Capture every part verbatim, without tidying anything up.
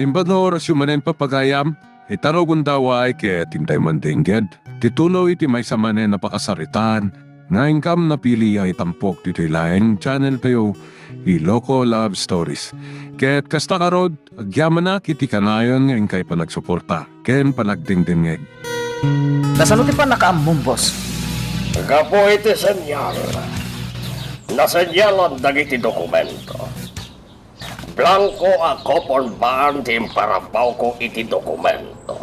Imbag nga orasyo manen, papagayam, ita nga gundaway ket intay mandengged ti tuloy ti maysa manen a pakasaritaan nga inkam napili a itampok ditoy laeng channel tayo, Iloko Love Stories. Ket kasta ngarud, agyamanak iti kanayon nga inkay panagsuporta ken panagdengdengngeg. Kasano ti pannakaammom, boss? Gapu iti senyal, nasenyalan dagiti dokumento. Blanko a coupon bond ti imparabawko iti dokumento.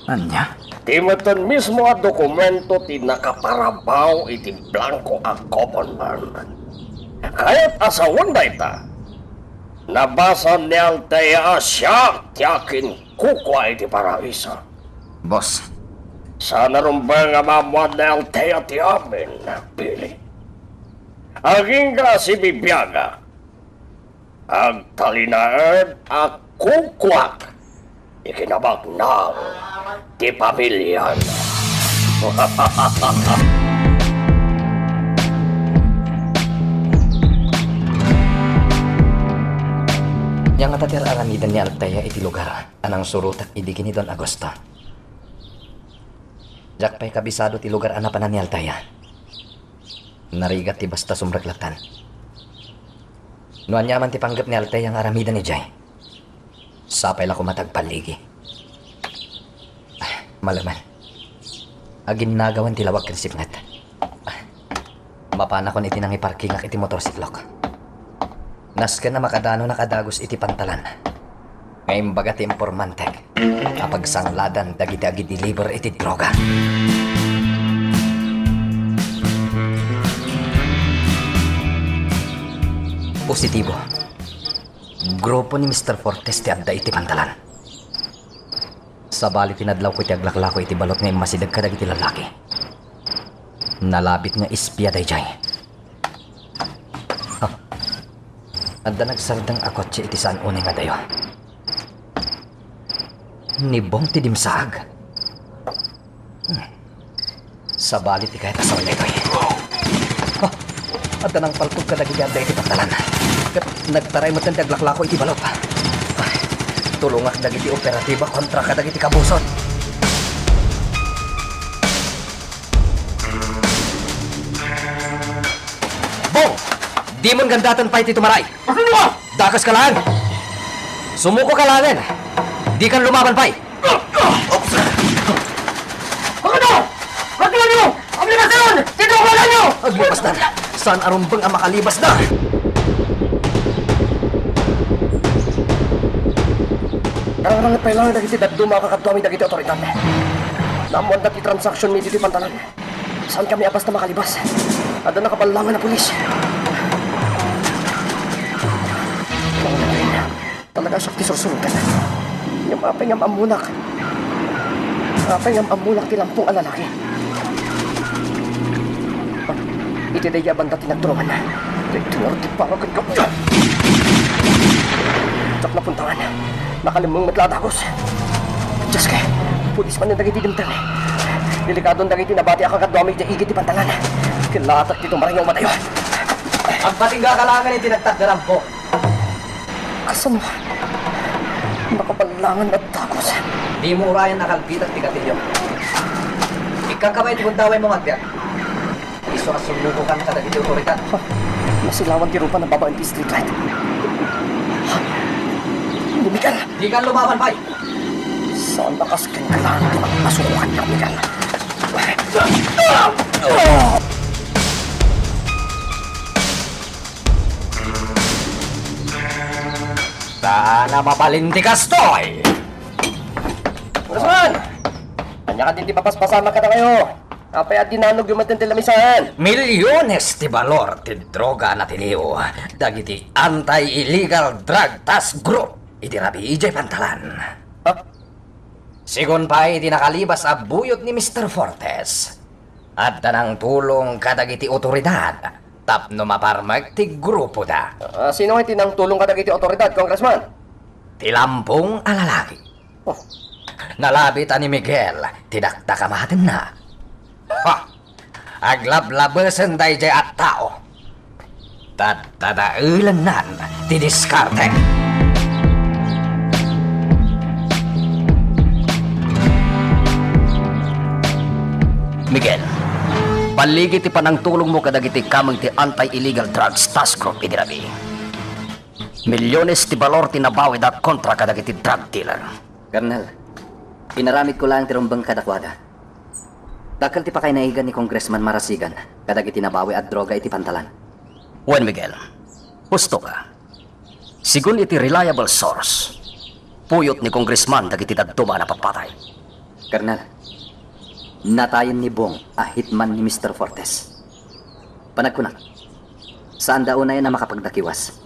Ania? Ti metten mismo a dokumento ti nakaparabaw iti blanko a coupon bond. Kayat a sawen dayta, nabasa ni Althea a siak ti akinkukua iti paraiso. Boss. Saan a rumbeng a maammuan ni Althea ti amin, Billy. Agingga a sibibiaga, agtalinaed a kukuak ti kinabaknang ti pamiliana. Ania ngata ti ar-aramiden ni Althea iti lugar a nangsurotak idi ken ni Don Augusto? Diak pay kabisado ti lugar a napanan ni Althea. Narigat ti basta sumreklattan. No ania man ti panggep ni Althea nga aramiden idiay, sapay la koma ta agpalligi. Ah, malemen. Aginnagawan ti lawag ken sipnget. Ah, mapanakon iti nangiparkingak iti motorsiklok. Nasken a makadanonak a dagus iti pantalan nga imbaga ti impormantek a pagsangladan dagiti agideliver iti droga. Positibo. Grupo ni Mister Fortes ti adda iti pantalan. Sabali ti nadlawko iti aglaklako iti balot nga immasideg kadagiti lallaki. Nalabit nga espia daydiay. Ha? Adda nagsardeng a kotse iti saan unay nga adayo. Ni Bong ti dimsaag. Hmm. Sabali ti kayat a sawen daytoy. Ha? Adda nangpalpog kadagiti adda iti pantalan. Ket nagtaray metten ti aglaklako iti balot. Ay, tulongak dagiti operatiba kontra kadagiti kabusot. Bong! Dimon gandatan pay ti tumaray! Dakaska laeng! Sumukoka laengen! Dikan lumaban pay! Ano? Ano? Aglibasdan! Saan a rumbeng a makalibasda? Arangarangit pay laeng dagiti dadduma a kakaduami dagiti otoridad. Naammoanda ti transaksionmi ditoy pantalan. Saankami a basta makalibas. Adda nakaballangan a pulis. Talaga siak ti sursuroten. Ngem apay ngem ammonak? Apay ngem ammonak ti lampong a lalaki? Iti daydiay a banda ti nagtulongan. Daytoy ngarud ti para kenka. Diak napuntangan. Nakalemmeng met la a dagus. Dios ko, pulis manen dagiti dimteng. Delikadon dagiti nabati a kakaduami idiay igid ti pantalan. Ket latak ti tumaray nga umadayo. Agpatingga ka laengen iti nagtakderan, Bong. Kasano? Nakaballangan a dagus. Dimo urayen a kalbitak ti gatilyo. Ikkanka pay ti gundawaymo nga agbiag. Isu a sumukokan kadagiti otoridad. Ha? Masilawan ti rupa na babaen ti street light. Ha? Ni Miguel! Dikan lumaban pay! Saan a kasken kailangan ti masukokan ni Miguel? Saan a mabalin ti kastoy! Congressman! Ania kadin ti papaspasamak kadakayo? Apay a dinanogyo met ti lamisan? Milyones ti balor ti droga a natiliw dagiti Anti-Illegal Drug Task Group iti rabii idiay pantalan. Ha? Sigun pay iti nakalibas a buyot ni Mister Fortes, adda nangtulong kadagiti otoridad tapno maparmek ti grupoda. Ah, sino ngay ti nangtulong kadagiti otoridad, Congressman? Ti lampong a lalaki. Oh. Nalabit a ni Miguel ti dakdak a mahatenna. Ha! Aglablabesen daydiay a tao. Daddadaelennan ti diskarte. Miguel, balligi ti panangtulongmo kadagiti kameng ti Anti-Illegal Drugs Task Group idi rabii. Milyones ti balor ti nabawida kontra kadagiti drug dealer. Colonel, inaramidko laeng ti rumbeng kadakuada. Dakkel ti pakainaigan ni Congressman Marasigan kadagiti nabawi a droga iti pantalan. Wen, Miguel, husto ka. Segun iti reliable source, puyot ni Congressman dagiti dadduma a napapatay. Colonel, natayen ni Bong a hitman ni Mister Fortes. Panagkunak, saanda unayen a makapagdakiwas.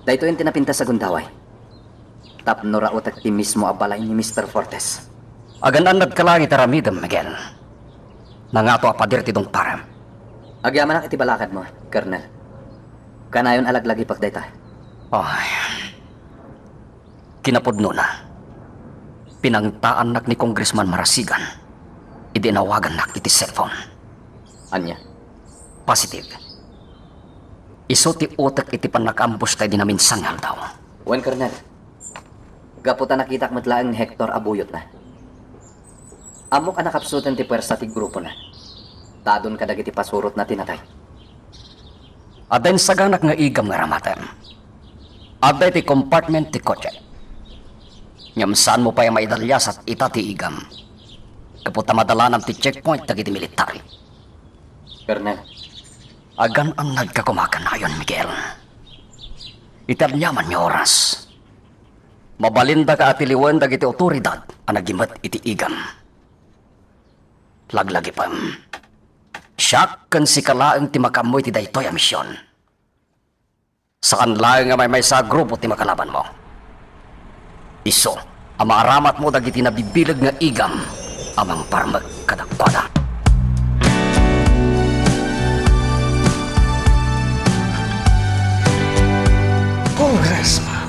Daytoyen ti napintas a gundaway. Tapno rautek ti mismo a balay ni Mister Fortes. Agan-annadka laeng iti aramidem, Miguel. Nangato a pader ti dungparem. Agyamanak iti balakadmo, Colonel. Kanayon a laglagipek dayta. Ay. Kinapudnona, pinangtaannak ni Congressman Marasigan idi inawagannak iti cellphone. Ania? Positive. Isu ti utek iti pannakaambusta idi naminsan nga aldaw. Wen, Colonel. Gapu ta nakitak met laeng ni Hector a buyotna. Ammok a nakapsuten ti puersa ti grupona. Tadon kadagiti pasurotna ti natay. Adda insaganak nga igam nga aramatem. Adda iti compartment ti kotse. Ngem saanmo pay a maidaliasat ita ti igam. Gapu ta madalanam ti checkpoint dagiti military. Colonel. Agan-annadka koma kanayon, Miguel. Iti aniaman nga oras, mabalindaka a tiliwen dagiti otoridad a nagimet iti igam. Laglagipem. Siak ken sika laeng ti makaammo iti daytoy a mision. Saan laeng a maymaysa a grupo ti makalabanmo. Isu a maaramatmo dagiti nabibileg nga igam a mangparmek kadakuada. Congressman,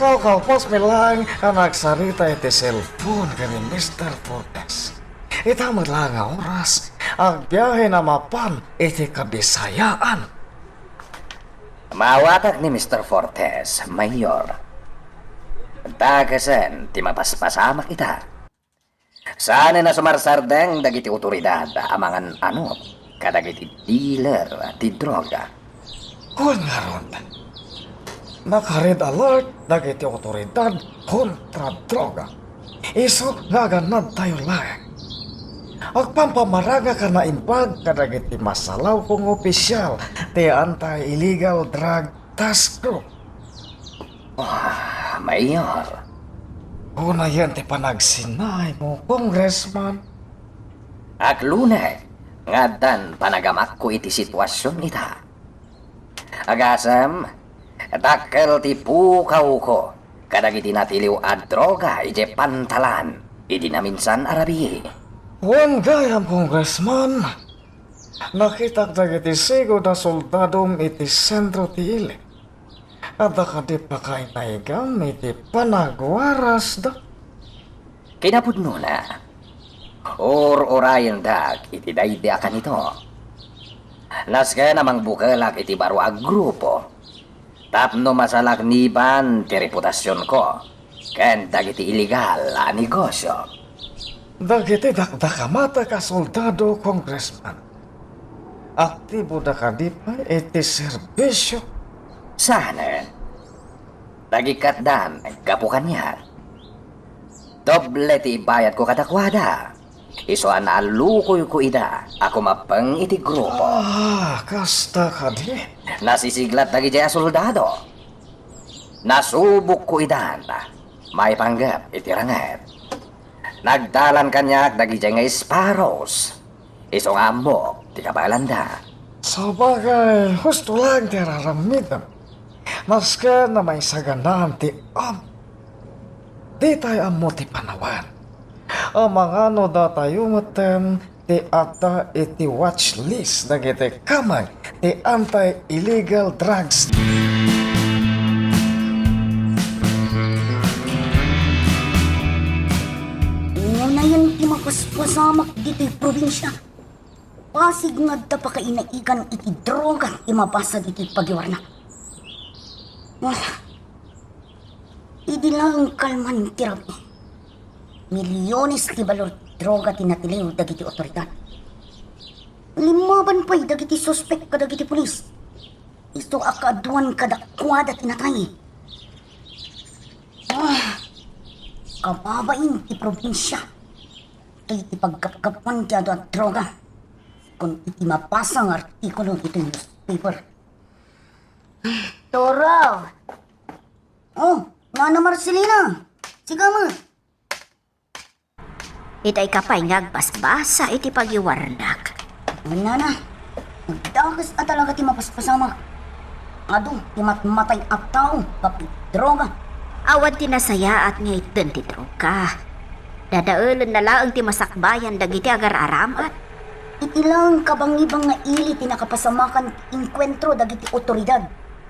kakalpasmi laeng a nagsarita iti cellphone ken ni Mister Fortes. Ita met laeng nga oras, agbiahena mapan iti Kabisayaan. Maawatak ni Mister Fortes, Mayor. Dakesen ti mapaspasamak ita. Saanen a sumarsardeng dagiti otoridad a mangan-anut kadagiti dealer ti droga. Wen ngarud, naka-red alert dagiti otoridad kontra droga. Isu nga agannadtayo laeng. Agpampamarangak a naimbag kadagiti masalawko nga opisial ti Anti-Illegal Drug Task Group. Ah, Mayor. Unayen ti panagsinaymo, Congressman. Aglunek nga addan panagamakko iti situasion ita. Agasem, dakkel ti pukawko kadagiti natiliw a droga idiay pantalan idi naminsan a rabii. Wen gayam, Congressman, nakitak dagiti sigud a soldadom iti sentro ti ili. Adda kadi pakainaigam iti panagwarasda? Kinapudnona, ur-urayendak iti daydi a kanito. Nasken a mangbukelak iti baro a grupo tapno masalakniban ti reputasionko ken dagiti iligal a negosio. Dagiti dakdakamatek a soldado, Congressman, aktiboda kadi pay iti serbisio? Saanen. Nagikkatdan gapu kaniak. Doble ti ibayadko kadakuada. Isu a naallukoyko ida a kumappeng iti grupo. Ah, kasta kadi? Nasisiglat dagidiay a soldado. Nasubokko idan maipanggep iti ranget. Nagdalan kaniak dagidiay nga Sparrows. Isu nga ammok ti kabaelanda. Sabagay, husto laeng ti ar-aramidem. Maski a maisaganaan ti am-, ditay ammo ti panawen. Amangan no datayo metten ti adda iti watch list dagiti kameng ti anti-illegal drugs. Unayen ti mapaspasamak ditoy probinsia. Pasig nga adda pakainaigan iti droga ti mabasa ditoy pagiwarna. Ah, idi laeng kalman ti rabii, milyones ti balor ti droga ti natiliw dagiti otoridad. Limmaban pay dagiti suspek kadagiti pulis. Isu a kaaduan kadakuada ti natay. Ah, kababain ti probinsia. Iti paggapgapuan ti adu a droga. Kun iti mabasa nga artikulo iti newspaper. Toro! Oh, Nana Marcelina! Sika met! Itay ka pay nga agbasbasa iti pagiwarnak. Nana, nagdakes a talaga ti mapaspasamak. Adu ti matmatay a tao, kapidroga. Awan ti nasayaat nga itden ti droga. Dadaelenna laeng ti masakbayan dagiti agar-aramat. Iti laeng kabangibang nga ili ti nakapasamakan ti inkuentro dagiti otoridad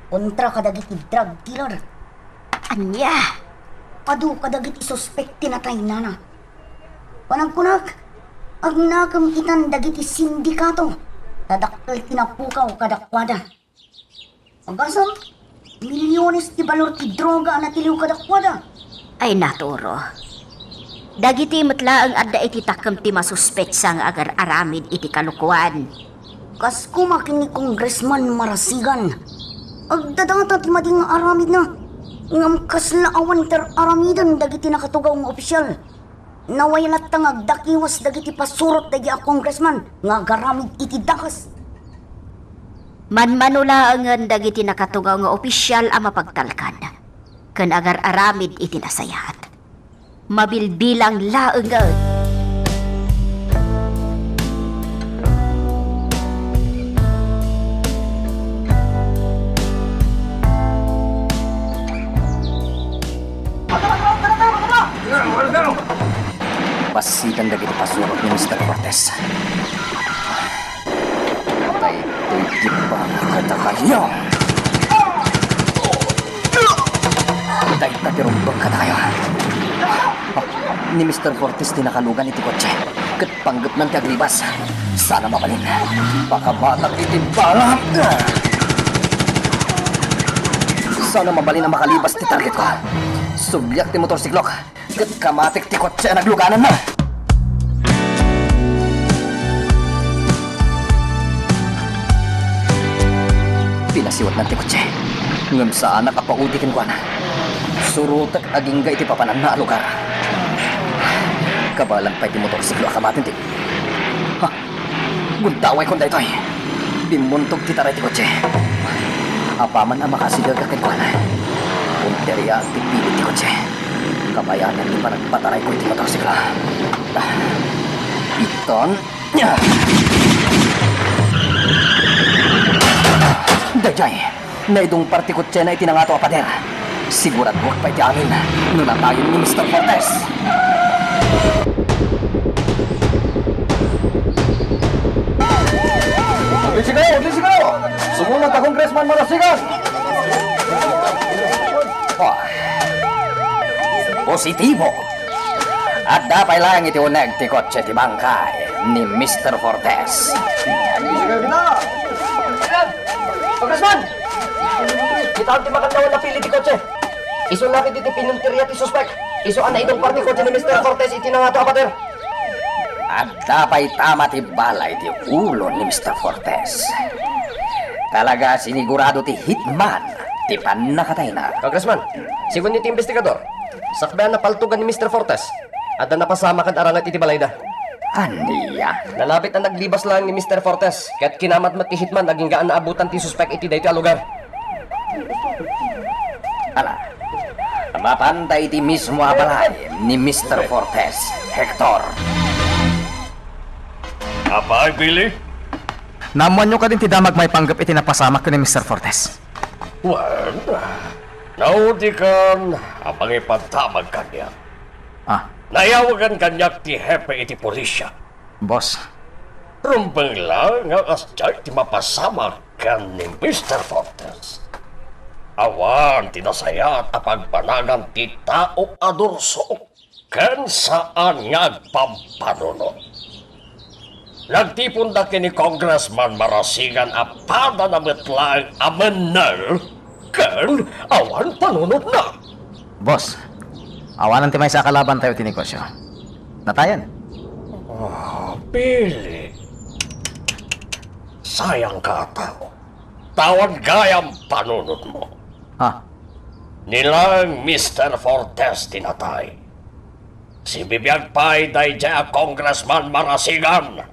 kontra kadagiti drug dealer. Ania? Adu kadagiti suspek ti natay, Nana. Panagkunak, agnakem itan dagiti sindikato ta dakkel ti napukaw kadakuada. Agasem, milyones ti balor ti droga a natiliw kadakuada. Ay, Toro. Dagiti met laeng adda iti takkem ti masuspetsa nga agar-aramid iti kalokoan. Kas koma ken ni Congressman Marasigan, agdadata ti madi nga aramidna. Ngem kasla awan ti ar-aramiden dagiti nakatugaw nga opisyal. Naway latta nga agdakiwas dagiti pasurot daydi a congressman nga agaramid iti dakes. Manmano laengen dagiti nakatugaw nga opisyal a mapagtalkan ken agar-aramid iti nasayaat. Mabilbilang laengen. Passitan dagiti pasurot ni Mister Cortez. Daytoy ti para kadakayo. Dayta ti rumbeng kadakayo. Ni Mister Cortez ti nakalugan iti kotse ket panggepnan ti aglibas. Sana mabalin. Pakabatak iti bala. Sana mabalin a makalibas ti targetko. Subliak ti motorsiklok ket kamatik ti kotse a naglugananna. Pinasiwatnan ti kotse, ngem saanak a paudi kenkuana. Surotek agingga iti papananna a lugar. Kabaelan pay ti motorsiklo a kamatin ti, ha? Guntawaykon daytoy. Bimmuntog ti taray ti kotse. Apaman a makasideg a kenkuana, punteriaak ti pilit ti kotse. Kabayanan ti panagpatarayko iti motorsiklo. Iton. Daydiay. Naidungpar ti kotsena iti nangato a pader. Siguraduak pay ti amin no natayon ni Mister Cortez. Aglisikayo! Aglisikayo! Sumuna ta Congressman Marasigan! Oh. Positibo! Adda pay laeng iti uneg ti kotse ti bangkay ni Mister Cortez. Congressman! Kitaem ti makannawan a pilit ti kotse. Isu la ket iti pinunteria ti suspek. Isu a naidungpar ti kotse ni Mister Cortez iti nangato a pader. Adda pay tama ti bala iti ulo ni Mister Cortez. Talaga sinigurado ti hitman ti pannakatayna. Congressman, sigun iti investigador, sakbay a napaltogan ni Mister Cortez, adda napasamak ken aranget iti balayda. Ania? Nalabit a naglibas laeng ni Mister Cortez, ket kinamat met ti hitman agingga a naabutan ti suspek iti daytoy a lugar. Ala, mapanta iti mismo a balay ni Mister Cortez, Hector. Apay, Billy? Naammoanyo kadin ti damag maipanggep iti napasamak ken ni Mister Cortez. Wen, naudikan a mangipadamag kaniak. Ah. Nayawagan kaniak ti hepe iti pulisia. Boss. Rumbeng la nga kasdiay ti mapasamak ken ni Mister Cortez. Awan ti nasayaat a pagbanagan ti tao a durso ken saan nga agpampanunot. Nagtiponda ken ni Congressman Marasigan a padana met laeng a mennel ken awan panunotna. Boss, awanen ti maysa a kalabantayo iti negosio. Natayen. Ah, Billy. Sayang ka a tao. Awan gayam panunotmo. Ha? Ni laeng Mister Fortes ti natay. Sibibiag pay daydiay a Congressman Marasigan.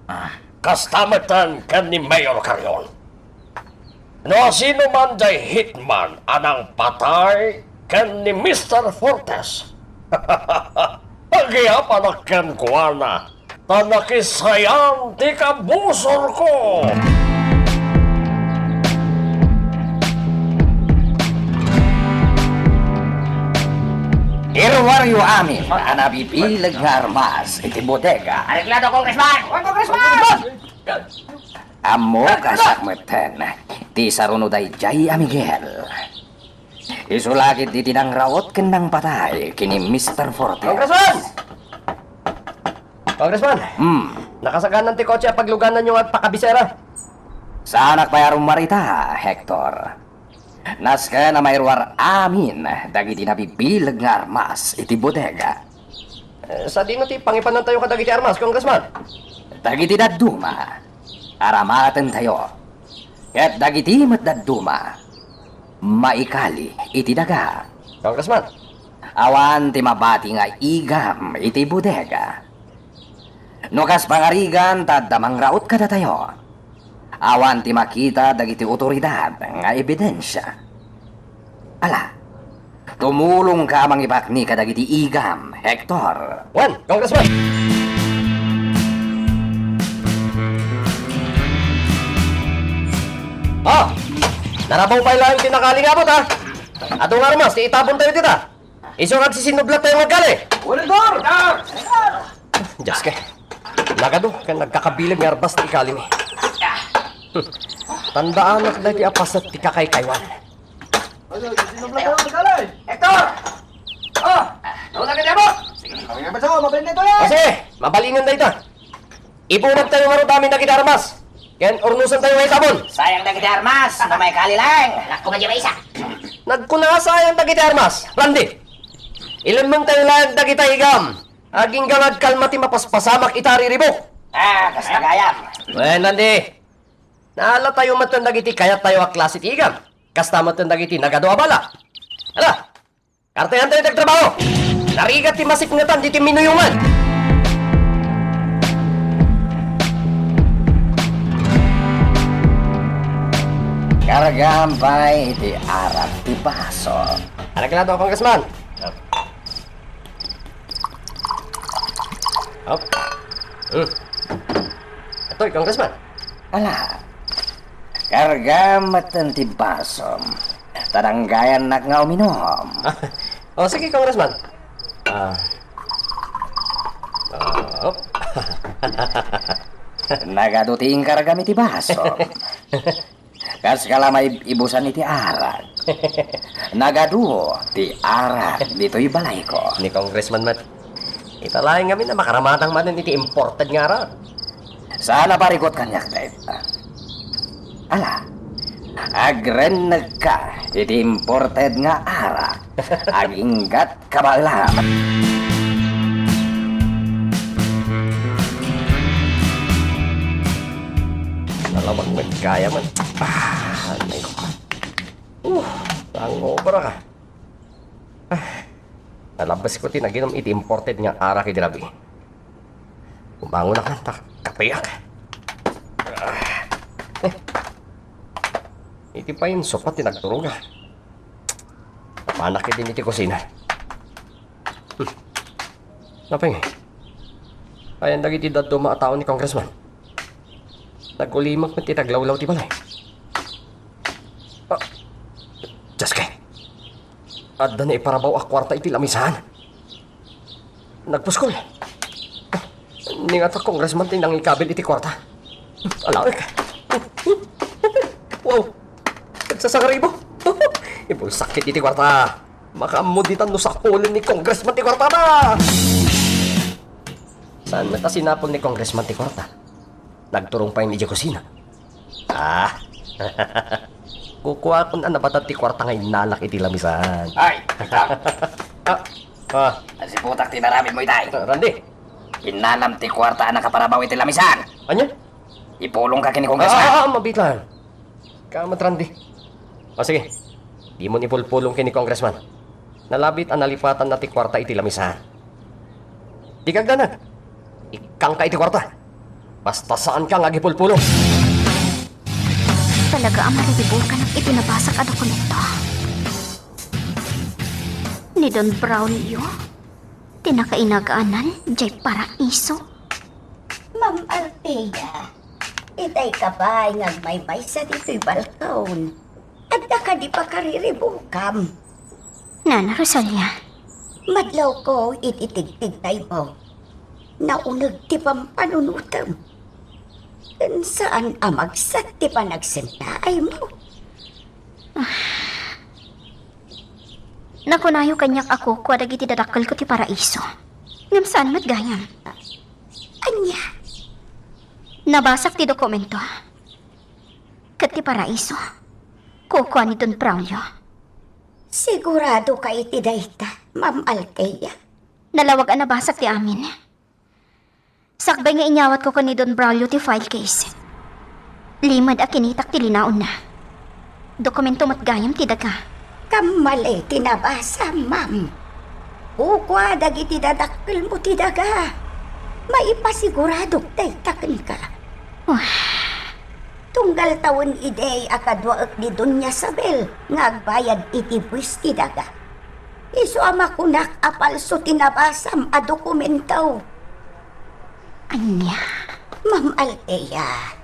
Ah. Kasta metten ken ni Mayor Carrion. No sino man diay hitman a nangpatay ken ni Mister Fortes, agyamanak kenkuana, ta nakisayan ti kabusorko. Iruaryo amin a nabibileg nga armas iti bodega. Areglado, Congressman! Congressman! Ammok a siak metten ti saruno daydiay a Miguel. Isu la ketdi ti nangraut ken nangpatay ken ni Mister Fortes. Congressman! Congressman! Hmm. Nakasaganan ti kotse a paglugananyo nga agpakabisera. Saanak pay a rummuar ita, Hector. Nasken a mairuar amin dagiti nabibileg nga armas iti bodega. Eh, sadino ti pangipanantayo kadagiti armas, Congressman? Dagiti dadduma, aramatentayo. Ket dagiti met dadduma, maikali iti daga. Congressman. Awan ti mabati nga igam iti bodega. No kas pangarigan ta adda mangraut kadatayo, awan ti makita dagiti otoridad nga ebidensia. Ala, tumulongka a mangipakni kadagiti igam, Hector. Wen, Congressman! Ah! Narabaw pay laeng ti nakalingabot, ha? Adu nga armas ti itabontayo dita. Isu nga agsisinublattayo nga agkali. Wen, Hector! Dios, ke. Nagadu ken nagkakabileg nga armas ti ikalimi. Tandaanak daytoy a paset ti kakaykaywan. Wen, Hector! Wen, Hector! Hector! Oh! Nauna ka diay, Apo! Sige. Kami nga bansa, mabalin daytoy, eh! O, sige, mabalinen dayta. Ibunattayo ngarud amin dagiti armas, ken urnosentayo nga itabon. Sayang dagiti armas, no maikali laeng. Anak ko nga di maysa. Nagkuna a sayang dagiti armas, Randy. Ilemmengtayo laeng dagita igam. Agingga nga agkalma ti mapaspasamak ita a riribuk. Ah, kasta gayam. Wen, Randy. Naalatayo metten dagiti kayattayo a klase ti igam. Kasta metten dagiti nagadu a bala. Ala, kartehantayo ti agtrabaho. Narigat ti masipngetan ditoy minuyongan. Kargaam pay iti arak ti baso. Anak na to, Congressman. Hop. Hmm. Atoy, Congressman. Ala, kargaam metten ti basom. Ta danggayannak nga uminom. O, sige, Congressman. Ah. Ah, hop. Nagadu ti inkargam iti basom. Kas kala maib-ibusan iti arak. Nagadu ti arak ditoy balayko. Ni Congressman met. Ita laeng ngamin a makaramatang manen iti imported nga arak. Saan a parikut kaniak dayta. Ala, agrennegka iti imported nga arak. Aginggat kabaelan. Nalawag met gayam. Ah, ay ko. Uh, hangover ka. Ah, nalabas ko ti naginom iti imported nga arak idi rabii. Bumangonak ta kapeak. Ah. Eh. Iti pay insupat ti nagturog, ah. Napanak iti kusina. Hmm. Napay ngay? Ayan dagiti dadduma a tao ni Congressman. Nagulimak met ti taglawlaw ti balay. Ah, Dios, ke. Adda naiparabaw a kuarta iti lamisaan. Nagpuskol. Ni nga ta Congressman ti nangikabil iti kuarta. Alaek. Wow. Nagsasakaribo. Ibulsak iti kuarta. Makaammo ditan no sapulen ni Congressman ti kuartada. Saan met a sinapul ni Congressman ti kuarta? Nagturong pay idiay kusina. Ah. Kukuakon a nabatad ti kuarta nga innalak iti lamisaan. Ay, ikaw. Ah, ah. Nasiputak ti inaramidmo itay. Ah, Randy. Innalam ti kuarta a nakaparabaw iti lamisan. Ania? Ipulongka ken ni Congressman. Ah, ah, ah, mabiit laeng. Kamat, Randy. O, sige. Dimon ipulpulong ken ni Congressman. Nalabit a nalipatanna ti kuarta iti lamisan. Dika agdanag. Ikkangka iti kuarta. Basta saanka nga agipulpulong. Talaga a mariribukan iti nabasa a dokumento. Ni Don Braulio, ti nakainaganan jay paraiso. Ma'am Althea, itay ka pay nga agmaymaysa ditoy balkon. Adda kadi pakariribukan? Nana Rosalia. Madlawko iti tigtigtaymo. Nauneg ti pampanunotem. Ken saan a magsat ti panagsennaaymo. Nakunayo kaniak a kukua dagiti dadakkelko ti paraiso. Ngem saan met gayam. Ania? Nabasak ti dokumento. Ket ti paraiso, kukua ni Don Braulio. Sigurado ka iti dayta, Ma'am Althea? Nalawag a nabasak ti amin. Sakbay nga inyawatko ken ni Don Braulio ti file case, limed a kinitak ti linaonna. Dokumento met gayam ti daga. Kammali ti nabasa, ma'am. Kukua dagiti dadakkelmo ti daga. Maipasiguradok dayta kenka. Wah. Tunggal tawen idi a kaduaek ni Doña Sabel nga agbayad iti buis ti daga. Isu a makunak a palso ti nabasam a dokumento. Ania? Ma'am Althea,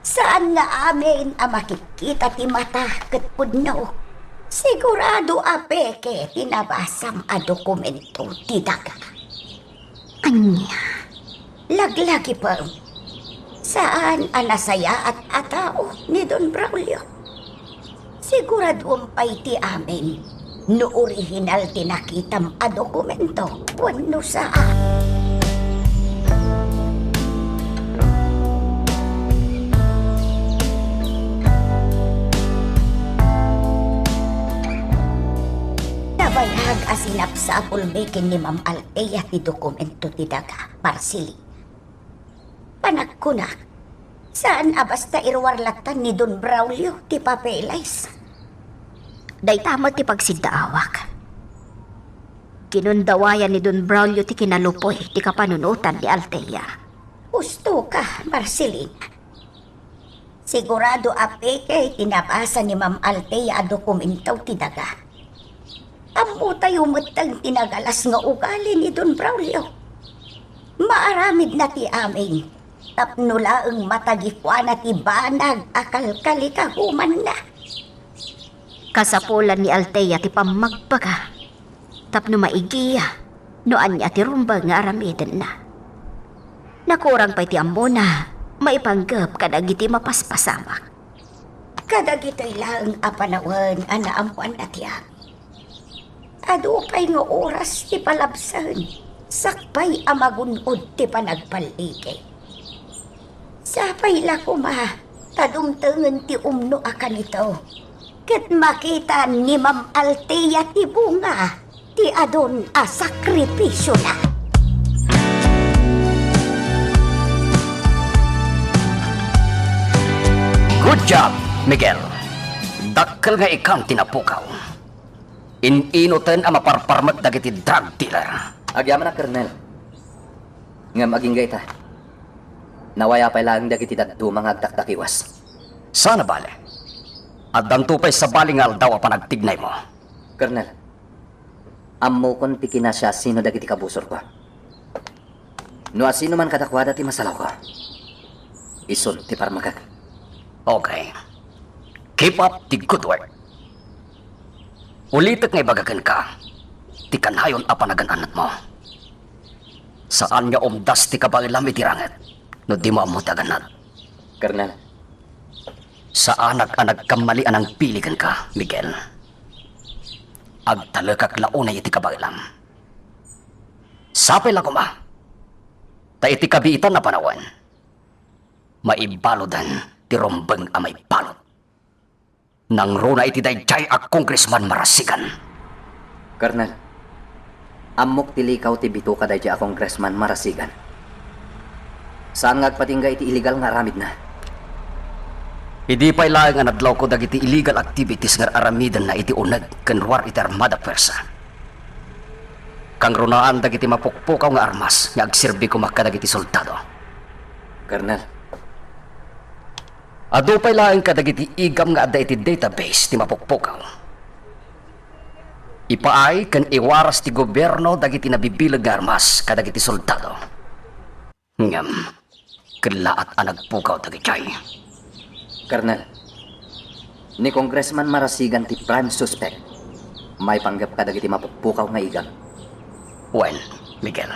saan nga amin a makitkita ti mata ket pudno. Sigurado a peke ti nabasam a dokumento ti daga. Ania? Laglagipem. Saan a nasayaat a tao ni Don Braulio. Siguraduem pay ti amin no orihinal ti nakitam a dokumento wenno saan. Nabayag a sinapsapulmi ken ni Ma'am Althea ti dokumento ti daga, Marceline. Panagkunak, saan a basta iruar latta ni Don Braulio ti papeles. Dayta met ti pagsiddaawak. Kinundawayan ni Don Braulio ti kinalupoy ti kapanunotan ni Althea. Husto ka, Marceline. Sigurado a peke ti nabasa ni Ma'am Althea a dokumento ti daga. Ammotayo metten ti nagalas nga ugali ni Don Braulio. Maaramidna ti amin tapno laeng matagikuana ti banag a kalkalikagumanna. Kasapulan ni Althea ti pammagbaga tapno maigiya no ania ti rumbeng nga aramidenna. Nakurang pay ti ammona maipanggep kadagiti mapaspasamak. Kadagitoy laeng a panawen a naammoanna ti amin. Adu pay nga oras ti palabsen, sakbay a magun-od ti panagballigig. Sapay la koma ta dumtengen ti umno a kanito, ket makita ni Ma'am Althea ti bunga ti adun a sakripisiona. Good job, Miguel. Dakkel nga ikkan ti napukaw. In-inoten a maparparmek dagiti drug dealer. Agyamanak, Kernel. Ngem agingga ita. Nawaya pay laeng dagiti dadduma nga agdakdakiwas. Saan a bale. Addanto pay sabali nga aldaw a panagtignaymo. Kernel, ammokon ti kinasiasino dagiti kabusorko. No asino man kadakuada ti masalawko, isun ti parmekek. Okay. Keep up the good work. Ulitek nga ibaga kenka ti kanayon a panagan-annadmo. Saan nga umdas ti kabaelam iti ranget no dimo ammo ti agannad. Kernel. Saanak a nagkammali a nangpili kenka, Miguel. Agtalekak la unay iti kabaelam. Sapay la koma, ta iti kabiitan a panawen, maibaludan ti rumbeng a maibalud. Nangruna iti daydiay a Congressman Marasigan. Kernel, Ammok ti likaw ti bitoka daydiay a Congressman Marasigan. Saan nga agpatingga iti illegal nga aramidna. Idi pay laeng a nadlawko dagiti illegal activities nga ar-aramidenna iti uneg ken ruar iti armada puersa, kangrunaan dagiti mapukpukaw nga armas nga agserbi koma kadagiti soldado. Colonel. Adu pay laeng kadagiti igam nga adda iti database ti mapukpukaw. Ipaay ken iwaras ti gobierno dagiti nabibileg nga armas kadagiti soldado. Ngem, kellaat a nagpukaw dagidiay. Colonel, ni Congressman Marasigan ti prime suspect maipanggep kadagiti mapukpukaw nga igam. Wen, Miguel.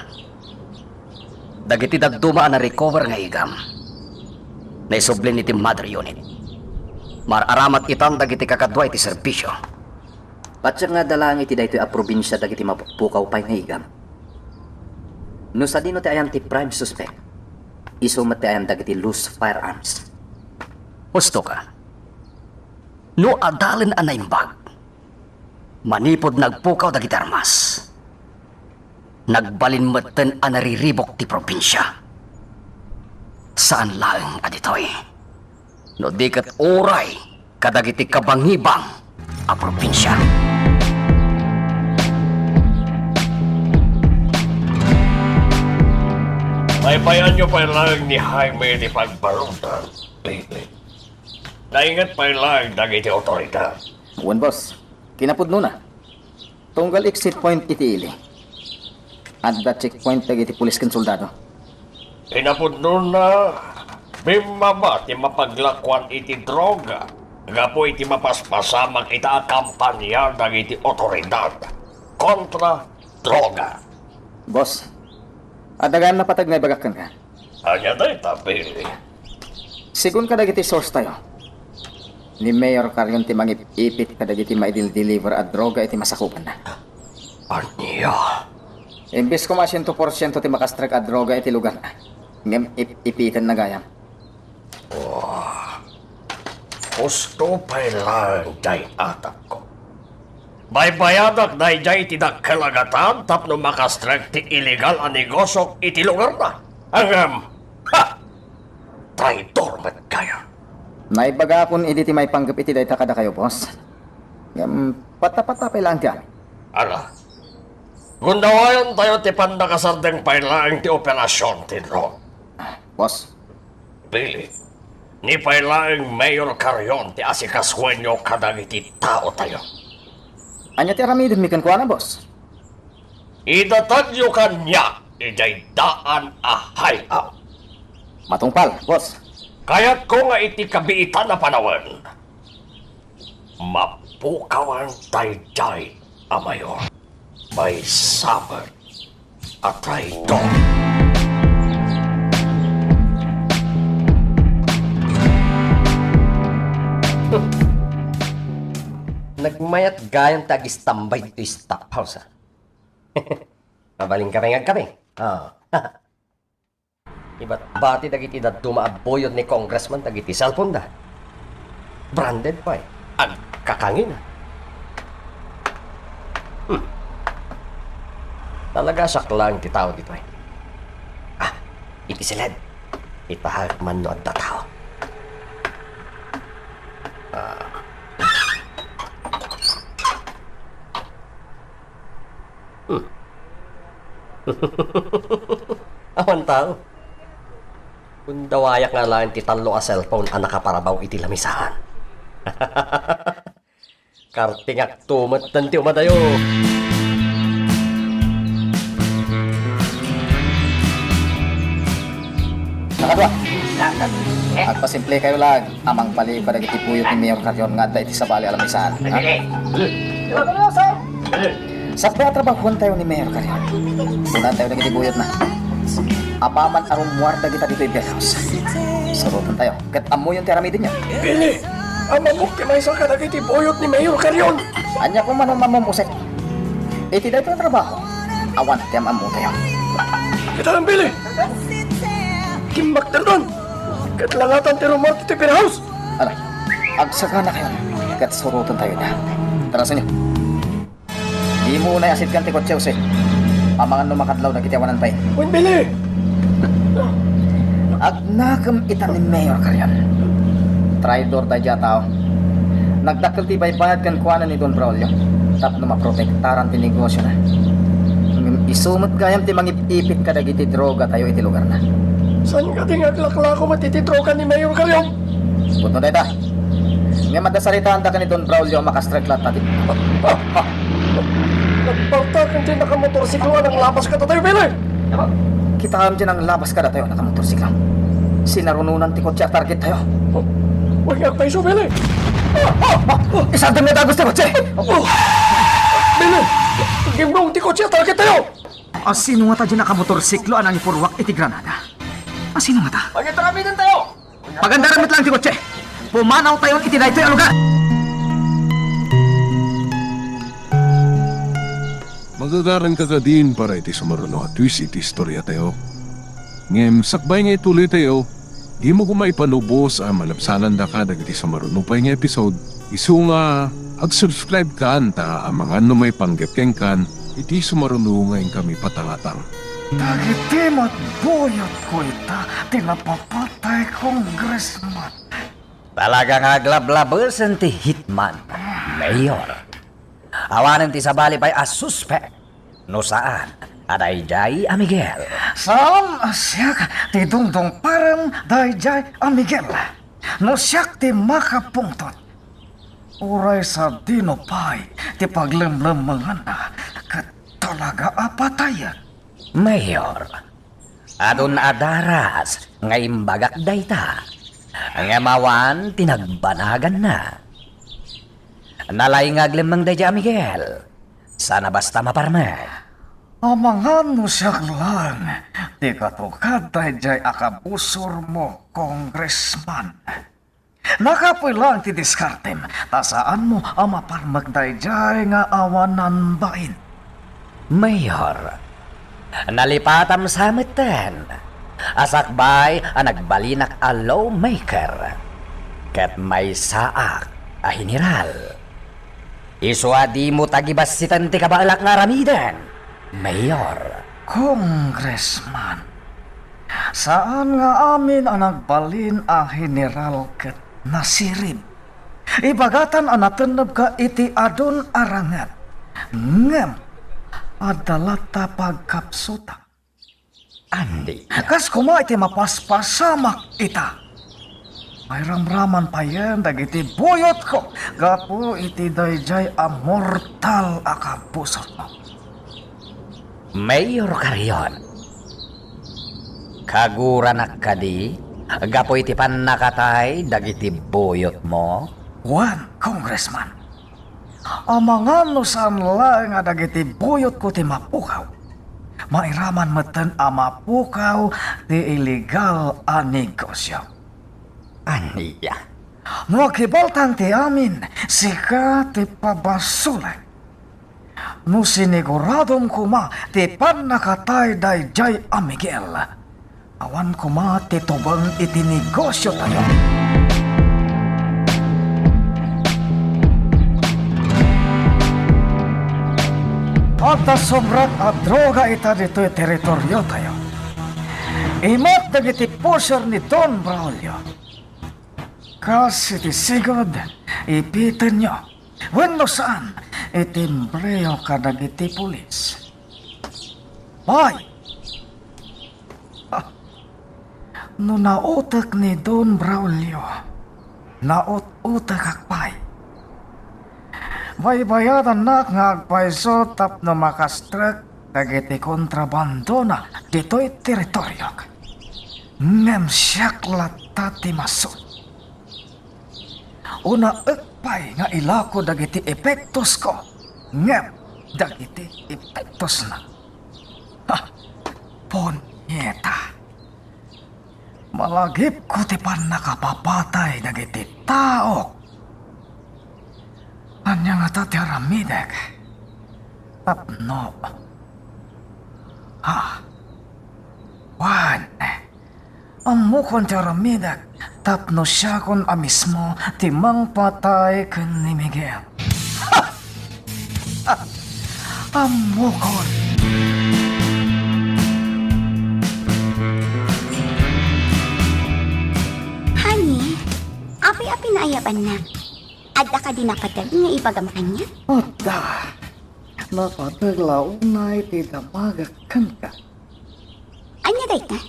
Dagiti dadduma a na-recover nga igam, naisubli iti mother unit. Mar-aramat itan dagiti kakadua iti serbisio. Patiek nga adda laeng iti daytoy a probinsia dagiti mapukpukaw pay nga igam. No sadino ti ayan ti prime suspect, isu met ti ayan dagiti loose firearms. Husto ka. No adalen a naimbag, manipud nagpukaw dagiti armas, nagbalin metten a nariribuk ti probinsia. Saan laeng a ditoy, no di ket uray kadagiti kabangibang a probinsia. Paypayanyo pay laeng ni Jaime ti pagbarudan, Pili. Nainget pay laeng dagiti otoridad. Wen, boss. Kinapudnona, tunggal exit point iti ili, adda checkpoint dagiti pulis ken soldado. Kinapudnona, bimmaba ti mapaglakuan iti droga gapu iti mapaspasamak ita a kampania dagiti otoridad kontra droga. Boss, adda gayam napateg nga ibagak kenka. Ania dayta, Pili? Segun kadagiti source tayo, ni Mayor Carrion ti mangip-ipit kadagiti maidil-deliver a droga iti masakubanna. Ania? Imbes koma siento porsiento ti makastrek a droga iti lugarna, ngem ip-ipitenna gayam. Wah, husto pay laeng diay atakko. Baybayadak daydiay iti dakkel a gatad tapno makastrek ti illegal a negosio iti lugarna. Ngem, ha! Traidor met gayam. Naibagakon idi ti maipanggep iti dayta kadakayo, boss. Ngem, patapatapay laeng ti amin. Ala, gundawayontayo ti pannakasardeng pay laeng ti operasion ti drone. Boss. Pili, ni pay laeng Mayor Carrion ti asikasuenyo kadagiti taotayo. Ania ti aramidenmi kenkuana, boss? Idatagyo kaniak idiay daan a hideout. Matungpal, boss. Kayatko nga iti kabiitan a panawen, mapukawan daydiay a mayor. Maysa met a traidor. Nagmayat gayam ti agistambay ditoy staff house, ah. Mabalin kami nga agkami. Ah. Ibat-bati dagiti dadduma a buyot ni Congressman dagiti cellphone da. Branded pay. Agkakangina. Hmm. Talaga, siak laeng ti tao ditoy. Ah, iti siled. Itaek man no adda tao. Ah. Hmm. Awan tao. Kundawayak nga laeng ti tallo a cellphone a nakaparabaw iti lamisaan. Kartingak to metten ti umadayo. Nakadua. Agpasimplekayo laeng a mangpaliw kadagiti buyot ni Mayor Carrion nga adda iti sabali a lamisaan, ha? Sapay a trabahuentayo ni Mayor Carrion, kunaentayo dagiti buyotna, apaman a rummuar dagita ditoy bear house, surotentayo ket ammoyon ti aramidenyo. Pili, ammok ti maysa kadagiti buyot ni Mayor Carrion. Ania koma no mammumusek iti daytoy a trabaho, awan ti am-ammotayo. Ita lang, Pili. Kimmakdernon ket langatan ti rummuar ditoy bear house. Ala, agsaganakayon ket surotentayo ida. Tarasenyo. Dimo unay asidkan ti kotse, Jose. Amangan no makadlaw dagiti awanan pay. Wen, Billy! Agnakem ita ni Mayor Carrion. Traidor daydiay a tao. Nagdakkel ti baybayad kenkuana ni Don Braulio tapno maprotektaran ti negosiona. Ngem isu met gayam ti mangip-ipit kadagiti drogatayo iti lugarna. Saan kadi nga aglaklako met iti droga ni Mayor Carrion? Pudno dayta. Ngem adda saritaanda ken ni Don Braulio a makastrek latta ti... Nagpartaken ti nakamotorsiklo a nanglabas kadatayo, Billy! Kitaem ti nanglabas kadatayo a nakamotorsiklo. Sinarunonan ti kotse a targettayo. Wen, agpayso, Billy! Isardengmo dagus ti kotse! Billy! Gimrong ti kotse a targettayo! Asino ngata diay nakamotorsiklo a nangipurruak iti granada? Asino ngata? Pagitaramidentayo! Pagandaran met laeng ti kotse. Pumanawtayon iti daytoy a lugar. Magagaranka kadin para iti sumaruno a twist iti istoriatayo. Ngem sakbay nga ituloytayo, dimo koma ipanubos a malabsanandaka dagiti sumaruno pay nga episode. Isu nga, ag-subscribe kan ta amangan no maipanggep kenkan iti sumaruno nga inkami patangatang. Dagiti met buyotko ita ti napapatay, Congressman. Talaga nga aglablabesen ti hitman, Mayor. Awanen ti sabali pay a suspek, no saan a daydiay a Miguel. Saan a siak ti dungdungparem daydiay a Miguel. No siak ti makapungtot, uray sadino pay ti paglemlemmenganna, ket talaga a patayek. Mayor, adun a daras nga imbagak dayta, ngem awan ti nagbanaganna. Nalaing nga aglemmeng daydiay a Miguel. Saan a basta maparmek. Amangan no siak laeng ti katukad daydiay a kabusormo, Congressman. Nakapuy laeng ti diskartem, ta saanmo a maparmek daydiay nga awanan bain. Mayor, nalipatam sa metten a sakbay a nagbalinak a lawmaker ket maysaak a heneral. Isu a dimo tagibassiten ti kabaelak nga aramiden, Mayor. Congressman, saan nga amin a nagbalin a heneral ket nasirib. Ibagatan a natennebka iti adun a ranget, ngem adda latta pagkapsuta. Andi. Kas koma iti mapaspasamak ita. Mairamraman payen dagiti buyotko gapu iti daydiay a mortal a kabusor. Mayor Carrion, kaguranak kadi gapu iti pannakatay dagiti buyotmo? Wen, Congressman. Amangan no saan laeng a dagiti buyotko ti mapukaw, mairaman metten a mapukaw ti illegal a negosio. Ania? No agibaltan ti amin, sika ti pabasolek. No siniguradom koma ti pannakatay daydiay a Miguel, awan koma ti tubeng iti negosiotayo. Adda sobrak a droga ita ditoy teritoriotayo. Imat dagiti pusher ni Don Braulio. Kas iti sigud, ipitenyo. Wenno saan, itimbreo kadagiti pulis. Bay! Ah, no nautek ni Don Braulio, naut-utekak pay. Baybayadannak nga agpayso tapno makastrek dagiti kontrabandona ditoy teritoriok. Ngem siak latta ti masul. Unaek pay nga ilako dagiti epektosko, ngem dagiti epektosna. Ha! Punyeta! Malagipko ti pannakapapatay dagiti taok. Ania ngata ti aramidek? Tapno. Ha? Wen. Ammokon ti aramidek tapno siakon a mismo ti mangpatay ken ni Miguel. Ammokon. Apay a pinaayabannak? Adda kadi napateg nga ibagam kaniak? Adda. Napateg la unay ti damagek kenka. Ania dayta?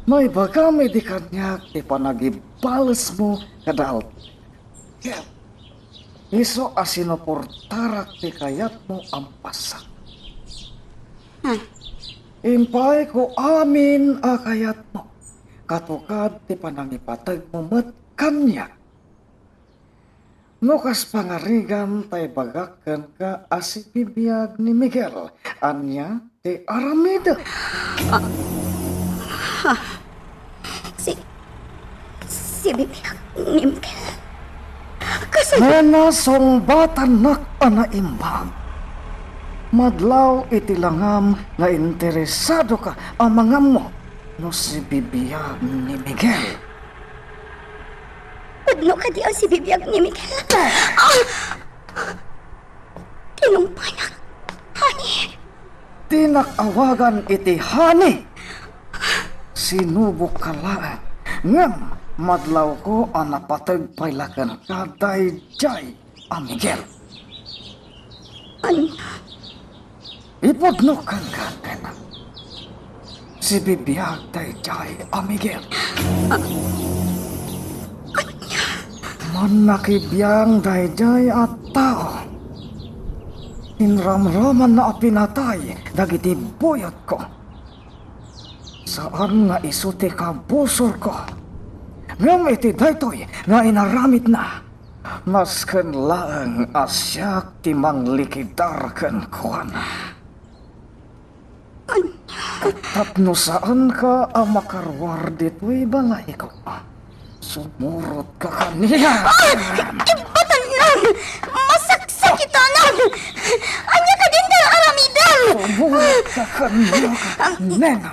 Naibagam idi kaniak ti panagibalesmo kada aldaw. Isu a sinuportarak ti kayatmo a mapasak. Hmm. Impaayko amin a kayatmo, katukad ti panangipategmo met kaniak. No kas pangarigan ta ibagak kenka a sibibiag ni Miguel, ania ti aramidek? Ah, ah, si, sibibiag ni Miguel. Kasano? Nena, sungbatannak a naimbag. Madlaw iti langam nga interesadoka a mangammo no sibibiag ni Miguel. Pudno kadi a sibibiag ni Miguel? Ah! Tinungpanak, honey. Dinak awagan iti honey. Sinubokka laeng, ngem madlawko a napateg pay la kenka daydiay a Miguel. Ania? Ipudno kenka, nena. Sibibiag daydiay a Miguel. Mannakibiang daydiay a tao. Inramramanna a pinatay dagiti buyotko. Saan nga isu ti kabusorko. Ngem iti daytoy nga inaramidna, nasken laeng a siak ti manglikidar kenkuana. Ket tapno saanka a makaruar ditoy balayko, sumurotka kaniak. Ah! Imbatan lang! Masaksakitanak! Ania kadin nga aramidem? Sumurotka kaniak, nena.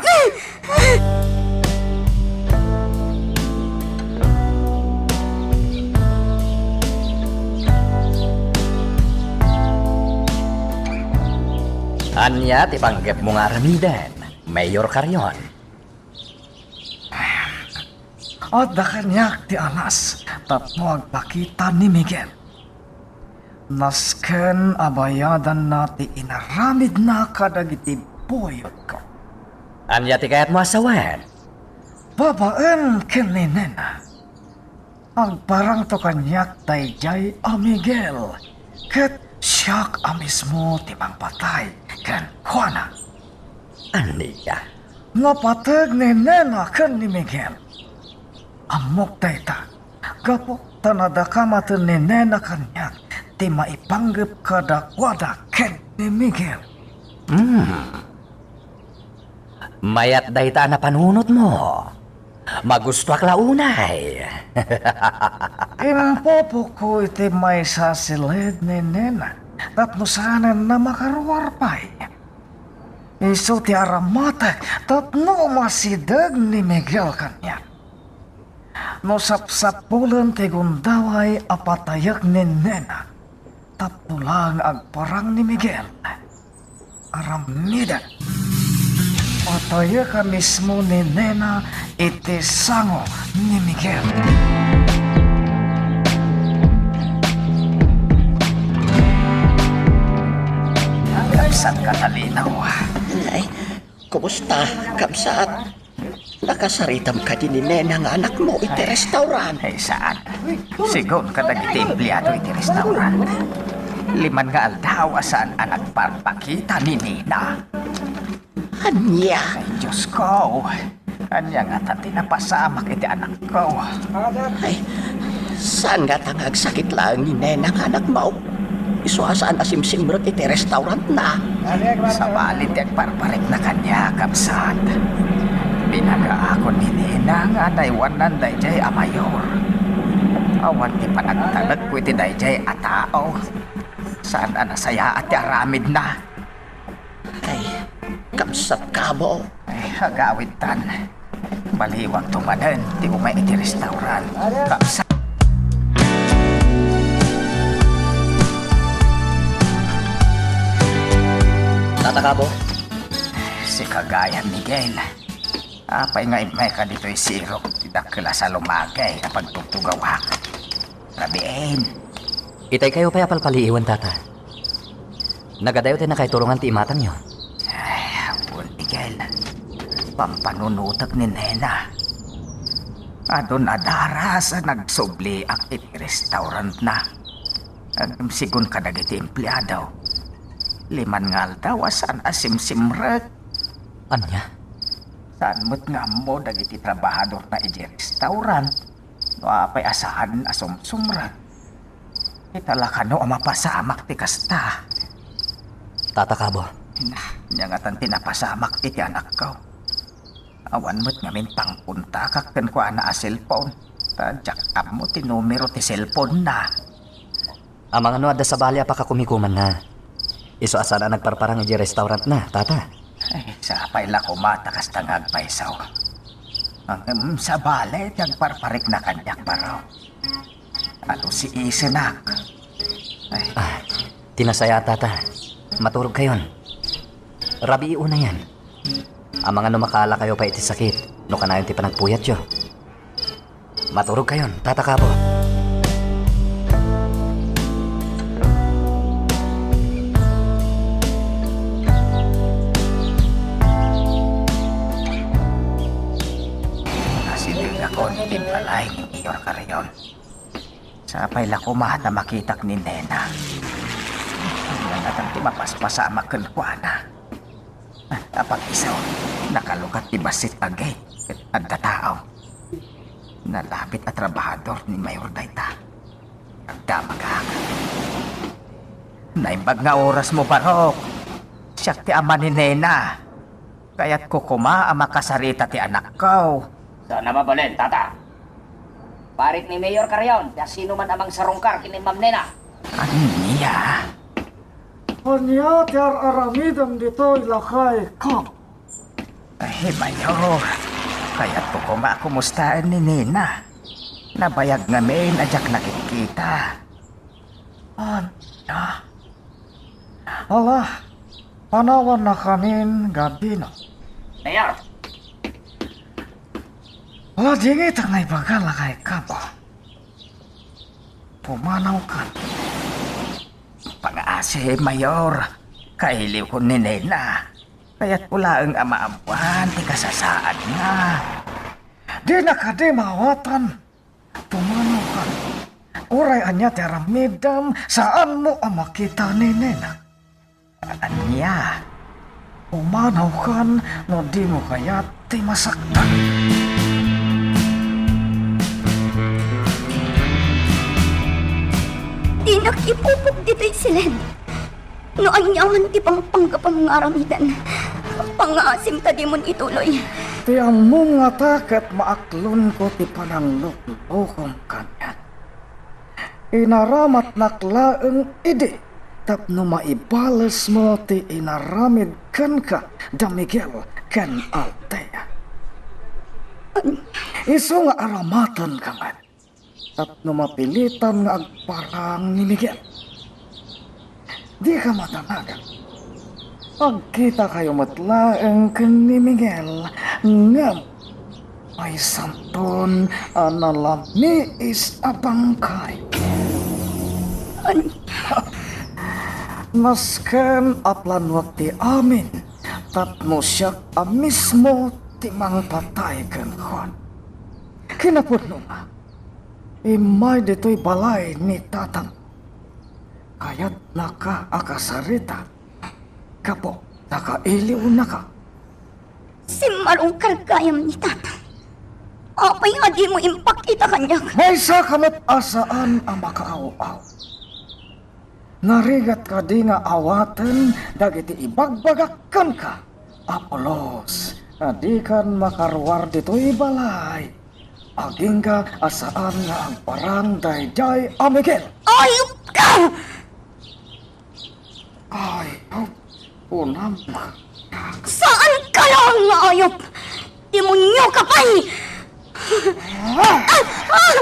Ania ti panggepmo nga aramiden, Mayor Carrion? Adda kaniak ti alas tapno agpakita ni Miguel. Nasken a bayadanna ti inaramidna kadagiti buyotko. Ania ti kayatmo a sawen? Babaen ken ni nena, agparangto kaniak daydiay a Miguel, ket siak a mismo ti mangpatay kenkuana. Ania? Napateg ni nena ken ni Miguel. Ammok dayta. Gapu ta nadakamaten ni nena kaniak ti maipanggep kadakuada ken ni Miguel. Hmm. Mayat dayta a napanunotmo. Magustoak la unay. Impupokko iti maysa a siled ni nena tapno saanenna makaruar pay. Isu ti aramatek tapno umasideg ni Miguel kaniak. No sapsapulen ti gundaway a patayek ni nena, tapno laeng agparang ni Miguel. Aramidek. Patayek a mismo ni nena iti sango ni Miguel. Ay, saan ka nalinaw? Ay, kumusta, kabsat? Nakasaritam kadi ni nena nga anakmo iti restaurant? Ay, saan. Sigun kadagiti empleyado iti restaurant, liman nga aldaw a saan a nagparpakita ni nena. Ania? Ay, Dios ko! Ania ngata ti napasamak iti anakko? Ay, saan ngata nga agsakit laeng ni nena nga anakmo? Isu a saan a simsimrek iti restaurantna. Sabali ti agparparikna kaniak, kabsat. Binagaakon ni nena nga naiwannan daydiay a mayor. Awan ti panagtalekko iti daydiay a tao. Saan a nasayaat ti aramidna. Ay, kabsat kamo. Ay, agawidtan. Baliwagto manen ti umay iti restaurant. Kabsat. Tata Kabo? Sika gayam, Miguel. Apay nga immayka ditoy sirok ti dakkel a salumagay a pagtugtugawak? Rabiin. Itay kayo pay a palpaliiwen, tata. Nagadayo ti nakaiturongan ti imatangyo. Ay, Apo Miguel. Pampanunotek ni Nena. Adun a daras a nagsubliak iti restaurantna. Agsigon kadagiti empleado. Liman nga aldaw a saan a simsimrek. Ania? Saan met nga ammo dagiti trabahadorna idiay restaurant no apay a saan a sumsumrek. Ita la kano a mapasamak ti kasta. Tata Kabo. Na, nia ngatan ti napasamak iti anakko. Awan met ngamin pangkontakak kenkuana a cellphone. Ta diak ammo ti numero ti cellphone na. Amangan no adda sabali a pakakumikumanna. Isu a saan a nagparparang idiay restaurantna, tata. Ay, sapay la koma ta kasta nga agpayso. Ngem sabali ti agparparikna kaniak, baro. Adu si isenak. Ay. Ah, ti nasaya, tata. Maturog kayon. Rabii unayen. Amangan no makaala kayo pay iti sakit, no kanayon ti panagpuyatyo. Maturog kayon, Tata Kabo. Nasidegakon iti balay ni Mayor Carrion. Sapay la koma ta makitak ni Nena. Ania ngatan ti mapaspasamak kenkuana. Apag-isu, nakalukat ti bassit a gate ket adda tao. Nalabit a trabahador ni Mayor dayta. Agdamagak. Naimbag nga orasmo, Barok. Siak ti ama ni Nena. Kayatko koma a makasarita ti anakko. Saan a mabalin, tata. Parik ni Mayor Carrion, ti asinoman a mangsarungkar ken ni Ma'am Nena. Ania? Ania ti ar-aramidem ditoy, lakay Kab? Ay, Mayor, kayatko koma a kumustaen ni Nena. Nabayag ngamin a diak nakitkita. Ania? Ala, panawannakamin nga dina. Mayor! Ala, dingita nga ibaga, lakay Kab. Pumanawkan. Pangaasi, Mayor. Kailiwkon ni Nena. Kayatko laeng a maammoan ti kasasaadna. Dina kadi maawatan? Pumanawkan. Uray ania ti aramidem, saanmo a makita ni Nena. Ania? Pumanawkan no dimo kayat ti masaktan. Dinak ipupok ditoy silen. No ania man ti pangpanggapem nga aramiden, pangngaasim ta dimon ituloy. Ti ammom ngata ket maaklonko ti panangluklokom kaniak. Inaramatnak laeng idi tapno maibalesmo ti inaramid kenka da Miguel ken Althea. Isu nga aramatenka met tapno mapilitan nga agparang ni Miguel. Dika madanagan. Agkitakayo met laeng ken ni Miguel, ngem maysanton a nalamiis a bangkay. Nasken a planuak ti amin, tapno siak a mismo ti mangpatay kenkuan. Kinapudnona, immay ditoy balay ni tatang. Kayatnaka a kasarita, gapu ta kailiwnaka. Simmarungkar gayam ni tata. Apay nga dimo impakita kaniak? Maysaka met a saan a makaaw-aw. Narigat kadi nga awaten dagiti ibagbagak kenka? Apulos, a dikan makaruar ditoy balay. Agingga a saan nga agparang daydiay a Miguel. Ayupka! Ayup, unam. Saan ka laeng nga ayup! Demonio ka pay! Ah! Ah! Ah!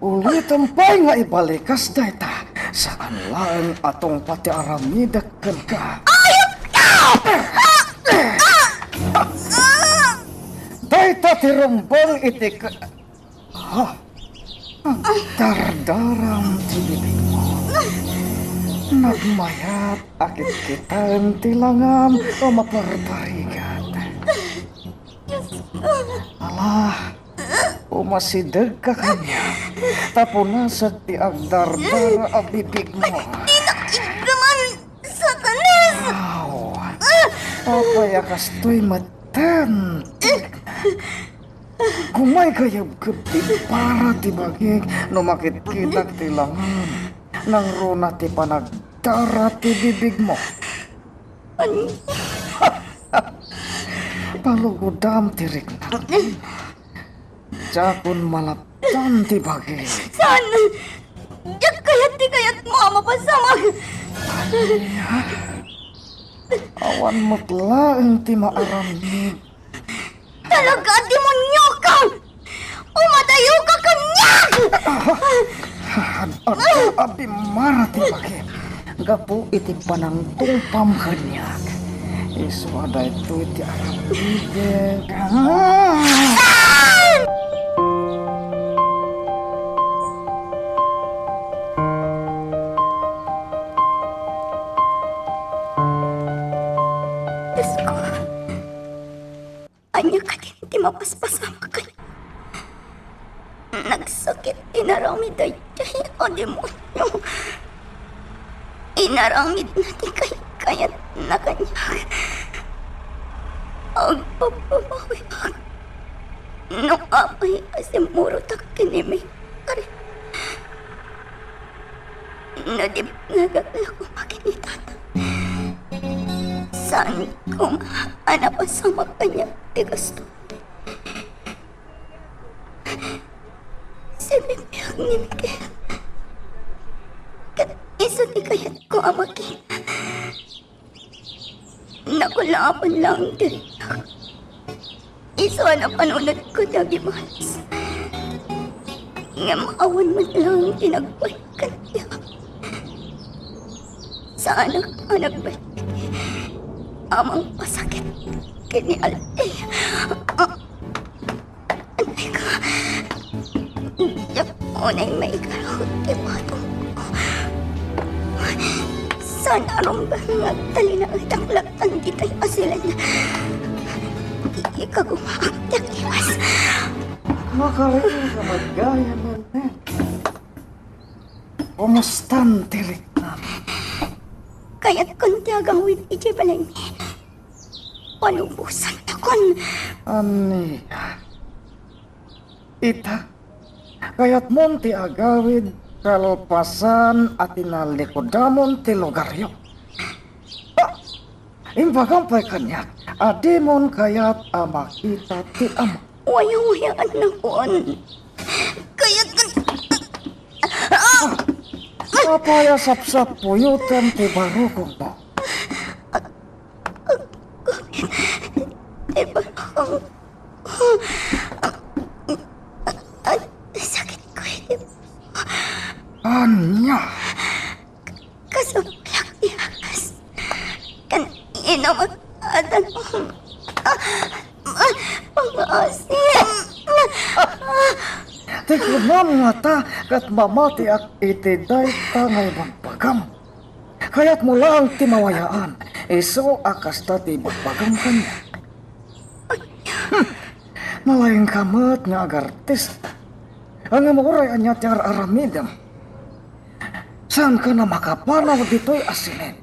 Ulitem pay nga ibalikas dayta. Saan laeng a tungpa ti aramidek kenka. Ayup ka! Ah! Ah! Ah! Dayta ti rumbeng iti ka-, ha? Agdardaram ti bibigmo. Nagmayat a kitkitaen ti langam a maparparigat. Ala, umasidegka kaniak, ta punasak ti agdardara a bibigmo. Dinak iddaman, Satanas! Aw, apay a kastoy metten? Gumaygayabgayab ti para ti bagik no makitkitak ti langam. Nangruna ti panagdara ti bibigmo. Palugodam ti riknak. Diakon malapdan ti bagik. Saan? Diak kayat ti kayatmo a mapasamak. Awan met laeng ti maaramid. Talaga, demonyoka! Umadayoka kaniak! Ad-, adda a bimmara ti bagik. Gapu iti panangtungpam kaniak. Isu a daytoy ti aramidek. Ah! Diyos ko. Ania kadin ti mapaspasamak kaniak? Nagsakit ti inaramid daydiay a demonio. Inaramidna ti kaykayatna kaniak. Agpapamawiak no apay a simmurotak ken ni Mary. No di nagaglaw koma ken ni Tata, saan koma a napasamak kaniak ti gasto. Sibibiag ni Miguel. Ket isu ti kayatko a makita. Nakulaapan laeng ti riknak. Isu a napanunotko ti agibalas. Ngem awan met laeng ti nagbaleg kaniak. Saanak a nagbalik a mangpasakit ken ni Althea. Anay ka. Diak unay maigarud ti patongko. Saan a rumbeng nga agtalinaedak laptan ditoy a silen. Ikagumaak ti agiwas. Makarina ka met gayam, Nene. Kumustan ti riknam? Kayatkon ti agawid idiay balaymi. Palubosantakon. Ania? Ita, kayatmon ti agawid kalpasan a tinalikodamon ti lugaryo? Ah! Imbagam pay kaniak a dimon kayat a makita ti Ama. Wayawayaannakon. Kayat kan... Ah! Apay a sapsappuyotem ti barukongmo? Ti barukong... Sakit ko iti... Ania? Kasublak ti agas. Kan inumak a danum. Ah, ma-, pangaasim. Ti kunam ngata ket mamatiak iti dayta nga ibagbagam. Kayatmo laeng ti mawayaan, isu a kasta ti ibagbagam kaniak. Hmm. Nalaingka met nga agartista. Ngem uray ania ti ar-aramidem, saanka a makapanaw ditoy a silen.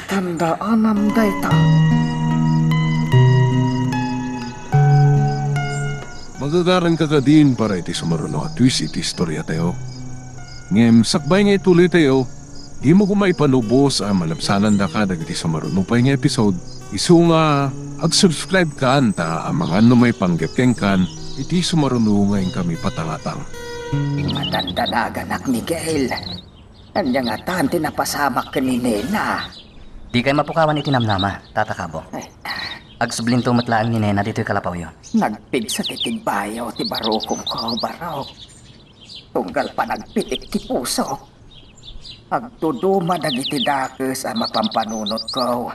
Tandaanam dayta. Magagaranka kadin para iti sumaruno a twist iti istoriatayo. Ngem sakbay nga ituloytayo, dimo koma ipalubos a malabsanandaka dagiti sumaruno pay nga episode. Isu nga ag-subscribe kan ta amangan no maipanggep kenkan iti sumaruno nga inkami patangatang. Madandanaganak, Miguel. Ania ngatan ti napasamak ken ni Nena? Dikay mapukawan iti namnama, Tata Kabo. Ay. Agsublinto met laeng ni Nena ditoy kalapawyo. Nagpigsa ti timbayo ti barukongko, barok. Tunggal panagpitik ti pusok. Agduduma dagiti dakes a mapampanunotko.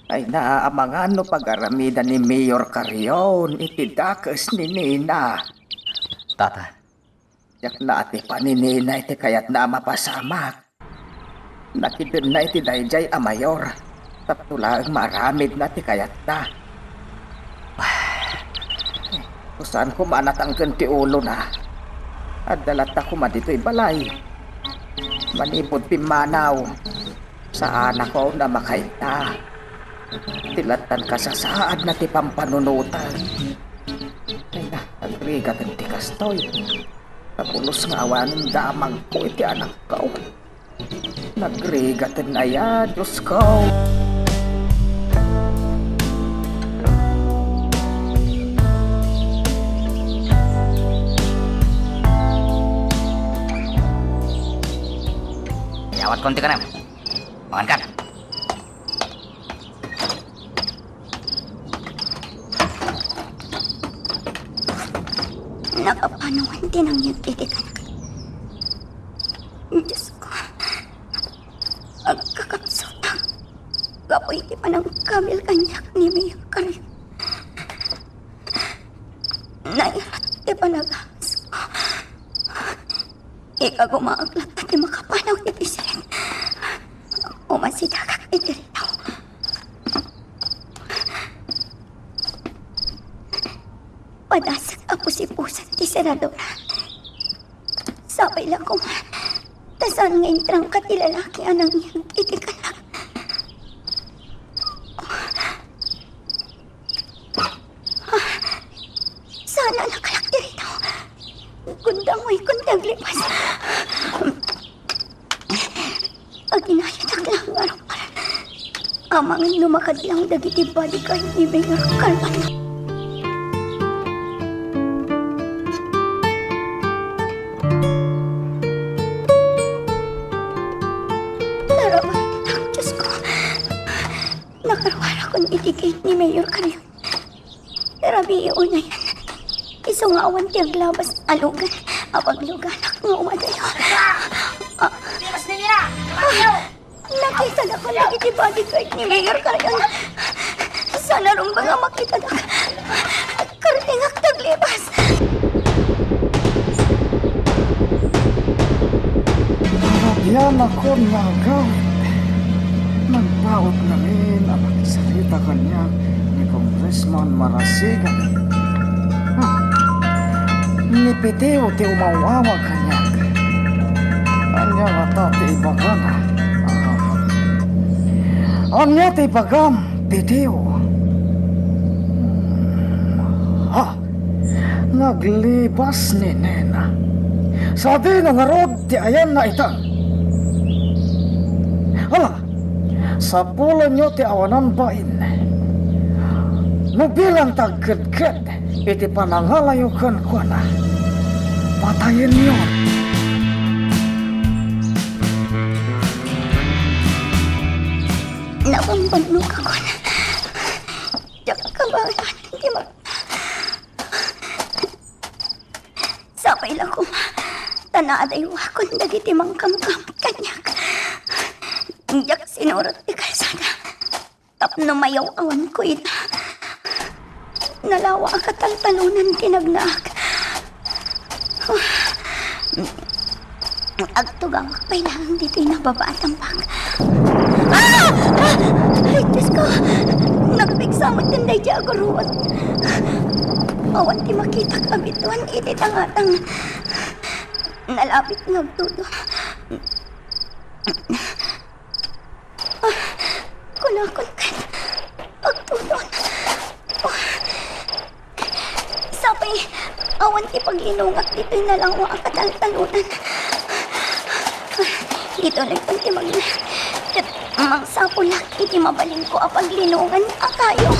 Ay, naamangan no pag-aramidan ni Mayor Carrion iti dakes ni Nena. Tata. Diak naatipan ni Nena iti kayatna a mapasamak. Nakidenna iti daydiay a mayor tapno laeng maaramidna ti kayatna. Saan koma a natangken ti ulona. Adda latta koma ditoy balay. Manipud pimmanaw, saanakon a makaita. Ti lattan kasasaadna ti pampanunotan. Ay na, agrigaten ti kastoy. Kapulos nga awanen damagko iti anakko. Nagrigaten aya, Diosko. Yawat konti ka na. Mangan ka. Nakapanoan ti nangyeg iti kanak. Diosko, agkakapsutak gapu iti panangkabil kaniak ni Mayor Carrion. Nairat ti panagahasko. Ikagumaak latta ti makapanaw iti siring. Umasidagak iti ridaw. Padasek a pusipusan ti seradura. Sapay la koma ta saan nga intrangka ti lalaki a nangyeg iti kanak. Saan a nakalak ditoy. Kundang way kun ti aglibas. Aginayadak la nga aruar. Amangan no makadlaw dagiti bodyguard ni Mayor Carmona. Tara, Diosko. Nakaruarakon iti gate ni Mayor Carrion. Rabii unayen. Isu nga awan ti aglabas a lugan a pagluganak nga umadayo. Ah. Di mas ninira! Nakita na ko dagiti bodyguard ni Mayor Carrion. Saan a rumbeng a makitadak. Kartingak ti aglibas. Rabianakon nga agawid. Nagpaut ngamin a makisarita kaniak ni Congressman Marasigan. Hmm. Ni Piteo ti umaw-awag kaniak. Ania ngata ti ibagana? Ah. Ania ti ibagam, Piteo? Hmm. Ha? Naglibas ni Nena. Sadino ngarud ti ayanna ita? Ala, sapulenyo ti awanan bain. No bilang ti agkedked iti panangalayo kenkuana, patayenyo. Nabambannokakon. Diak kabaelan ti mag- Sapay la koma ta naadaywakon dagiti mangkamkamot kaniak. Diak sinurot ti kalsada tapno mayaw-awanko ida. Nalawa a kataltalonan ti nagnaak. Agtugawak pay laeng ditoy nababa a tambak. Ah! Ah! Ay, Diosko! Nagpigsa met daydiay a gurruod. Awan ti makitak a biduan iti tangatang. Nalabit nga agtudo. Ah, kunakon ket agtudon. Sapay, awan ti paglinongak ditoy nalawa a kataltalonan. Ditoy laeng ti magna. Ket mangsapulak iti mabalinko a paglinongan a kayo.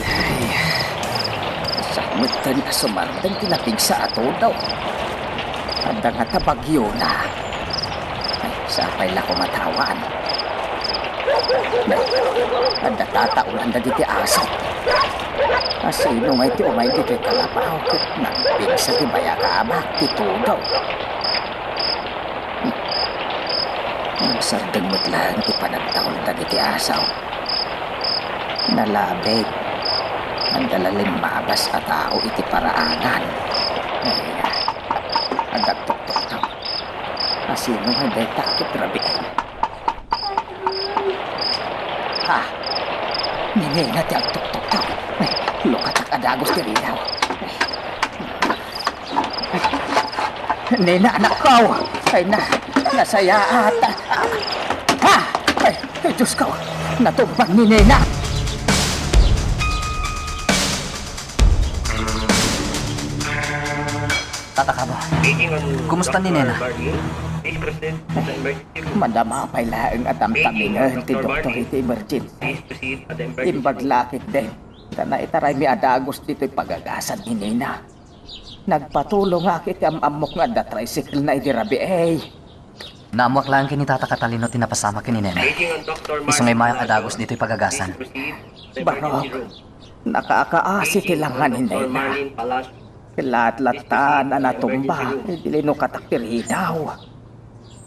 Ay, saan metten a sumardeng ti napigsa a tudo? Adda ngata bagyona. Ay, sapay la koma ta awan. Nay, adda tataolan dagiti aso. Asino ngay ti umay ditoy kalabaw ket nagpigsa ti bayakabak ti tudo? Sardeng met laeng ti panagtaulda dagiti asaw. Nalabit. Adda la limmabas a tao iti paraangan. Ay, adda agtuktuktok. Asino nga dayta ket rabii? Ha? Ni Nena ti agtuktuktok. Ay, lukatak a dagus ti ridaw. Nena, anakko! Ay na, nasayaat! Ha? Ay, Diyos ko! Natumbag ni Nena! Tata Cabo, kumusta ni Nena? Madama pay laeng a tamtamingen ti doktor iti emergency. Imbag la ketdin, ta naitaraymi a dagus ditoy pagagasan ni Nena. Nagpatulongak iti am-ammok nga adda tricycle-na idi rabii. Naammoak laeng ken ni Tata Catalino ti napasamak ken ni Nena. Isu nga immayak a dagus ditoy pagagasan. Barok, nakaakaasi ti langa ni Nena. Latlatta a natumba idi linukatak ti ridaw.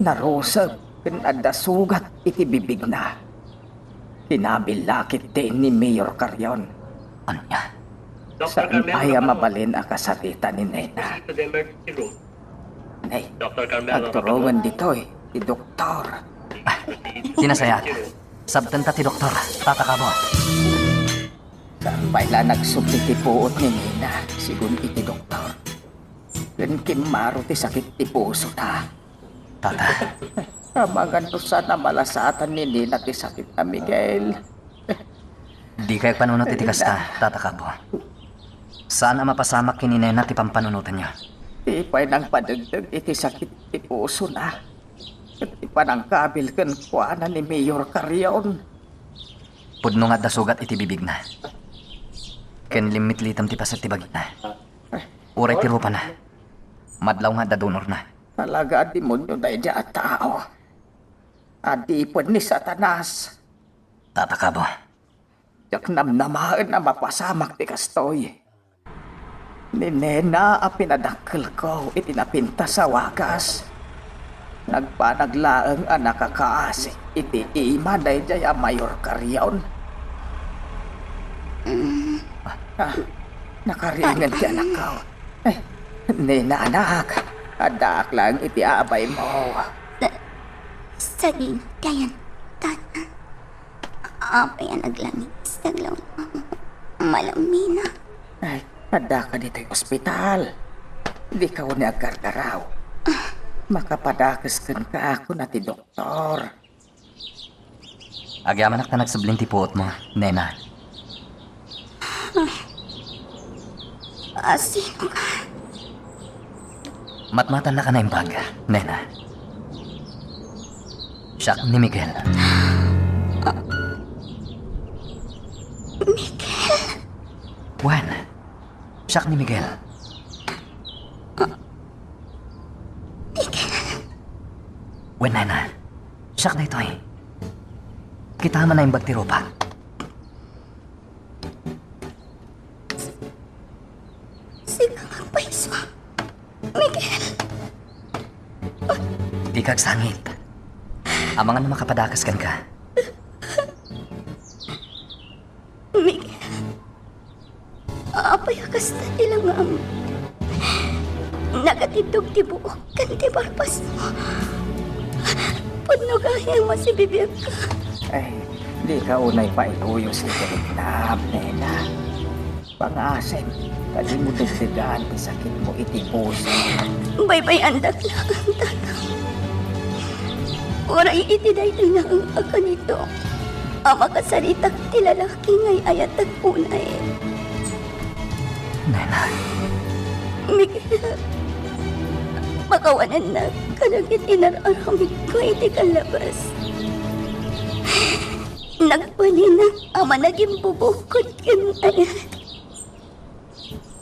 Naruseb ken adda sugat iti bibigna. Kinabil la ketdin ni Mayor Carrion. Ania? Saan pay a mabalin a kasaritan ni Nena. Nay, agturongen ditoy ti doktor. Ah, di nasayaat. Sabtenta ti doktor, Tata Cabo. Saan pay la nagsubli ti puot ni Nena, sigun iti doktor. Ken kimmaro ti sakit ti pusona. Tata. Amangan no saan a malasatan ni Nena ti sakitna, Miguel. Dikay agpanunot iti kasta, Tata Cabo. Saan a mapasamak ken ni Nena ti pampanunotanyo. Ti pay nangpadegdeg iti sakit ti pusona. Ket ti panangkabil kenkuana ni Mayor Carrion. Pudno nga adda sugat iti bibigna. Ken limmitlitem ti paset ti bagina. Uray ti rupana. Madlaw nga adda donorna. Talaga a demonio daydiay a tao. Adipen ni Satanas. Tata Cabo. Diak namnamaen a mapasamak ti kastoy. Ni Nena a pinadakkelko iti napintas a wagas. Nagbanag laeng a nakakaasi iti ima daydiay a Mayor Carrion. Mm. Ah, nakaringen ti anakko. Eh, Nena, anak, addaak laeng iti abaymo. Sa-, saginayan, Tata. Apay a naglangis, naglaw-, malamina. Ay, addaka ditoy ospital. Dika unay aggargaraw. Makapadakes kenka, kuna ti doktor. Agyamanak ta nagsubling ti puotmo, Nena. Asino ka? Matmatannaka naimbag, Nena. Siak ni Miguel. Miguel? Wen, siak ni Miguel. Miguel? Wen, Nena. Siak daytoy. Kitaem a naimbag ti rupak. Sika nga agpayso, Miguel. Dika agsangit. Amangan no makapadakes kenka. Miguel, apay a kasta ti langam? Nagatiddog ti buok ken ti barbasmo. Pudno gayam a sibibiagka. Ay, dika unay pailuyos iti riknam, Nena. Pangasim, ta dimo degdegaan ti sakitmo iti puso. Baybay-andak laeng, Tatang. Uray iti daytoy laeng a kanito a makasaritak ti lalaki nga ay-ayatak unay. Nena. Miguel, pakawanennak kadagiti inar-aramidko iti kallabas. Nagbalinak a managimbubukod ken ayat.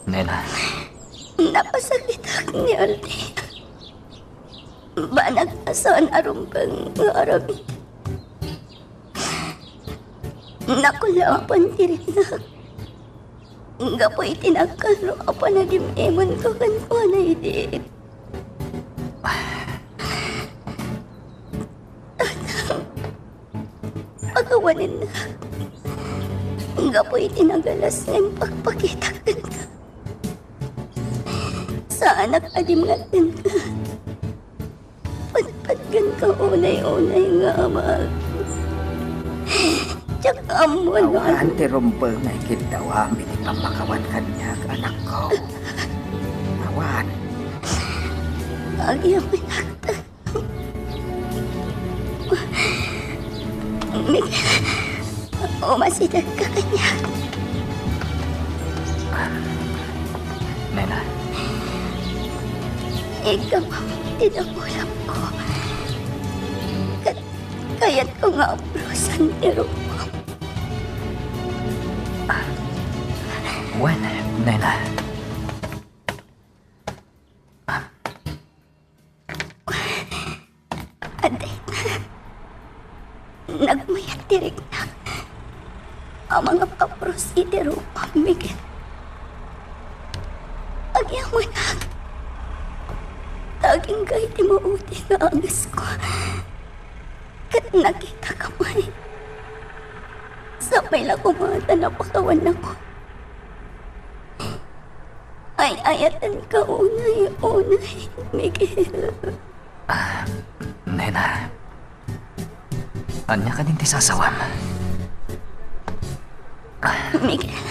Nena. Napasakitak ni Althea. Banag a saan a rumbeng nga aramid. Nakulaapan ti riknak gapu iti nagkano a panagim-imonko kenkuana idi. Ay, Wen, innak, gapu iti nagalas nga impakpakitak kenka, saanak a dimngag kenka. Patpatgenka unay-unay nga amak. Diak ammo, Awan ti rumbeng nga ikiddawam iti pammakawan kaniak, anakko. Awan. Agyamanak. Miguel, umasidegka kaniak. Nena. Iggamam ti dakulangko. Ket kayatko nga abrosan ti rupam. Wen, nena. Adda, nagmayat ti riknak a mangapapros iti rupam, Miguel. Agyamanak. Ta agingga iti maudi nga angesko. Ket nakitak pay. Sapay la koma ta napakawanakon. Ay-ayatenka unay-unay, Miguel. Ah, nena. Ania kadin ti sasawam? Miguel.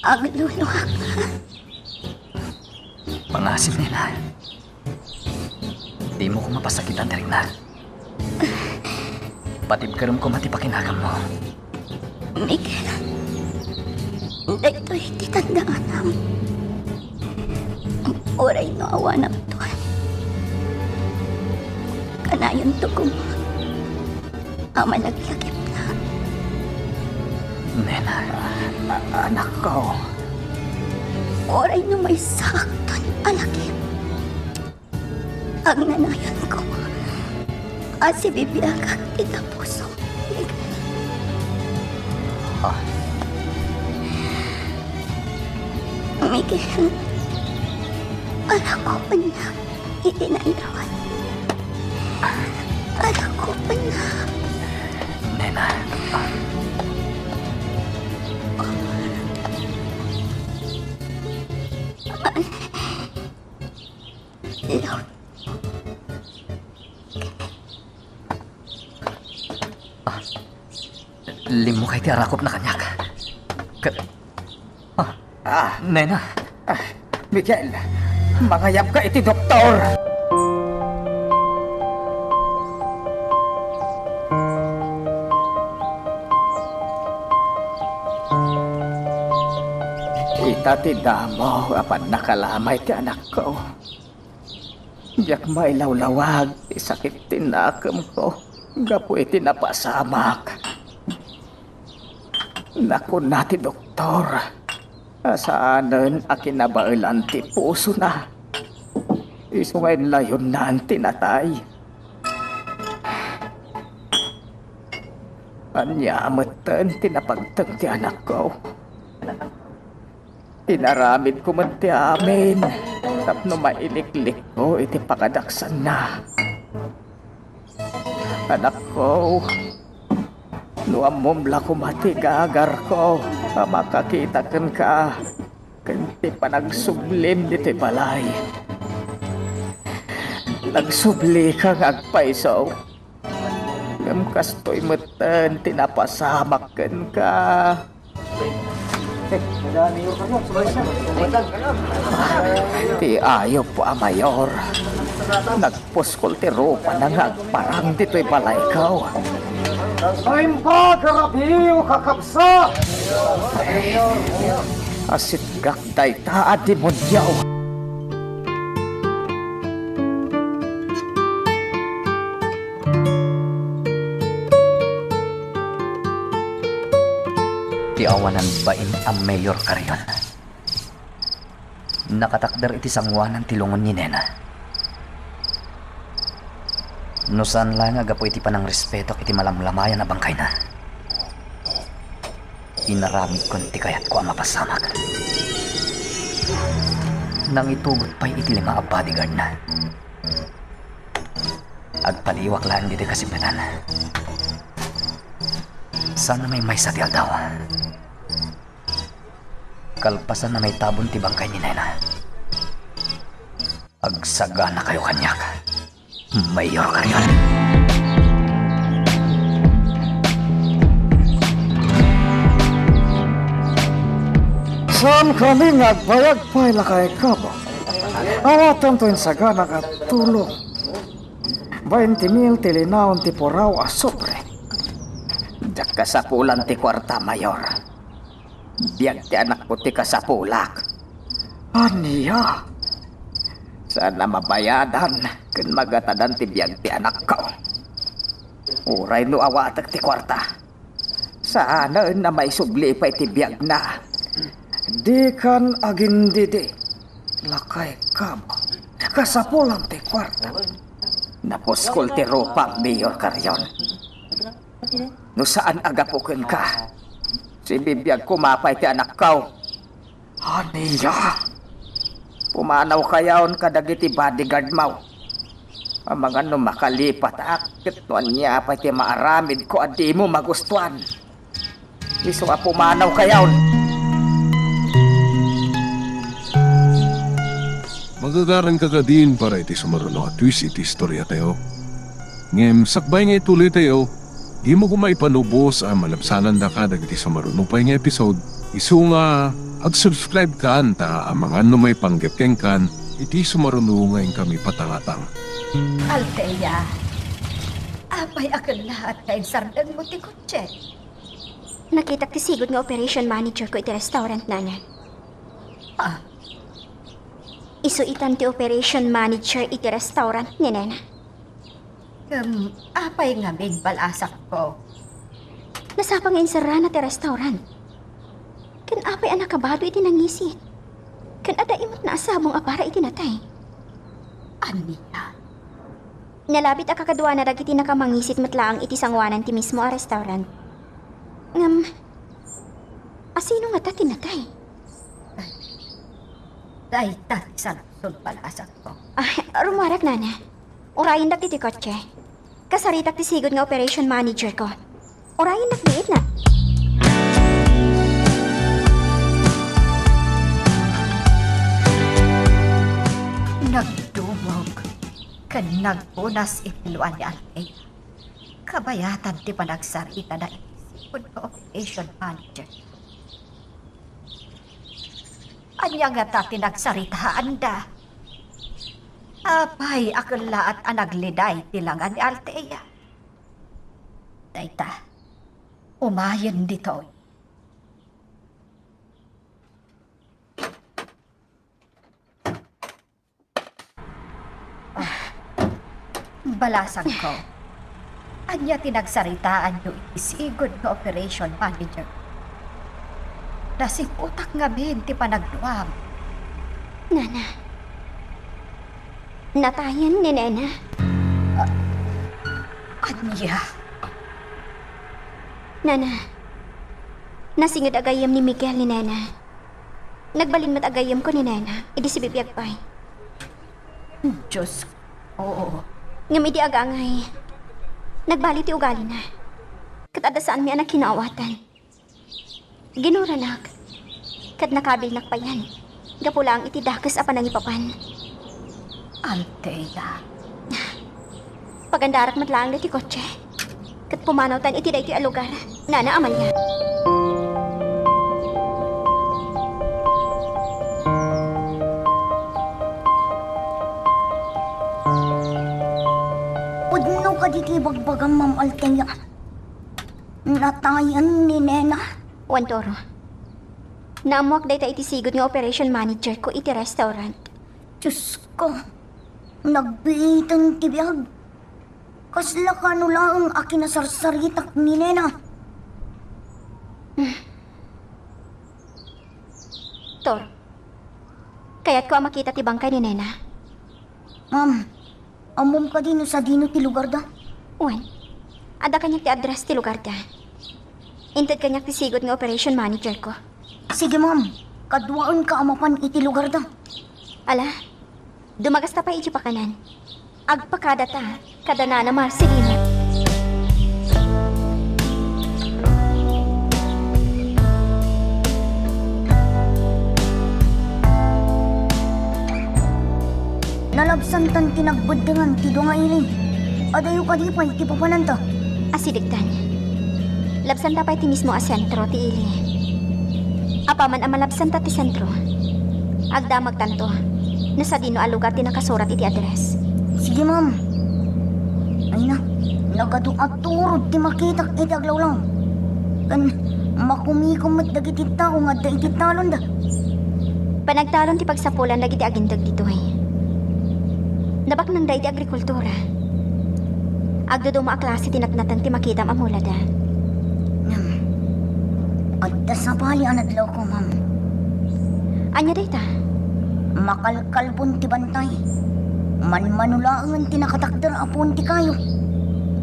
Agluluak. Pangasim, nena. Dimo koma pasakitan ti riknak. Patibkerem koma ti pakinagammo. Miguel, daytoy ti tandaanam. Uray no awanakton, kanayonto koma a malaglagipna. Nena. A-, anakko. Uray no maysaakton a lagip, agnanayon koma a sibibiagak ti tapusom. Ah. Miguel, alakopennak iti nainruan. Alakopennak. Nena. Lord. Ah, limmukay ti arakopna kaniak. Ka-, ah, Ah. Nena. Ah, Miguel, mangayabka iti doktor! Ita ti damo a pannakalamay ti anakko. Diak mailawlawag ti sakit ti nakemko gapu iti napasamak. Nakuna ti doktor a saanen a kinabaelan ti pusona. Isu nga inlayonnan ti natay. Ania metten ti napagteng ti anakko? Inaramidko met ti amin tapno mailiklikko iti pakadaksanna. Anakko, no ammom la koma ti gagarko a makakita kenka ken ti panagsublim ditoy balay. Nagsublika nga agpayso. Ngem kastoy metten ti napasamak kenka. Ti ayup a mayor, nagpuskol ti rupana nga agparang ditoy balayko. Naimbag a rabii, kakabsat! Asitgak dayta a demonio. Ti awanan bain a mayor karion, nakatakder iti sangoanan ti lungon ni Nena. No saan laeng a gapu iti panangrespetok iti malamlamayan a bangkayna, inaramidkon ti kayatko a mapasamak. Nangitugot pay iti lima a bodyguardna. Agpaliiwak laeng ditoy kasimretan. Sana maymaysa ti aldaw. Kalpasan a maitabon ti bangkay ni Nena. Agsaganakayo kaniak, Mayor Carrion. Saankami nga agbayag pay, lakay Kabo. Awatanto insaganak a tulong. Bainti mil ti linaon ti puraw a sobre. Diak kasapulan ti kuarta, Mayor. Biag ti anakko ti kasapulak. Ania? Saan a mabayadan ken magatadan ti biag ti anakko. Uray no awatek ti kuarta, saanen a maisubli pay ti biagna. Dikan agindidi, lakay Kabo. Kasapulan ti kuarta. Napuskol ti rupam, Mayor Carrion. No saan a gapu kenka, sibibiag koma pay ti anakko. Ania? Pumanawkayon kadagiti bodyguardmo. Amangan no makalipatak, ket no ania pay ti maaramidko a dimo magustuan. Isu a pumanawkayon. Magagaranka kadin para iti sumaruno a twist iti istoriatayo. Ngem sakbay nga ituloytayo, dimo koma ipanubos a malabsanandaka dagiti sumaruno pay nga episode. Isu nga ag-subscribe kan ta amangan no maipanggep kenkan iti sumaruno nga inkami patangatang. Althea, apay a kellaat nga insardengmo ti kotse? Nakitak ti sigud nga operation manager ko iti restaurant, Nana. Ah. Isu itan ti operation manager iti restaurant ni Nena. Ngem apay ngamin, balasangko? Nasapa nga inserrana ti restaurant. Ken apay a nakabado iti nangisit? Ken adda imut naasabong a para iti natay? Ania? Nalabit a kakaduana dagiti nakamangisit met laeng iti sangoanan ti mismo a restaurant. Ngem, asino ngata ti natay? Dayta ti sanapsol, balasangko. Ah, rumuarak, Nana. Urayendak ditoy kotse. Kasaritak ti sigud nga operation manager ko. Urayendak diit na. Nagdumog ken nagpunas iti lua ni Althea. Kabayatan ti panagsaritada iti sigud nga operation manager. Ania ngata ti nagsaritaanda? Apay a kellaat a nagliday ti langa ni Althea? Dayta, umayen ditoy. Ah, balasangko, ania ti nagsaritaanyo iti sigud nga operation manager? Nasiputak ngamin ti panagduam. Nana, natayen ni Nena. Ah, ania? Nana, nasinged a gayyem ni Miguel ni Nena. Nagbalin met a gayyemko ni Nena idi sibibiag pay. Diyos, oo. Ngem idi agangay, nagbali ti ugalina. Ket adda saanmi a nakinaawatan. Ginuranak, ket nakabilnak payen. Gapu laeng iti dakes a panangipapan. Althea. Pagandarak met laeng daytoy kotse. Ket pumanawtan iti daytoy a lugar, Nana Amalia. Pudno kadi ti ibagbagam, Ma'am Althea? Natayen ni Nena? Wen, Toro. Naammoak dayta iti sigud nga operation manager ko iti restaurant. Diyos ko, nagbiiten ti biag. Kasla kano laeng a kinasarsaritak ni Nena. Tor, kayatko a makita ti bangkay ni Nena. Ma'am, ammom kadi no sadino ti lugarda? Wen, adda kaniak ti address ti lugarda. Inted kaniak ti sigud nga operation manager ko. Sige, ma'am. Kaduaenka a mapan iti lugarda. Ala, dumagasta pay iti pakanan. Agpakadata kada Nana Marcelina. Santan ti nagbeddengan ti dua nga ili. Adayo kadi pay ti papananta. Asidegtan. Labsanta pay ti mismo a sentro ti ili. Apaman a malabsanta ti sentro, agdamagtanto no sadino a lugar ti nakasurat iti address. Sige, ma'am. Ay na, nagadu a turod ti makitak iti aglawlaw. Ken makumikom met dagiti tao nga adda iti talonda. Panagtalon ti pagsapulan dagiti aginteg ditoy. Nabaknangda iti agrikultura. Agduduma a klase ti natnatan ti makitam a mulada. Ngem, adda sabali a nadlawko, ma'am. Ania dayta? Makalkalbon ti bantay. Manmano laengen ti nakatakder a puon ti kayo.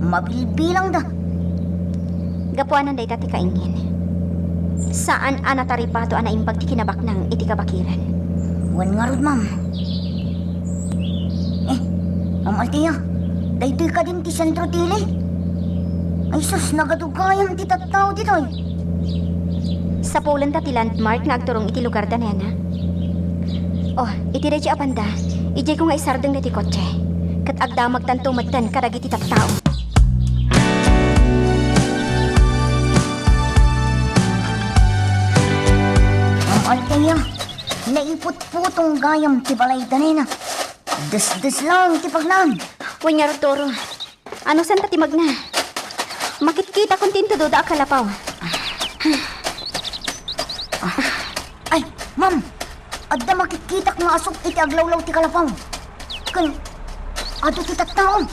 Mabilbilangda. Gapuanan dayta ti kaingin. Saan a nataripato a naimbag ti kinabaknang iti kabakiran. Wen ngarud, ma'am. Eh, Ma'am Althea, daytoy kadin ti sentro ti ili? Ay sus, nagadu gayam ti tattao ditoy. Sapulenta ti landmark nga agturong iti lugarda, nena. Oh, iti daytoy a banda, idiayko nga isardeng daytoy kotse. Ket agdamagtanto metten kadagiti tattao. Ma'am Althea, naiputputong gayam ti balayda, nena. Desdes lang ti paglan. Wen ngarud, Toro. Anusanta ti magna? Makitkitakon ti intudoda a kalapaw. Ay, ma'am, adda makitkitak nga asuk iti aglawlaw ti kalapaw. Ken adu ti tattao.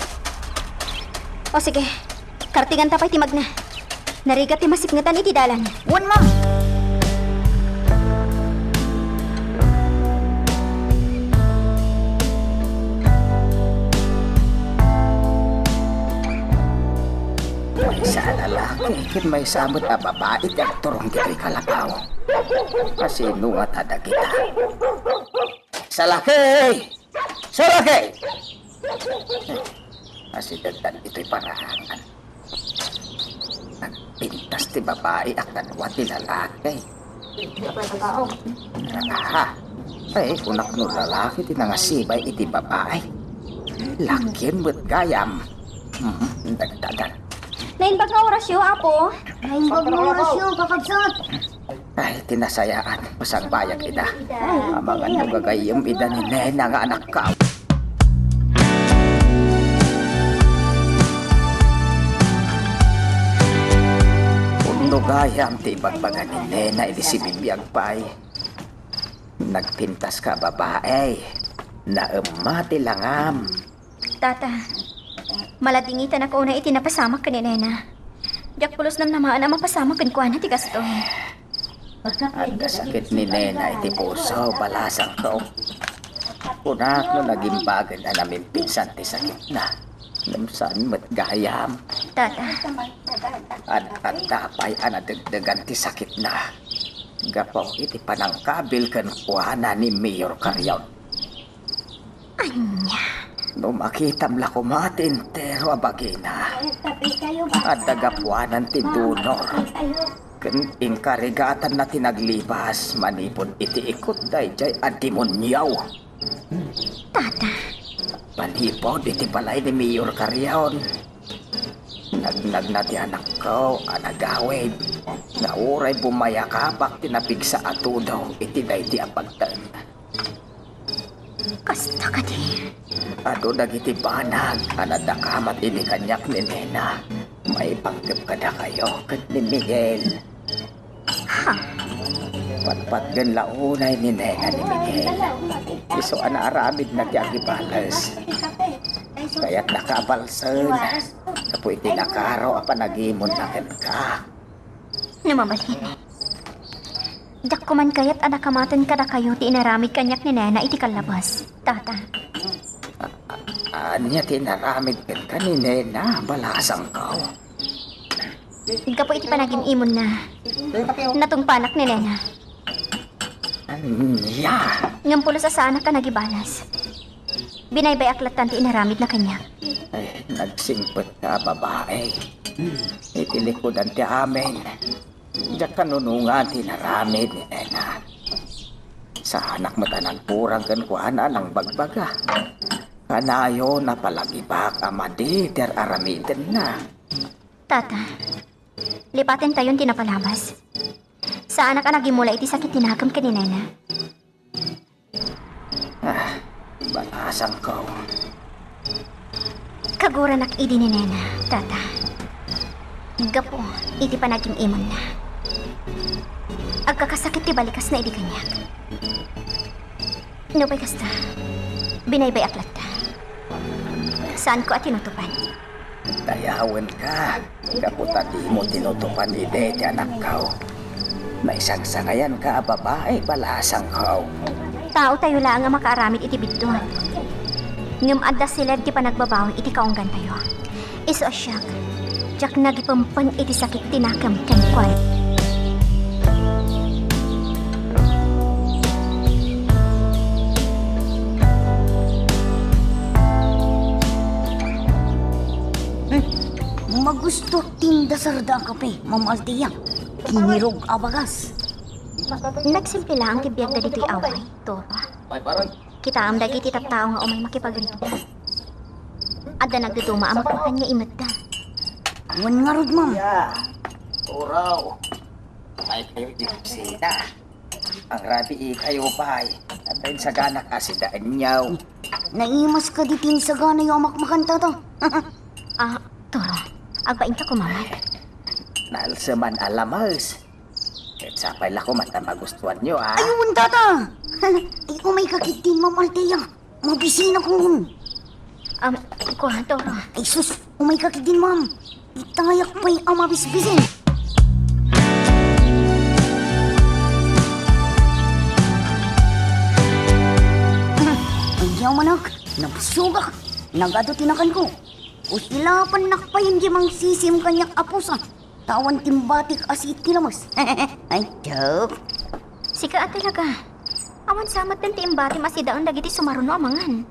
O sige, kartinganta pay ti magna. Narigat ti masipngetan iti dalan. Wen, ma'am. Maysa a lalaki ken maysa met a babai ti agturong ditoy kalapaw. Asino ngata dagita? Salaki! Salaki! Asidegtan itoy paraangan. Nagpintas ti babai a kadua ti lalaki. Aha. Ay, kunak no lalaki ti nangasibay iti babai. Lakien met gayam. Hmm, dagdagan. Naimbag nga orasyo, Apo. Naimbag nga orasyo, kakabsat. Ay, ti nasayaat, masangbayak ida. Amangan no gagayyem ida ni nena nga anakko. Pudno gayam ti ibagbaga ni nena idi sibibiag pay. Nagpintas ka babai. Naemma ti langam. Tata, maladingitanak unay iti napasamak ken ni nena. Diak pulos namnamaan a mapasamak kenkuana ti gasto. Adda sakit ni nena iti puso, balasangko. Kunak no nagimbagen a namimpinsan ti sakitna. Ngem saan met gayam. Tata. Ad-adda pay a nadegdegan ti sakitna. Gapu iti panangkabil kenkuana ni Mayor Carion. Ania? No makitam la koma ti entero a bagina, adda gapuanan ti donor. Ken inkarigatanna ti naglibas manipud iti ikut daydiay a demonio. Tata. Manipud iti balay ni Mayor Carion, nagnagna ti anakko a nagawid nga uray bumayakabak ti napigsa a tudo iti daydi a pagten. Kasta kadi? Adu dagiti banag a nadakamat idi kaniak ni Nena maipanggep kadakayo ken ni Miguel. Ha? Patpatgen la unay ni Nena ni Miguel. Isu a naaramidna ti agibales. Kayatnaka a balsen gapu iti nakaro a panagimonna kenka. No mabalin, diak koman kayat a nakamaten kadakayo ti inaramid kaniak ni Nena iti kallabas, Tata. A-, a-, ania ti inaramid kenka ni Nena, balasangko? Gapu iti panagim-imonna, natungpanak ni Nena. Ania? Ngem pulos a saanak a nagibalas. Binaybay-ak lattan ti inaramidna kaniak. Ay, nagsingpet ka a babai. Iti likudan ti amin, diak kanunongan ti inaramid ni Nena. Saanak met a nagburang kenkuana a nangbagbaga. Kanayon a palagipek a madi ti ar-aramidenna. Tata, lipatentayon ti napalabas. Saanak a nagimula iti sakit ti nakem ken ni Nena. Ah, balasangko. Kaguranak idi ni Nena, Tata. Gapu iti panagim-imonna. Agkakasakit ti balikasna idi kaniak. Nupay kasta, binaybayak latta. Saanko a tinutupan. Dayawenka, gapu ta dimo tinutupan idi ti anakko. Naisangsangayanka a babai, balasangko. Taotayo laeng a makaaramid iti biddut. Ngem adda siled ti panagbabawi iti kaunggantayo. Isu a siak, diak nagipempen iti sakit ti nakem kenkuana. Hmm, magusto ti indasarda a kape, Ma'am Althea. Kinirog a bagas. Nagsimple laeng ti biagda ditoy away, Toro. Kitaem dagiti tattao nga umay makipagrikna. Adda nagduduma a makmakan nga imetta. Wen ngarud, ma'am. Ya, Toro. Ay kayo di kusina. Agrabii kayo pay. Adda insaganak a sidaenyo. Naimas kadi ti insaganayo a makmakan, Tata. Ah, Toro, agbainka kumamat. Naalseman a lames. Ket sapay la koma ta magustuanyo, a? Ay, wen, Tata! Ay, umayka ketdin, Ma'am Althea. Mabisinak. Um, kuan, Toro. Ay, sus, umayka ketdin, ma'am. Itayak pay a mabisbisin. Ay, yamanak, nabusogak. Nagadu ti nakanko. Usilapannak pay iti mangsisim kaniak a pusa. Ta awan timbatik a siit ti lames. Ay, joke. Sika a talaga. Awan sa metten ti imbatim a sidaen dagiti sumaruno a mangan.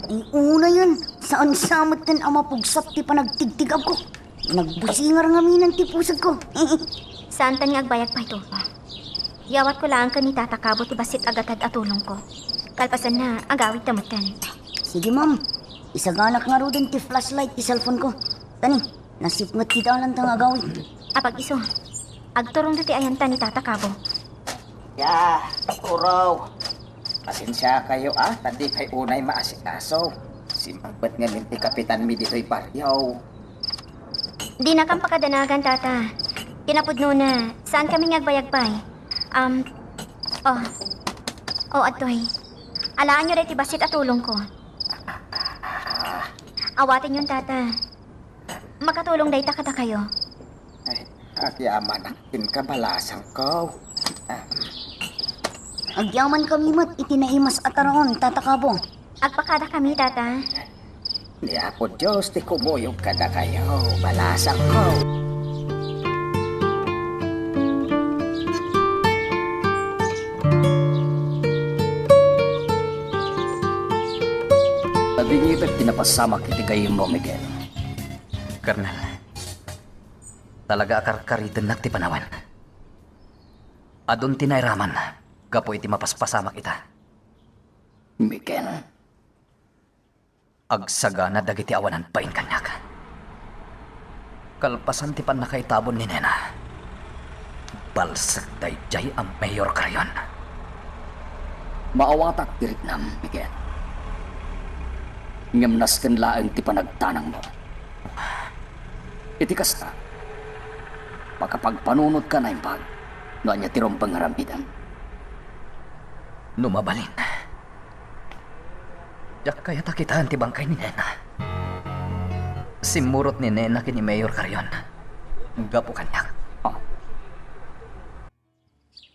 Ay, unayen, saan sa metten a mapugsat ti panagtigtigabko. Nagbusingar ngaminen ti pusegko. Saantan nga agbayag pay, Toro. Yawatko laeng ken ni Tata Kabo ti bassit a gatad a tulongko. Kalpasanna, agawidta metten. Sige, ma'am. Isaganak ngaruden ti flashlight ti cellphone-ko. Tani, nasipnget ti dalanta nga agawid. Apag-isu, agturongda ti ayanta ni Tata Kabo. Ya, Toro. Pasensiakayo, a, ta dikay unay maasikaso. Simmangpet ngamin ti kapitanmi ditoy barrio. Dinakam pakadanagan, Tata. Kinapudnona, saankami nga agbayag pay. Um, oh. Oh, adtoy. Alaanyo daytoy bassit a tulongko. Awatenyon, Tata. Makatulong dayta kadakayo. Ay, agyamanak kenka, balasangko. Ah. Agyamankami met iti naimas a taraon, Tata Kabo. Agpakadakami, Tata. Ni Apo Dios ti kumuyog kadakayo, balasangko. Adi ngarud ti napasamak iti gayyemmo, Miguel. Kernel, talaga a karkaridennak ti panawen. Adun ti nairaman gapu iti mapaspasamak ita. Miguel. Agsagana dagiti awanan bain kaniak. Kalpasan ti pannakaitabon ni Nena, balsek daydiay a Mayor Carrion. Maawatak ti riknam, Miguel. Ngem nasken laeng ti panagtanangmo. Iti kasta, makapagpanunotka naimbag no ania ti rumbeng nga aramidem. No mabalin, diak kayat a kitaen ti bangkay ni Nena. Simmurot ni Nena ken ni Mayor Carrion gapu kaniak. Oh.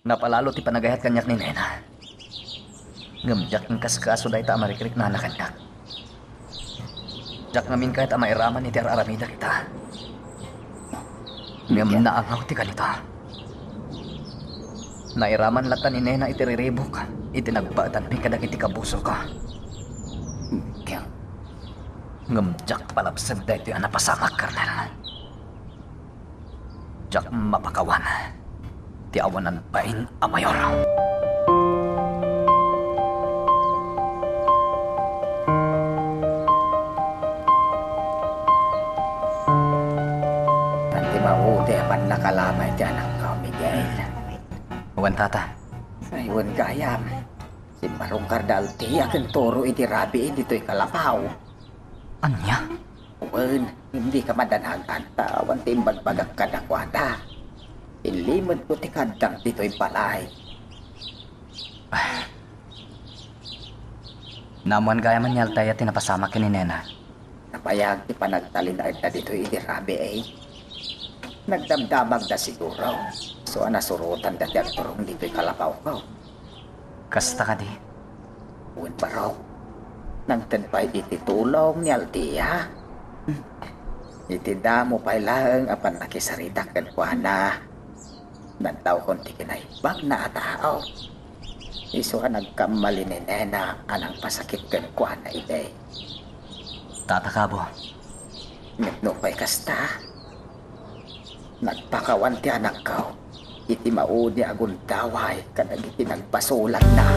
Napalalo ti panagayat kaniak ni Nena. Ngem diak inkaskaso dayta a marikriknana kaniak. Diak ngamin kayat a mairaman iti ar-aramidek ita. Ngem naangaw ti kalito. Nairaman latta ni Nena iti riribuk iti nagbaetanmi kadagiti kabusor ko. Ngem diak palabsek daytoy a napasamak, Kernel. Diak mapakawan ti awanan bain a Mayor. Alamay ti anakko, Miguel. Wen, tata. Ay, wen gayam. Simmarungkarda Althea ken Toro idi rabii ditoy kalapaw. Ania? Wen, dika madanagan ta awan ti imbagbagak kadakuada. Inlimedko ti kaddam ditoy balay. Naammoan gayam a ni Althea ti napasamak ken ni Nena. Nabayag ti panagtalinaedna ditoy idi rabii. Nagdamdamagda siguro. Isu a nasurotanda ti agturong ditoy kalapawko. Kasta kadi? Wen, barok. Nangted pay iti tulong ni Althea. Iti damo pay laeng a pannakisaritak kenkuana, nadlawkon ti kinaimbagna a tao. Isu a nagkammali ni Nena a nangpasakit kenkuana idi. Tata Kabo. Ngem nupay kasta, nagpakawan ti anakko iti maudi a gundaway kadagiti nagbasolanda.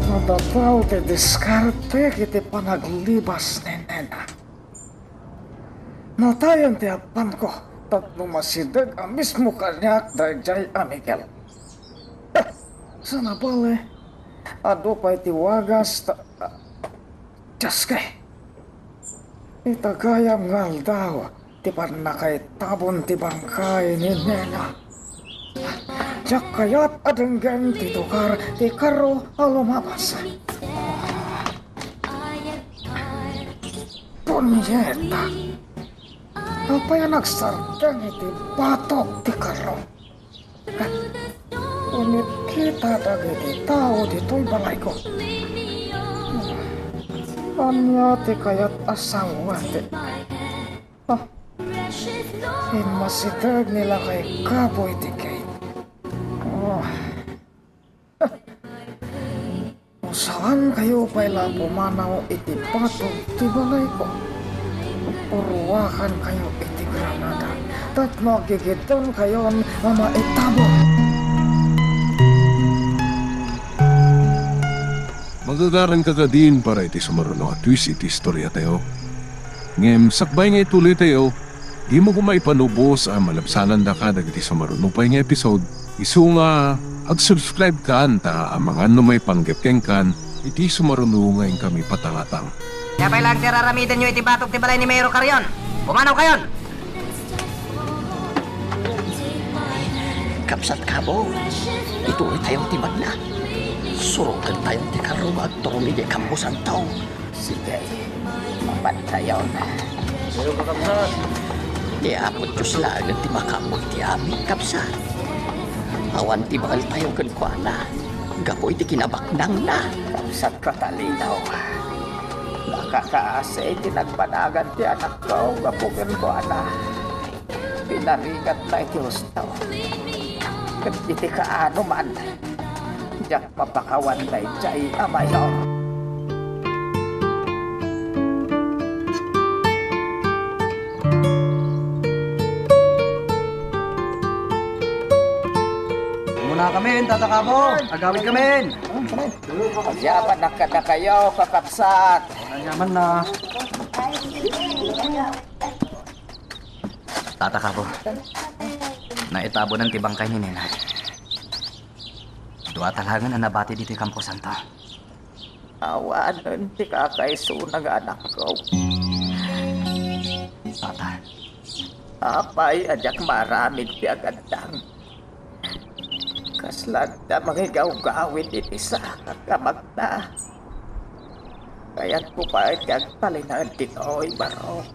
Nadadaw ti diskarte iti panaglibas ni Nena. Natayen ti appanko tapno masideg a mismo kaniak daydiay a Miguel. Sana bale, adu pay ti wagas ta, ah, diaske. Ita gayam nga aldaw ti pannakaitabon ti bangkay ni Nena. Diak kayat a denggen ti tukar ti karro a lumabas. Punyeta! Apay a nagsardeng iti batok ti karro? Ket initkita dagiti tao ditoy balayko. Ania ti kayat a sawen ti, ah, immasideg ni Lakay Kabo iti gate. Ah. No saan kayo pay la pumanaw iti batok ti balayko, uruakan kayo iti granada, tapno agigidon kayon a maitabon. Magagaran ka kadin para iti sumaruno a twist iti istorya tayo. Ngem sakbay nga ituloy tayo, dimo koma ipanubos a malabsanandaka dagiti sumaruno pay nga episode. Isu nga, ag-subscribe kan ta amangan no maipanggep kenkan iti sumaruno nga inkami patangatang. Apay laeng ti ar-aramidenyo iti batok ti balay ni Mayor Carion? Pumanaw kayon! Kabsat Kabo, ituloy tayo ti bagna. Suroten tayo ti karro nga agturong idiay kamposanto. Sige, mapantayon. Ni Apo Dios laeng ti makaammo iti amin, kabsat. Awan ti baeltayo kenkuana gapu iti kinabaknangna. Kabsat Catalino, nakakaasi ti nagbanagan ti anakko gapu kenkuana. Pinarigatna iti husto. Ket iti kaano man, diak mapakawan daydiay a mayor. Umuna kami, Tata Kabo. Agawid kami. Agyaman na kadakayo, kakabsat. Agyaman na. Tata Kabo, naitabonan ti bangkay ni Nena. Dua talagan a nabati ditoy kamposanto. Awanen ti kakaisuna nga anakko. Tata. Apay a diak maaramid ti agaddang? Kasla adda mangigawgawid iti sakak a magna. Kayatko pay ti agtalinaed ditoy, barok.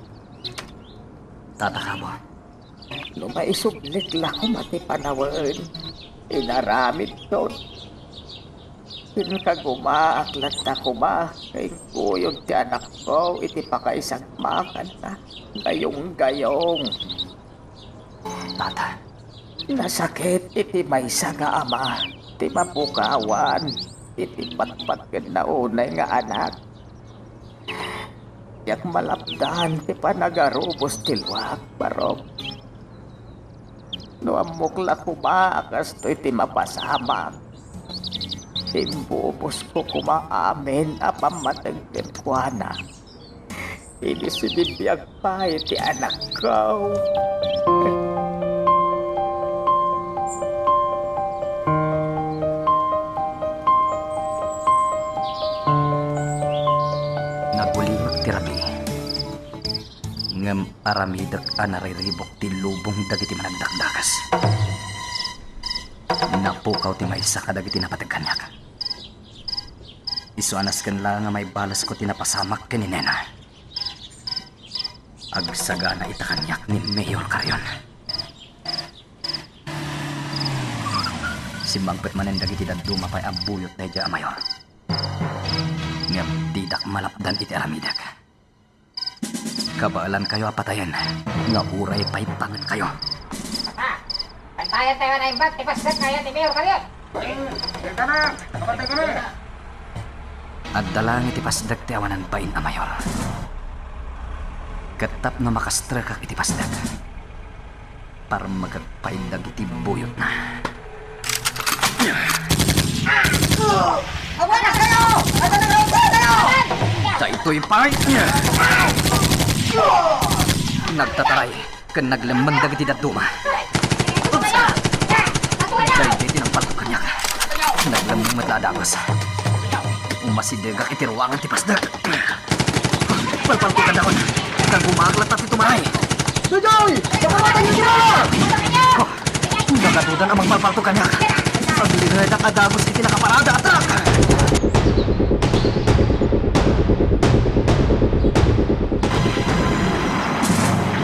Tata Kabo. No maisublik la koma ti panawen, inaramidton. Ken kagumaak latta koma nga inkuyog ti anakko iti pakaisagmakanna. Gayong-gayong. Tata. Nasakit iti maysa nga ama ti mapukawan iti patpatgenna unay nga anak. Diak malapdan ti panagarubos ti luak, barok. No ammok la koma a kastoy ti mapasamak, Imbubusko koma amin a pammateg kenkuana. Idi sibibiag pay ti anakko. Nagulimek ti rabii, ngem aramidek a nariribuk ti lubong dagiti managdakdakes. Napukaw ti maysa kadagiti napateg kaniak. Isu a nasken la nga maibalesko ti napasamak ken ni Nena. Agsagana ita kaniak ni Mayor Carrion. Simmangpet manen dagiti dadduma pay a buyot daydiay a mayor. Ngem didak malapdan iti aramidek. Kabaelankayo a patayen nga uray pay pangenkayo. Ah, pantayantayo a naimbag ti pasdek nga ayan ni Mayor Carrion. Adda laeng iti pasdek ti awanan bain a mayor. Ket tapno makastrekak iti pasdek, parmekek pay dagiti buyotna. Awanan kayo! Awanan kayo! Daytoy pay! Nagtataray ken naglemmeng dagiti dadduma. Daydiay ti nangpaltok kaniak. Naglemmeng met la a dagus. Umasidegak iti ruangan ti pasdek. Palpaltokandakon. Kaggumaak latta ti tumaray. Daydiay! Pakamatay iti ruangan! Oh, nagadudan a mangpalpaltok kaniak. Aglingedak a dagus iti nakaparada a truck.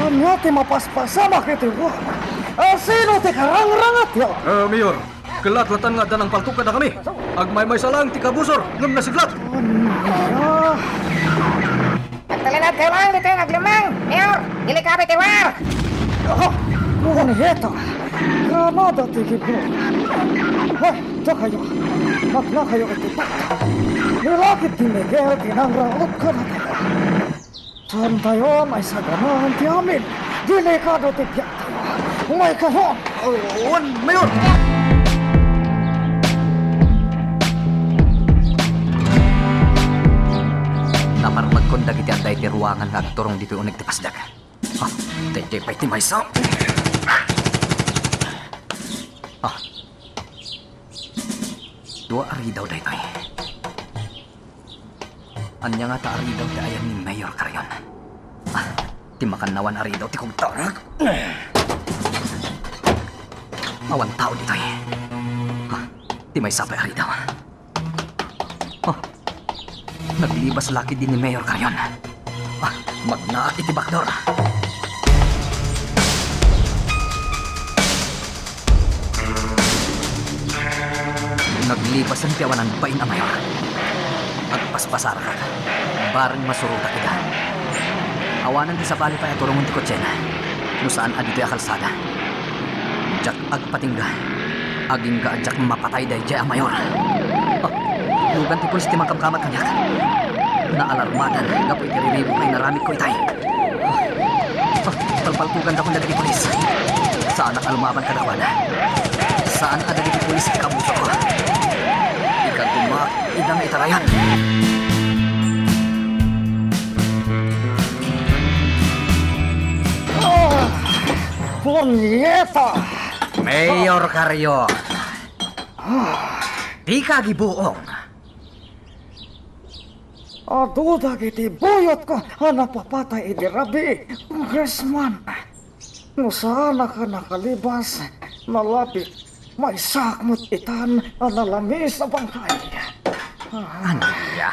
Ania ti mapaspasamak iti ruangan? Asino ti karangrangatyo? Eh, Mayor, kellaat latta nga adda nangpaltok kadakami. Agmaymaysa laeng ti kabusor ngem nasiglat. Ania? Agtalinaedkayo laeng ditoy nga aglemmeng, Mayor. Delikado ti ruar. Oh, punyeta! Granada ti gibro. Hoy, dakayo. Magnakayo iti takto. Ni Lucky ti Miguel ti nangraot kadatayo. Saantayo maisaganaan ti amin. Delikado ti biagtayo. Umaykayo. Wen, Mayor! Naparmekon dagiti adda iti ruangan nga agturong ditoy uneg ti pasdek. Ah, daydiay pay ti maysa. Ah. Dua a ridaw daytoy. Ania ngata a ridaw ti ayan ni Mayor Carrion? Ah, ti makannawan a ridaw ti kugtarak. Awan tao ditoy. Ah, ti maysa pay a ridaw. Ah, naglibas la ketdi ni Mayor Carrion. Ah, magnaak iti bakdor. Naglipasen ti awanan bain a mayor. Agpaspasarakak. Bareng masurotak ida. Awanen ti sabali pay a turongen ti kotsena no saan a ditoy a kalsada. Diak agpatingga. Agingga a diak mapatay daydiay a mayor. Ah, lugan ti pulis ti mangkamkamat kaniak. Naalarmadan gapu iti riribuk a inaramidko itay. Ah, palpaltogandakon dagiti pulis. Saanak a lumaban kadakuada. Saan a dagiti pulis ti kabusor. Ikaguma, ida nga itarayan. Ah, punyeta! Mayor Carrion. Ah. Dika agibuong. Adu dagiti buyotko a napapatay idi rabii, Congressman. No saanak a nakalibas, nalabit, maysaak met itan a nalamis a bangkay. Ah. Ania?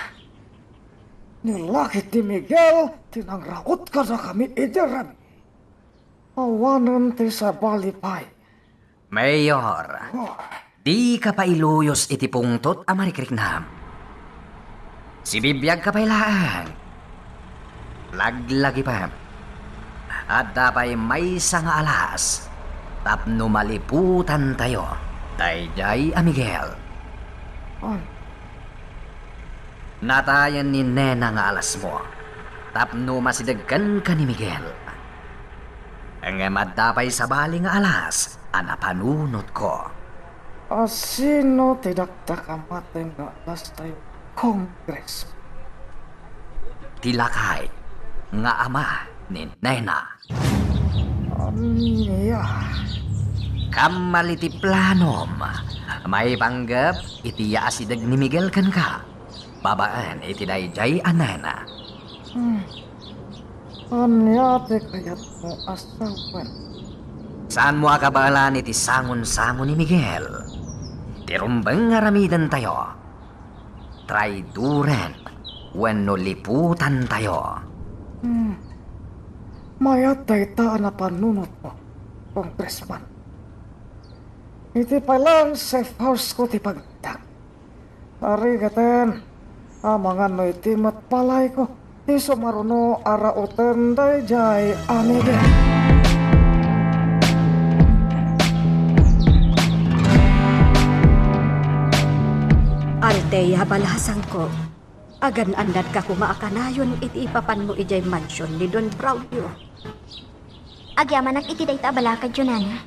Ni Lucky ti Miguel ti nangraot kadakami idi rabii. Awanen ti sabali pay. Mayor, dika pay luyos iti pungtot a marikriknam. Sibibiagka pay laeng. Laglagipem. Adda pay maysa nga alas tapno maliputantayo daydiay a Miguel. Natayen ni Nena nga alasmo tapno masideg kenka ni Miguel. Ngem adda pay sabali nga alas a napanunotko. A sino ti dakdakamaten nga alas tayo, Congressman? Ti lakay nga ama ni Nena. Ania? Kammal iti planom. Maipanggep iti yaasideg ni Miguel kenka, babaen iti daydiay a Nena. Hmm. Ania ti kayatmo a sawen? Saanmo a kabaelan iti sangon-sango ni Miguel. Ti rumbeng nga aramidentayo, traidoren wenno liputantayo. Hmm. Mayat dayta a napannunotmo, Congressman. Iti pay lang safe house ko ti pagdang. Narigaten, amangan no iti met balayko, ti sumaruno a rauten daydiay a Miguel. Althea, balasangko, agan-annadka koma a kanayon iti ipapanmo idiay mansion ni Don Braulio. Agyamanak iti dayta a balakadyo, Nana.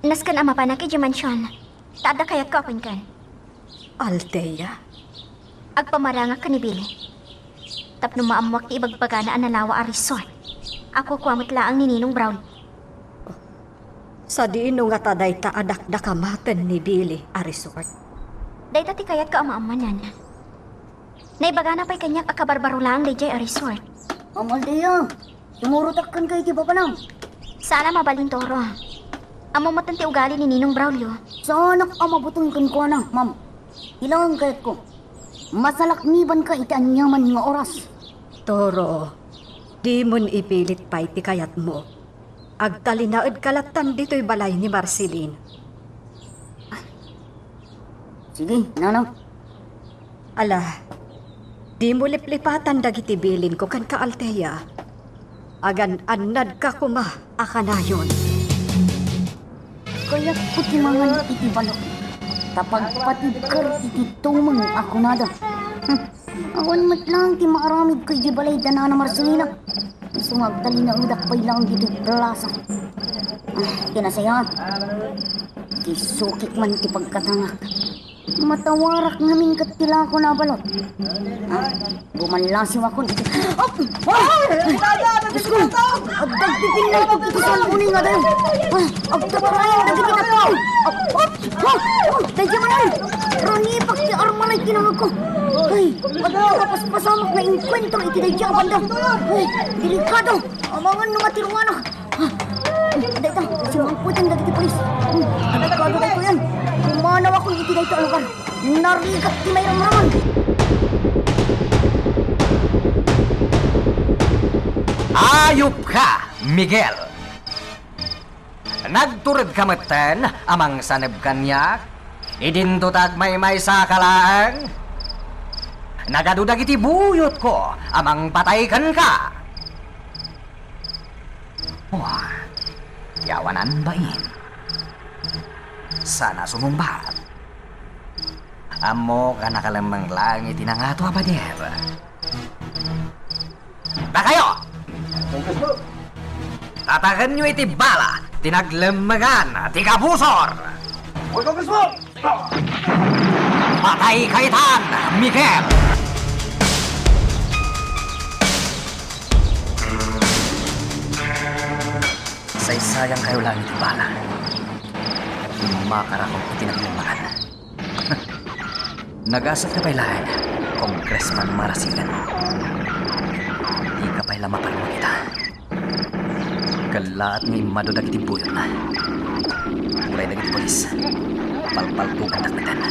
Nasken a mapanak idiay mansion. Ta adda kayatko a kenkan. Althea? Agpamarangak ken ni Billy. Tapno maammoak ti ibagbagana a nalawa a resort. A kukua met laeng ni Ninong Brown. Sadino ngata dayta a dakdakamaten ni Billy a resort? Dayta ti kayatko a maammo, Nana. Naibagana pay kaniak a kabarbaro laeng daydiay a resort. Ma'am Althea, sumurotak kenka iti papanam. Saan a mabalin, Toro. Ammom metten ti ugali ni Ninong Braulio. Saanak a mabuteng kenkuana, ma'am. Ilangan kayatko. Masalaknibanka iti aniaman nga oras. Toro, dimon ipilit pay ti kayatmo. Agtalinaedka lattan ditoy balay ni Marceline. Sige, Nana. Ala, dimo liplipatan dagiti bilinko kenka, Althea. Agan-annadka koma a kanayon. Kayatko ti mangan iti balok, ta pagpatibker iti tumeng a kunada. Hmm. Awan met laeng ti maaramidko iti balay da Nana Marcelina. Isu nga agtalinaedak pay laeng ditoy plasa. Ah, ti nasayaat, ti sukik man ti pagkatangak. Matawarak ngamin ket ti lako a balok. Ah, bumallasiwakon iti, ah! Ah! Diyos ko! Agdagpipinnaw ti pupusan uning nga dayo. Ah, agtatarayan dagiti tattao. Ah! Ah! Ah! Daydi manen! Rangipak ti arma na ikinangagko. Ay, agpapaspasamak nga inkuentro iti daydi a banda. Ay, delikado! Amangan no matiruanak. Ah, dayta, simmangpeten dagiti pulis. Hmm, delikado daytoyen. Pumanawakon iti dayta a lugar. Narigat ti mairamraman. Ayupka, Miguel! Nagturedka metten a mangsaneb kaniak? Idinto ta agmaymaysaka laeng? Nagadu dagiti buyotko a mangpatay kenka. Wa, ti awanan bain. Saan a sumungbat. Ammok a nakalemmeng laeng iti nangato a pader. Dakayo! Tatakenyo iti bala ti naglemmegan ti kabusor! Patay ka itan, Miguel! Saysayangkayo laeng iti bala. Immakarakup iti naglemmegan. Nagasat ka pay laeng, Congressman Marasigan. Dika pay la maparmak ita. Kellaat nga immadu dagiti buyotna. Uray dagiti pulis, palpaltugandak metten.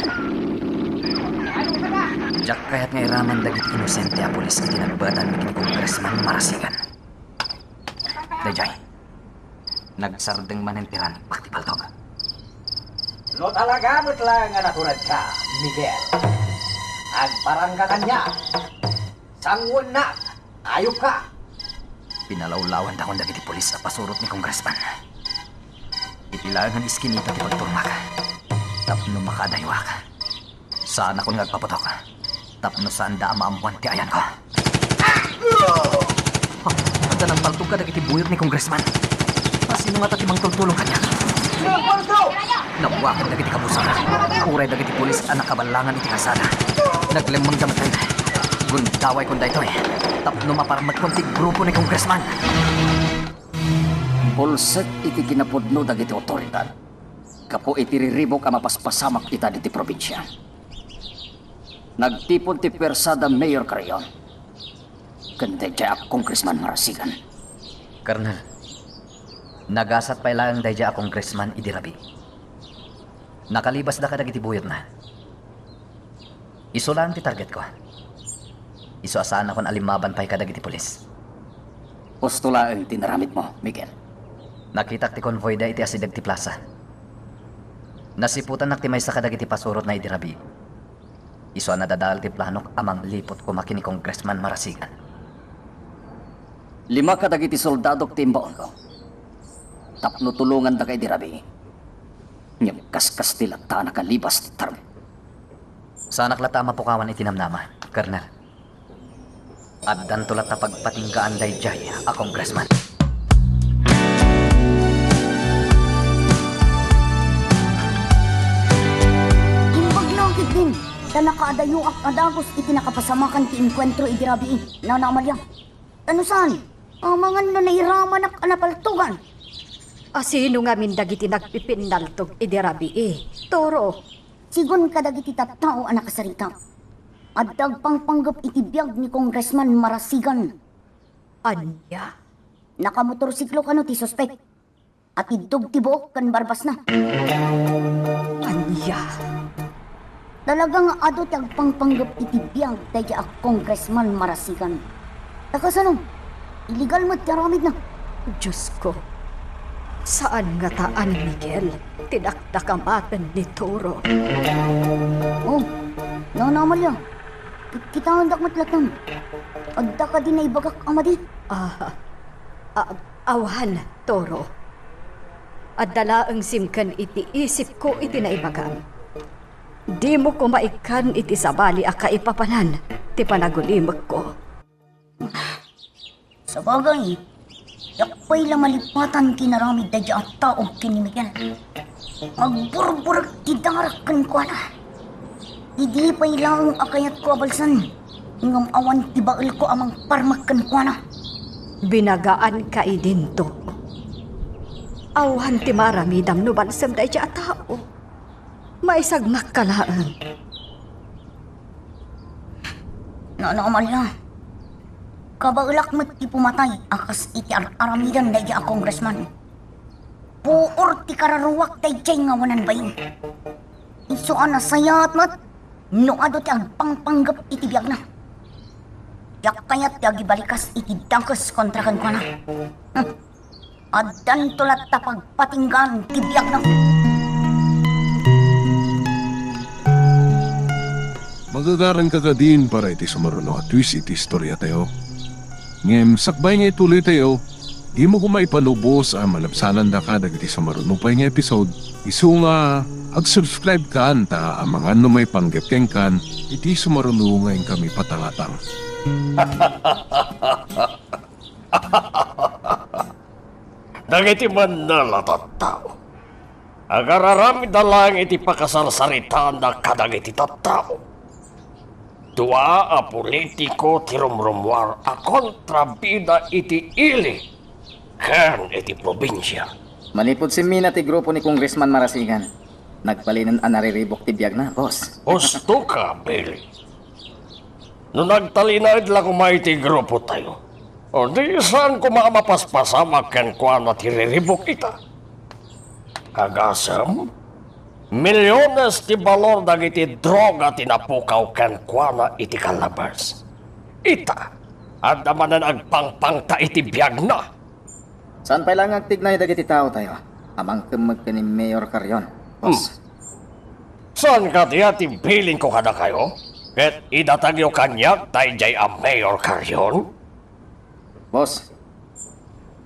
Diak kayat nga iraman dagiti inosente a pulis iti nagbatanmi ken ni Congressman Marasigan. Daydiay, nagsardeng manen ti ranippak ti paltog. No talaga met laeng nga naturedka, Miguel, agparangka kaniak. Sanguennak! Ayupka! Pinalawlawandakon dagiti pulis a pasurot ni Congressman. Iti laeng nga iskinita ti pagturmak tapno makadayuak. Saanakon nga agpaputok tapno saanda a maammoan ti ayanko. Ah! Adda nangpaltog kadagiti buyot ni Congressman. Asino ngata ti mangtultulong kaniak? Nawaten dagiti kabusaran. Uray dagiti pulis a nakaballangan iti kalsada. Naglemmengda met. Gundawayko daytoy tapno maparmekkon ti grupo ni Congressman. Bulsek iti kinapudno dagiti otoridad gapu iti riribuk a mapaspasamak ita diti probinsia. Nagtipon ti puersada Mayor Carrion ken daydiay a Congressman Marasigan. Colonel, nagasat pay laeng daydiay a Congressman idi rabii. Nakalibasda kadagiti buyotna. Isu laeng ti targetko. Isu a saannakon a limmaban pay kadagiti pulis. Husto laeng ti naramidmo, Miguel. Nakitak ti konvoyda iti asideg ti plasa. Nasiputannak ti maysa kadagiti pasurotna idi rabii. Isu a nadadael ti planok a mangliput koma ken ni Congressman Marasigan. Lima kadagiti soldadok ti imbaonko tapno tulongandaka idi rabii. Ngem kaskasti latta a nakalibas ti target. Saanak latta a mapukawan iti namnama, Colonel. Addanto latta pagpatinggaan daydiay a Congressman. Imbag lang ketdin, ta nakaadayoak a dagus iti nakapasamakan ti enkuentro idi rabii, Nana Amalia. Ta no saan, amangan no nairamanak a napaltogan. A sino ngamin dagiti nagpipinnaltog idi rabii, Toro? Sigun kadagiti tattao a nakasarita, adda agpangpanggep iti biag ni Congressman Marasigan. Ania? Nakamotorsiklo kano ti suspek a tiddog ti buok ken barbasna. Ania? Talaga nga adu ti agpangpanggep iti biag daydiay a Congressman Marasigan. Ta kasano? Illegal met ti aramidna. Diosko, saan ngata a ni Miguel ti dakdakamaten ni Toro? Oh, Nana Amalia, kit-, kitaendak met latta. Adda kadi naibagak a madi? Ah, ah, awan, Toro. Adda laeng simken iti isipko iti naibagam. Dimo koma ikkan iti sabali a kaipapanan ti panagulimekko. Sabagay, diak pay la malipatan ti inaramid daydiay a tao ken ni Miguel. Agburburek ti darak kenkuana. Idi pay laeng a kayatko a balsen, ngem awan ti baelko a mangparmek kenkuana. Binagaanka idinto. Awan ti maaramidam no balsem daydiay a tao. Maisagmakka laeng. Nana Amalia, kabaelak met ti pumatay a kas iti ar-aramiden daydiay a congressman. Puor ti kararuak daydiay nga awanan bain. Isu a nasayaat met no adu ti agpangpanggep iti biagna. Diak kayat ti agibalikas iti dakes kontra kenkuana. Hmm. Addanto latta pagpatinggaan ti biagna. Magagaranka kadin para iti sumaruno a twist iti istoriatayo. Ngem sakbay nga ituloytayo, dimo koma ipalubos a malabsanandaka dagiti sumaruno pay nga episode, isu nga ag-subscribe kan ta amangan no maipanggep kenkan iti sumaruno nga inkami patangatang. Dagiti mannel a tattao, agararamidda laeng iti pakasarsaritaanda kadagiti tattao. Dua a politiko ti rumrumuar a kontrabida iti ili ken iti probinsia. Manipud simmina ti grupo ni Congressman Marasigan, nagbalinen a nariribuk ti biagna, boss. Husto ka, Billy. No nagtalinaed la koma iti grupotayo, o di saan koma a mapaspasamak kenkuana ti riribuk ita. Agasem, milyones ti balor dagiti droga ti napukaw kenkuana iti Calabers. Ita, adda manen agpangpangta iti biagna. Saan pay laeng agtignay dagiti taotayo a mangkemmeg ken ni Mayor Carrion, boss. Hmm. Saan kadi a ti bilinko kadakayo? Ket idatagyo kaniak daydiay a Mayor Carrion? Boss,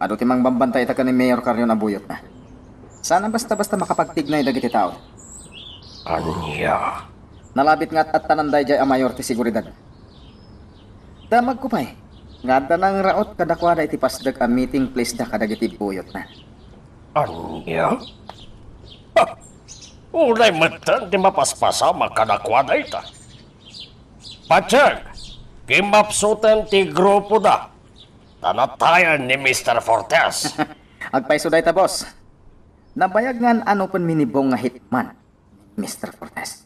adu ti mangbambantay ita ken ni Mayor Carrion a buyotna. Saan a basta-basta makapagtignay dagiti tao. Ania? Nalabit nga at-attanan daydiay a mayor ti seguridad. Damagko pay nga adda nangraot kadakuada iti pasdek a meeting place da kadagiti buyotna. Ania? Ah! Unay metten ti mapaspasamak kadakuada ita. Patiek, kimmapsuten ti grupoda, ta natayen ni Mister Fortes. Agpayso dayta, boss. Nabayag nga an-anopenmi ni Bong nga hitman, Mister Fortes.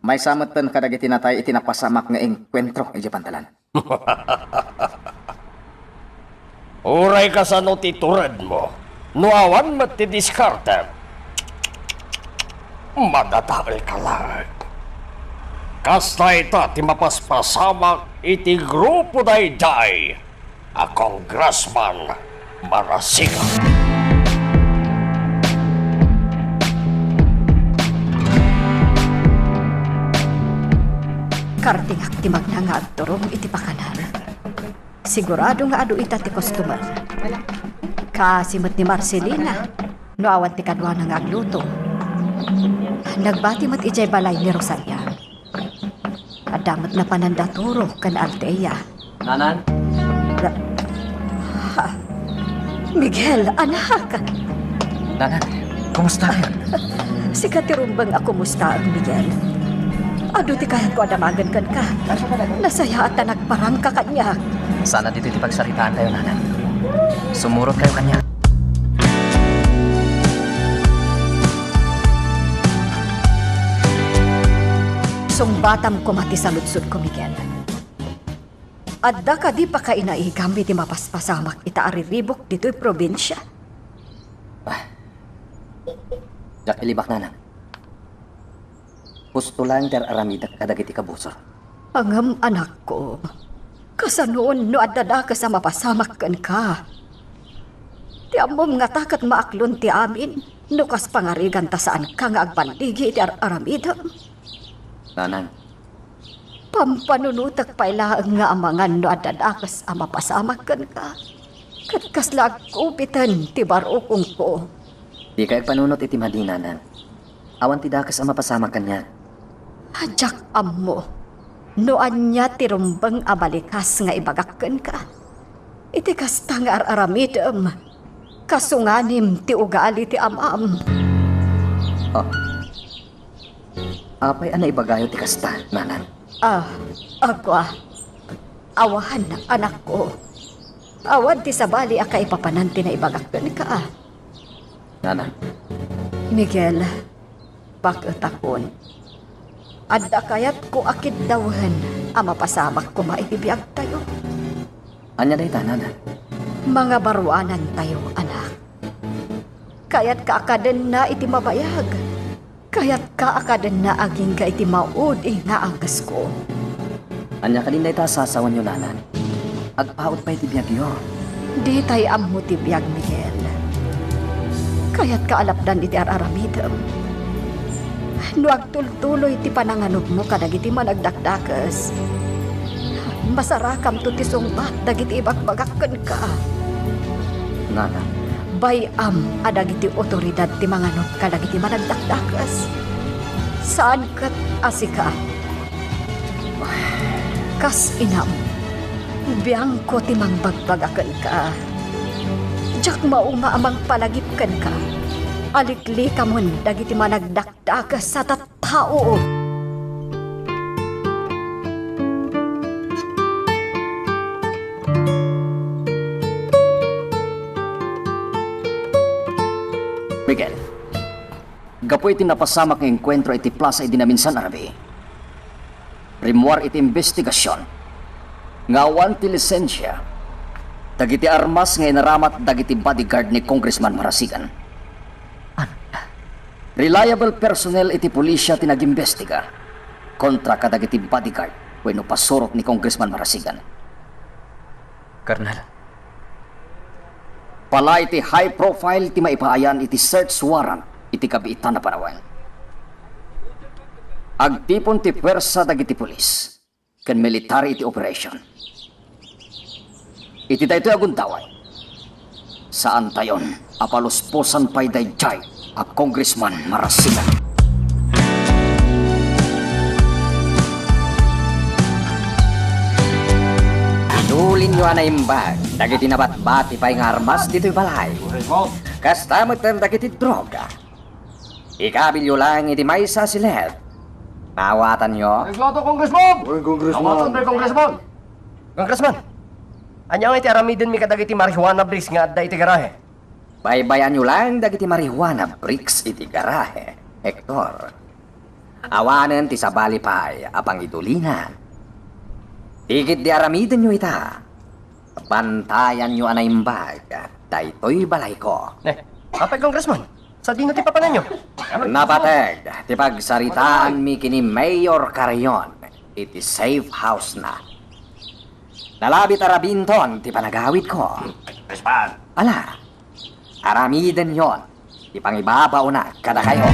Maysa metten kadagiti natay iti napasamak nga engkuentro idiay pantalan. Uray kasano ti turedmo, no awan met ti diskartem, madadaelka laeng. Kasta ita ti mapaspasamak iti grupo daydiay a Congressman Marasigan. Kartingak ti magna nga agturong iti pakanan. Sigurado nga adu ita ti customer. Kaasi met ni Marcelina, no awan ti kaduana nga agluto. Nagbati met idiay balay ni Rosalia. Adda met napananda Turo ken Althea. Nanang? Ra-, ha? Miguel, anak! Nanang, kumusta? Sika ti rumbeng a kumustaek, Miguel. Adu ti kayatko a damagen kenka. Nasayaat ta nagparangka kaniak. Saan a ditoy ti pagsaritaantayo, Nanang. Sumurotkayo kaniak. Sungbatam koma ti saludsodko, Miguel. Adda kadi pakainaigam iti mapaspasamak ita a riribuk ditoy probinsia? Ah. Diak ilibak, Nanang. Husto laeng ti ar-aramidek kadagiti kabusor. Ngem, anakko, kasanoon no adda dakes a mapasamak kenka? Ti ammom ngata ket maaklon ti amin no kas pangarigan ta saanka nga agballigi iti ar-aramidem. Nanang. Pampanunotek pay laeng nga amangan no adda dakes a mapasamak kenka. Ket kasla agkupiten ti barukongko. Dika agpanunot iti madi, Nanang. Awan ti dakes a mapasamak kaniak. Diak ammo no ania ti rumbeng a balikas nga ibagak kenka. Iti kasta nga ar-aramidem, kasunganem ti ugali ti amam. Ah. Apay a naibagayo ti kasta, Nanang? Ah, agwa. Awan, anakko. Awan ti sabali a kaipapanan ti naibagak kenka. Nanang. Miguel, baketakon. Adda kayatko a kiddawen a mapasamak koma iti biagtayo. Ania dayta, Nanang? Mangabaruanantayo, anak. Kayatka a kadenna iti mabayag. Kayatka a kadenna agingga iti maudi nga angesko. Ania kadin dayta a sasawenyo, Nanang? Agpaut pay ti biagyo. Ditay ammo ti biag, Miguel. Kayatka a lapdan iti ar-aramidem. No agtultuloy ti pananganubmo kadagiti managdakdakes, masarakamto ti sungbat dagiti ibagbagak kenka. Nanang. Bay-am a dagiti otoridad ti manganub kadagiti managdakdakes. Saan ket a sika. Kas inam, biangko ti mangbagbaga kenka. Diak mauma a mangpalagip kenka. Aliklikamon dagiti managdakdakes a tattao. Miguel, gapu iti napasamak nga engkuentro iti plasa idi naminsan a rabii, rimmuar iti imbestigasion nga awan ti lisensia dagiti armas nga inaramat dagiti bodyguard ni Congressman Marasigan. Reliable personnel iti pulisya ti nagimbestiga kontra kadagiti bodyguard wenno pasurot ni Congressman Marasigan. Colonel. Pala iti high profile ti maipaayan iti search warrant iti kabiitan a panawen. Agtipon ti puwersa dagiti pulis ken military iti operation. Iti daytoy a gundaway, saantayon a palusposan pay daydiay a Congressman Marasigan. Inulinyo a naimbag dagiti nabatbati pay nga armas ditoy balay. Kasta metten dagiti droga. Ikabilyo laeng iti maysa a siled. Maawatanyo? Nagluto, Congressman! Uy, Congressman! Awatanmi, Congressman! Congressman, ania ngay ti aramidenmi kadagiti marijuana bricks nga adda iti garahe? Baybayanyo laeng dagiti marijuana bricks iti garahe, Hector. Awanen ti sabali pay a pangidulinan. Ti ketdi aramidenyo ita, bantayanyo a naimbag daytoy balayko. Eh, apay, Congressman? Sadino ti papananyo? Napateg ti pagsaritaanmi ken ni Mayor Carrion iti safe house na. Nalabit a rabinton ti panagawidko. Congressman! Ala, aramidenyon ti pangibabaona kadakayo.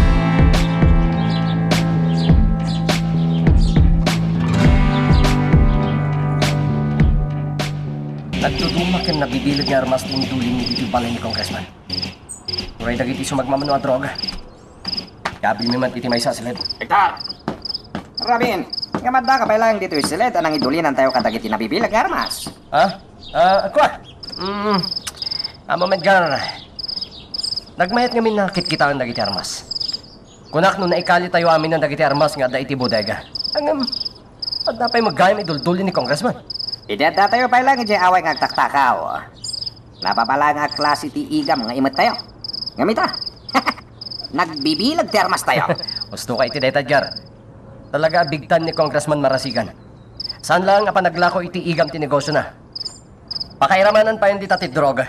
Nagduduma ken nabibileg nga armas ti indulinmi ditoy balay ni Congressman. Uray dagiti sumagmamano a droga. Kabilmi met iti maysa a siled. Hector! Rabin, ngem addaka pay laeng ditoy siled a nangidulinantayo kadagiti nabibileg nga armas. Ha? Ah, kua? Mm, amo met, Gar. Nagmayat ngamin a kitkitaen dagiti armas. Kunak no naikalitayo aminen dagiti armas nga adda iti bodega. Ngem, adda pay met gayam idulduli ni Congressman. Idi addatayo pay laeng idiay away nga agtaktakaw, napapalaeng a klase ti igam nga imettayo. Ngem ita, nagbibileg ti armastayo. Husto ka iti dayta, Edgar. Talaga a bigtan ni Congressman Marasigan. Saan laeng a panaglako iti igam ti negosiona. Pakairamanan payen dita ti droga.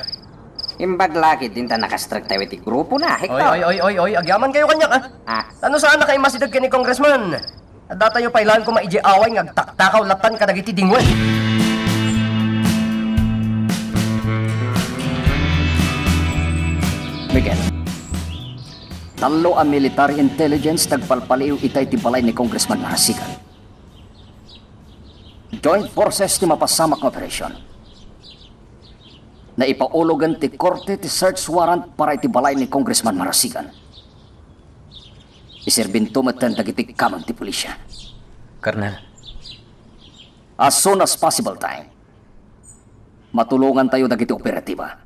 Imbag la ketdin ta nakastriktayo iti grupona, Hector. Oy, oy, oy, oy, oy, agyamankayo kaniak, ah. Ah. Tano saan a kaimasideg ken ni Congressman? Addatayo pay laeng koma idiay away nga agtaktakaw lattan kadagiti dingwen. Miguel, tallo a military intelligence ti agpalpaliiw ita iti balay ni Congressman Marasigan. Joint forces ti mapasamak nga operasyon. Naipaulogen ti korte ti search warrant para iti balay ni Congressman Marasigan. Iserbinto metten dagiti kameng ti pulisya. Colonel. As soon as possible time, matulongantayo dagiti operatiba.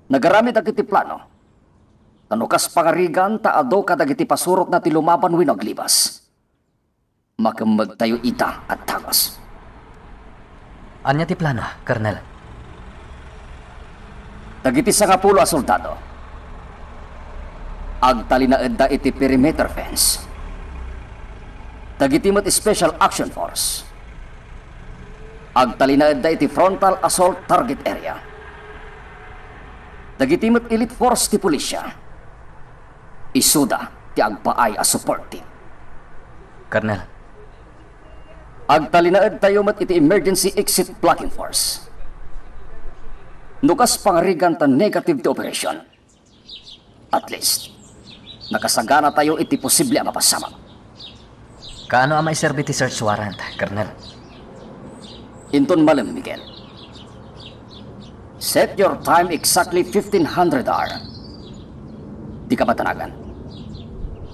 Nagaramid dagiti plano. Ta no kas pangarigan ta adu kadagiti pasurotna ti lumaban wenno aglibas, makemmegtayo ita a tagas. Ania ti plano, Colonel? Dagiti sangapulo a soldado, agtalinaedda iti perimeter fence. Dagiti met Special Action Force, agtalinaedda iti frontal assault target area. Dagiti met elite force ti pulisya, isuda ti agpaay a support team. Colonel. Agtalinaedtayo met iti emergency exit blocking force. No kas pangarigan ta negative ti operation, at least, nakasaganatayo iti posible a mapasamak. Kaano a maiserbi ti search warrant, Colonel? Inton malem, Miguel. Set your time exactly fifteen hundred hour. Dika madanagan.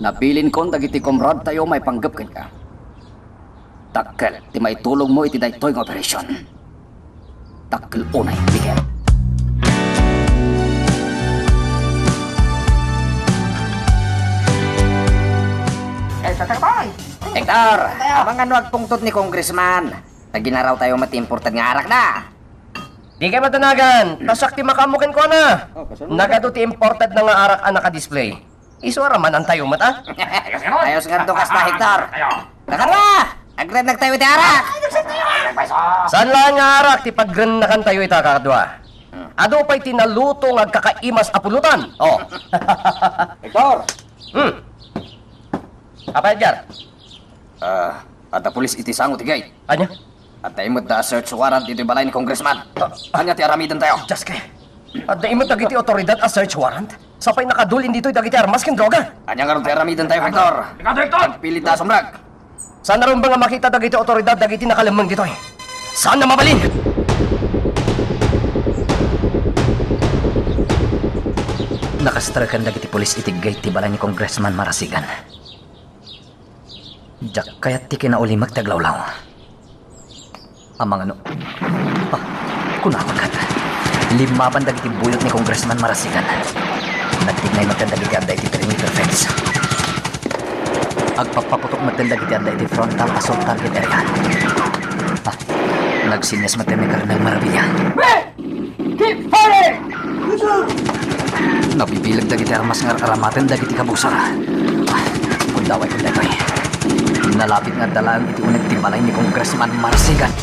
Nabilinkon dagiti comrade tayo maipanggep kenka. Dakkel ti maitulongmo iti daytoy nga operasyon. Dakkel unay, Miguel. Eh, Tatang Boy! Hector, Tayo. Amangan no agpungtot ni Congressman. Naginaraw tayo met ti imported nga arak na. Dikay madanagan, ta siak ti makaammo kenkuana. Oh, kasano? Nagadu ti imported na nga arak a nakadisplay. Isu a ramanantayo met, a? Ayos nga to kasta, Hector. Nakadua! Agrennaktayo iti arak! Saan laeng nga arak ti pagrennakantayo ita, kakadua? Hmm. Adu pay ti naluto nga agkakaimas a pulutan. Oh. Hector! Hmm. Apay, Edgar? Ah, adda pulis iti sango ti gate. Ania? Adda immedda a search warrant ditoy balay ni Congressman. Ah. Ania ti aramidentayo? Just kay, adda immed dagiti otoridad a search warrant? Sapay nakadulin ditoy dagiti armas ken droga. Ania ngarud ti aramidentayo, Hector? Ikaw, Hector! Agpilitda a sumrek. Saan a rumbeng a makita dagiti otoridad dagiti nakalemmeng ditoy? Saan a mabalin? Nakastreken dagiti pulis iti gate ti balay ni Congressman Marasigan. Diak kayat ti kinaulimek ti aglawlaw. Amangan no, ah, kunam ket, limmaban dagiti buyot ni Congressman Marasigan. Nagtignay metten dagiti adda iti perimeter fence. Agpappaputok metten dagiti adda iti frontal assault target area. Ah, nagsenyas metten ni Colonel Maravilla. Keep firing! Nabibileg dagiti armas nga ar-aramaten dagiti kabusor. Ah, kundaway, kundaway. Nalapit nga adda laeng iti uneg ti balay ni Congressman Marasigan.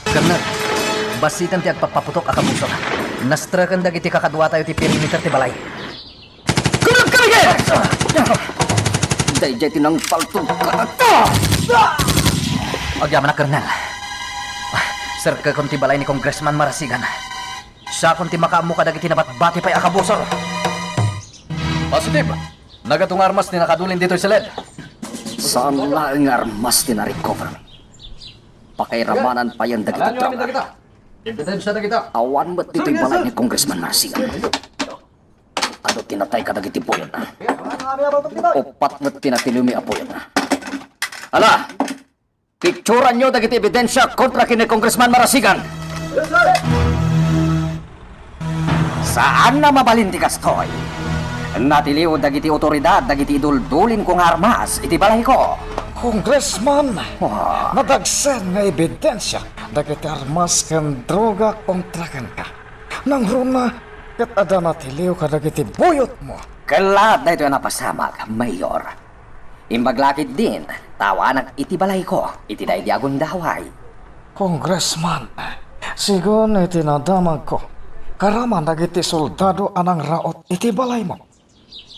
Colonel, bassit ti agpappaputok a kabusor. Nastreken dagiti kakaduatayo ti perimeter ti balay. Kulog ka, Miguel! Daydiay ti nangpaltog ka. Agyamanak, Colonel. Serkekon ti balay ni Congressman Marasigan. Siakon ti makaammo kadagiti nabatbati pay a kabusor. Positive. Nagadu nga armas ti nakadulin ditoy siled. Saan laeng nga armas ti na-recover mi. Pakairamanan payen dagiti droga. Ebidensya dagita. Awan met ditoy balay ni Congressman Marasigan. Adu ti natay kadagiti buyotna. Uppat met ti natiliwmi a buyotna. Ala, picturanyo dagiti ebidensya kontra ken ni Congressman Marasigan. Saan a mabalin ti kastoy. Natiliw dagiti otoridad dagiti iduldulinko nga armas iti balayko. Congressman, ah, nadagsen nga ebidensya dagiti armas ken droga kontra kenka. Nangruna ket adda natiliw kadagiti buyotmo. Ket laat daytoy a napasamak, Mayor. Imbag la ketdin, ta awanak iti balayko iti daydi a gundaway. Congressman, sigun iti nadamagko, karaman dagiti soldado a nangraot iti balaymo.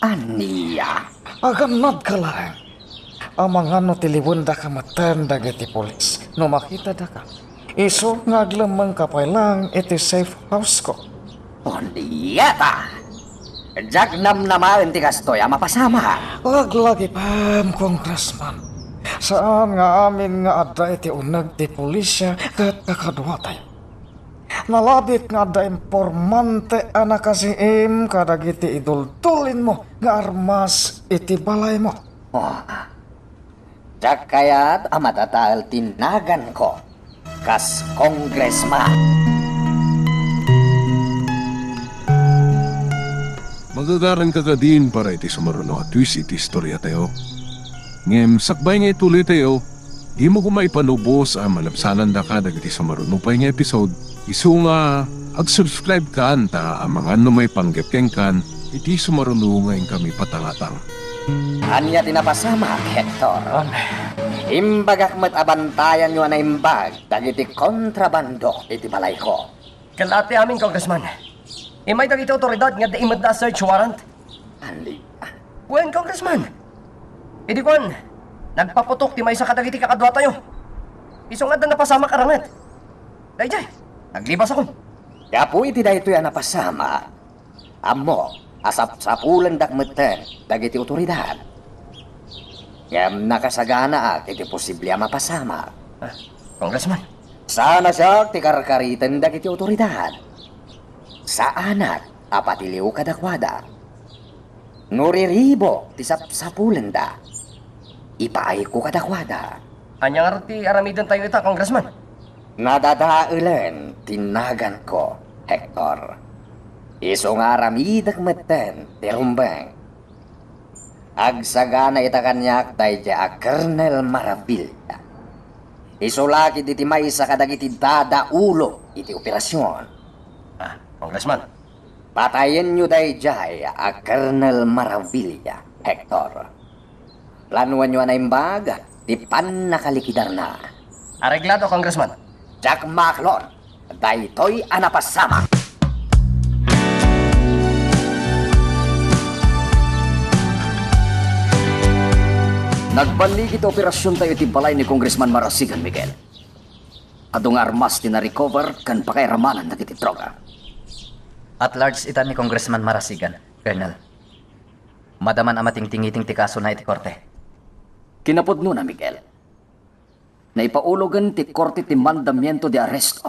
Ania? Agannadka laeng. Amangan no tiliwendaka metten dagiti pulis no makitadaka. Isu nga aglemmengka pay laeng iti safe houseko. Ania ta? Diak namnamaen ti kastoy a mapasamak. Laglagipem, Congressman. Saan nga amin nga adda iti uneg ti pulisya ket kakaduatayo. Nalabit nga adda impormante a nakasiim kadagiti iduldulinmo nga armas iti balaymo. Oh, diak kayat a madadael ti naganko kas congressman. Magagaranka kadin para iti sumaruno a twist iti istoriatayo. Ngem sakbay nga ituloytayo, dimo koma ipanubos a malabsanandaka dagiti sumaruno pay nga episode. Isu nga, ag-subscribe kan ta amangan no maipanggep kenkan iti sumaruno nga inkami patangatang. Ania ti napasamak, Hector? Imbagak met a bantayanyo a naimbag dagiti kontrabando iti balayko. Ket laat ti amin, Congressman. Immay dagiti otoridad nga adda imetda a search warrant. Ania? Wen, Congressman. Idi kuan, nagpaputok ti maysa kadagiti kakaduatayo. Isu nga adda napasamak a ranget. Daydiay, naglibasakon. Gapu iti daytoy a napasamak, ammok a sapsapulendak metten dagiti otoridad. Ngem nakasaganaak iti posible a mapasamak. Ah, Congressman. Saan a siak ti karkariten dagiti otoridad. Saanak a patiliw kadakuada. No riribuk ti sapsapulenda, ipaayko kadakuada. Ania ngarud ti aramidentayo ita, Congressman? Nadadaelen ti naganko, Hector. Isu nga aramidek metten ti rumbeng. Agsagana ita kaniak daydiay a Colonel Maravilla. Isu la ketdi ti maysa kadagiti dadaulo iti operasion. Ah, Congressman. Patayenyo daydiay a Colonel Maravilla, Hector. Planuanyo a naimbag ti pannakalikidarna. Areglado, Congressman. Diak maaklon daytoy a napasamak. Nagballig iti operasiontayo iti balay ni Congressman Marasigan, Miguel. Adu nga armas ti na-recover ken pakairamanan dagiti droga. At large ita ni Congressman Marasigan, Colonel. Madaman a matingtingiting ti kasona iti korte. Kinapudnona, Miguel. Naipaulogen ti korte ti mandamiento de arresto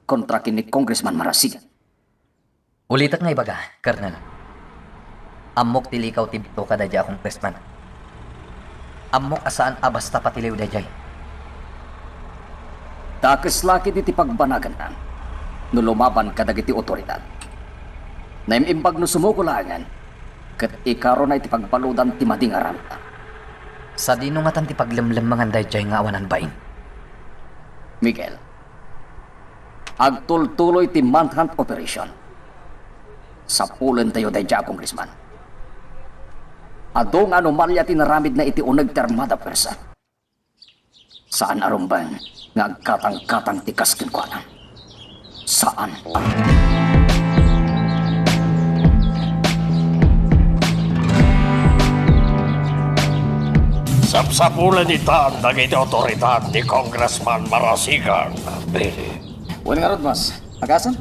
kontra ken ni Congressman Marasigan. Ulitek nga ibaga, Colonel. Ammok ti likaw ti bituka daydiay a congressman. Ammok a saan a basta patiliw daydiay. Dakes la ketdi ti pagbanaganna no lumaban kadagiti otoridad. Naim-imbag no sumuko laengen, ket ikarona iti pagbaludan ti madi nga aramidna. Sadino ngatan ti paglemlemmengan daydiay nga awanan bain? Miguel, agtultuloy ti manhunt operation. Sapulentayo daydiay a congressman. Adu nga anomalia ti naramidna iti uneg ti Armada Puersa. Saan a rumbeng nga agkatangkatang ti kas kenkuana. Saan a rumbeng. Sapsapulen itan dagiti otoridad ni Congressman Marasigan, Billy. Wen ngarud, boss. Agasem?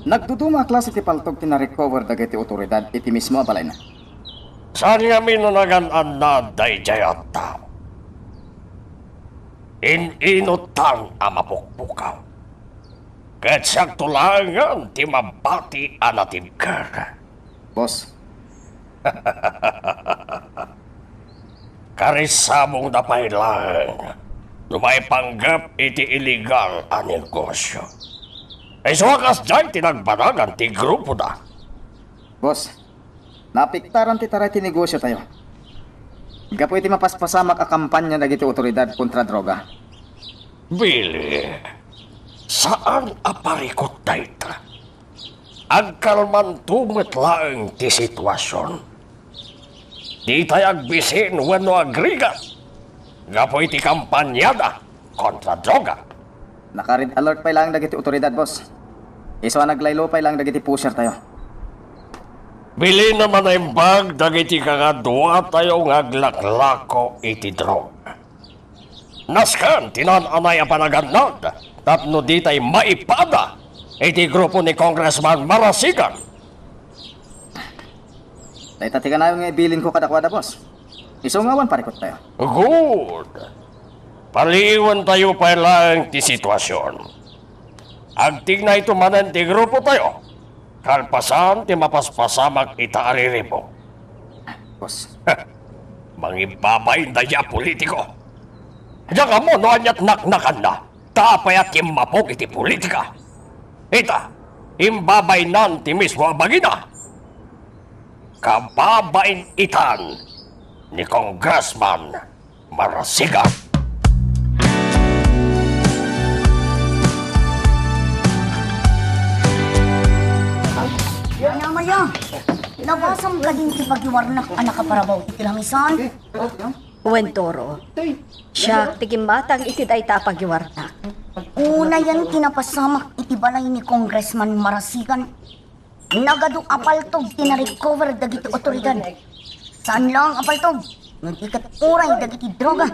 Nagduduma a klase ti paltog ti na-recover dagiti otoridad iti mismo a balayna. Saan ngamin a nagan-annad daydiay a tao? In-inuttan a mapukpukaw. Ket siakto laengen ti mabati a natibker. Boss. Karisabongda pay laeng no maipanggep iti iligal a negosio. Isu a kasdiay ti nagbanagan ti grupoda. Boss, naapektaran ti taray ti negosiotayo gapu iti mapaspasamak a kampanya dagiti otoridad kontra droga. Billy, saan a parikut dayta. Agkalmanto met laeng ti situasion. Ditay agbisin wenno agrigat gapu iti kampanyada kontra droga. Naka-red alert pay laeng dagiti otoridad, boss. Isu a naglaylo pay laeng dagiti pushertayo. Bilin a manaimbag dagiti kakaduatayo nga aglaklako iti droga. Nasken ti naan-anay a panagannad tapno ditay maipada iti grupo ni Congressman Marasigan. Dayta ti kanayon nga ibilinko kadakuada, boss. Isu nga awan parikuttayo. Good. Paliiwentayo pay laeng ti situasion. Agtignayto manen ti grupotayo. Kalpasan ti mapaspasamak ita a riribuk. Boss. Mangibabain daydiay a politiko. Diak ammo no aniat naknakanna. Ta apay a timmapok iti politika? Ita, imbabainan ti mismo a bagina. Kababain itan ni Congressman Marasigan. Nana Amalia, nabasam kadin ti pagiwarnak a nakaparabaw iti langisan? Wen, Toro. Siak ti gimmatang iti dayta a pagiwarnak. Unayen ti napasamak iti balay ni Congressman Marasigan. Nagadu a paltog ti na-recover dagiti otoridad. Saan lang a paltog, no di ket uray dagiti droga.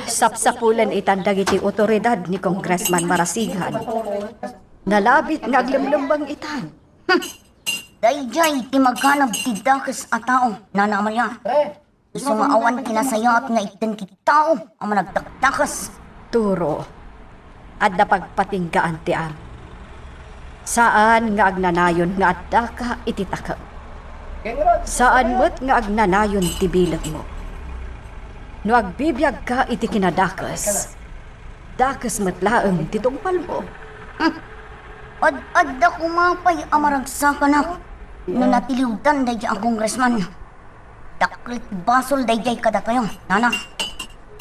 Sapsapulen itan dagiti otoridad ni Congressman Marasigan. Nalabit nga aglemlembeng itan. Hmm. Daydiay ti maganab ti dakes a tao, Nana Amalia. Isu nga awan ti nasayaat nga itden ti tao a managdakdakes. Turo, adda pagpatinggaan ti amin. Saan nga agnanayon nga addaka iti takek. Saan met nga agnanayon ti bilegmo. No agbibiagka iti kinadakes, dakes met laeng ti tungpalmo. Hmm. Ad-adda koma pay a maragsakanak no natiliwdan daydiay a congressman. Dakkel ti basol daydiay kadatayo, nana.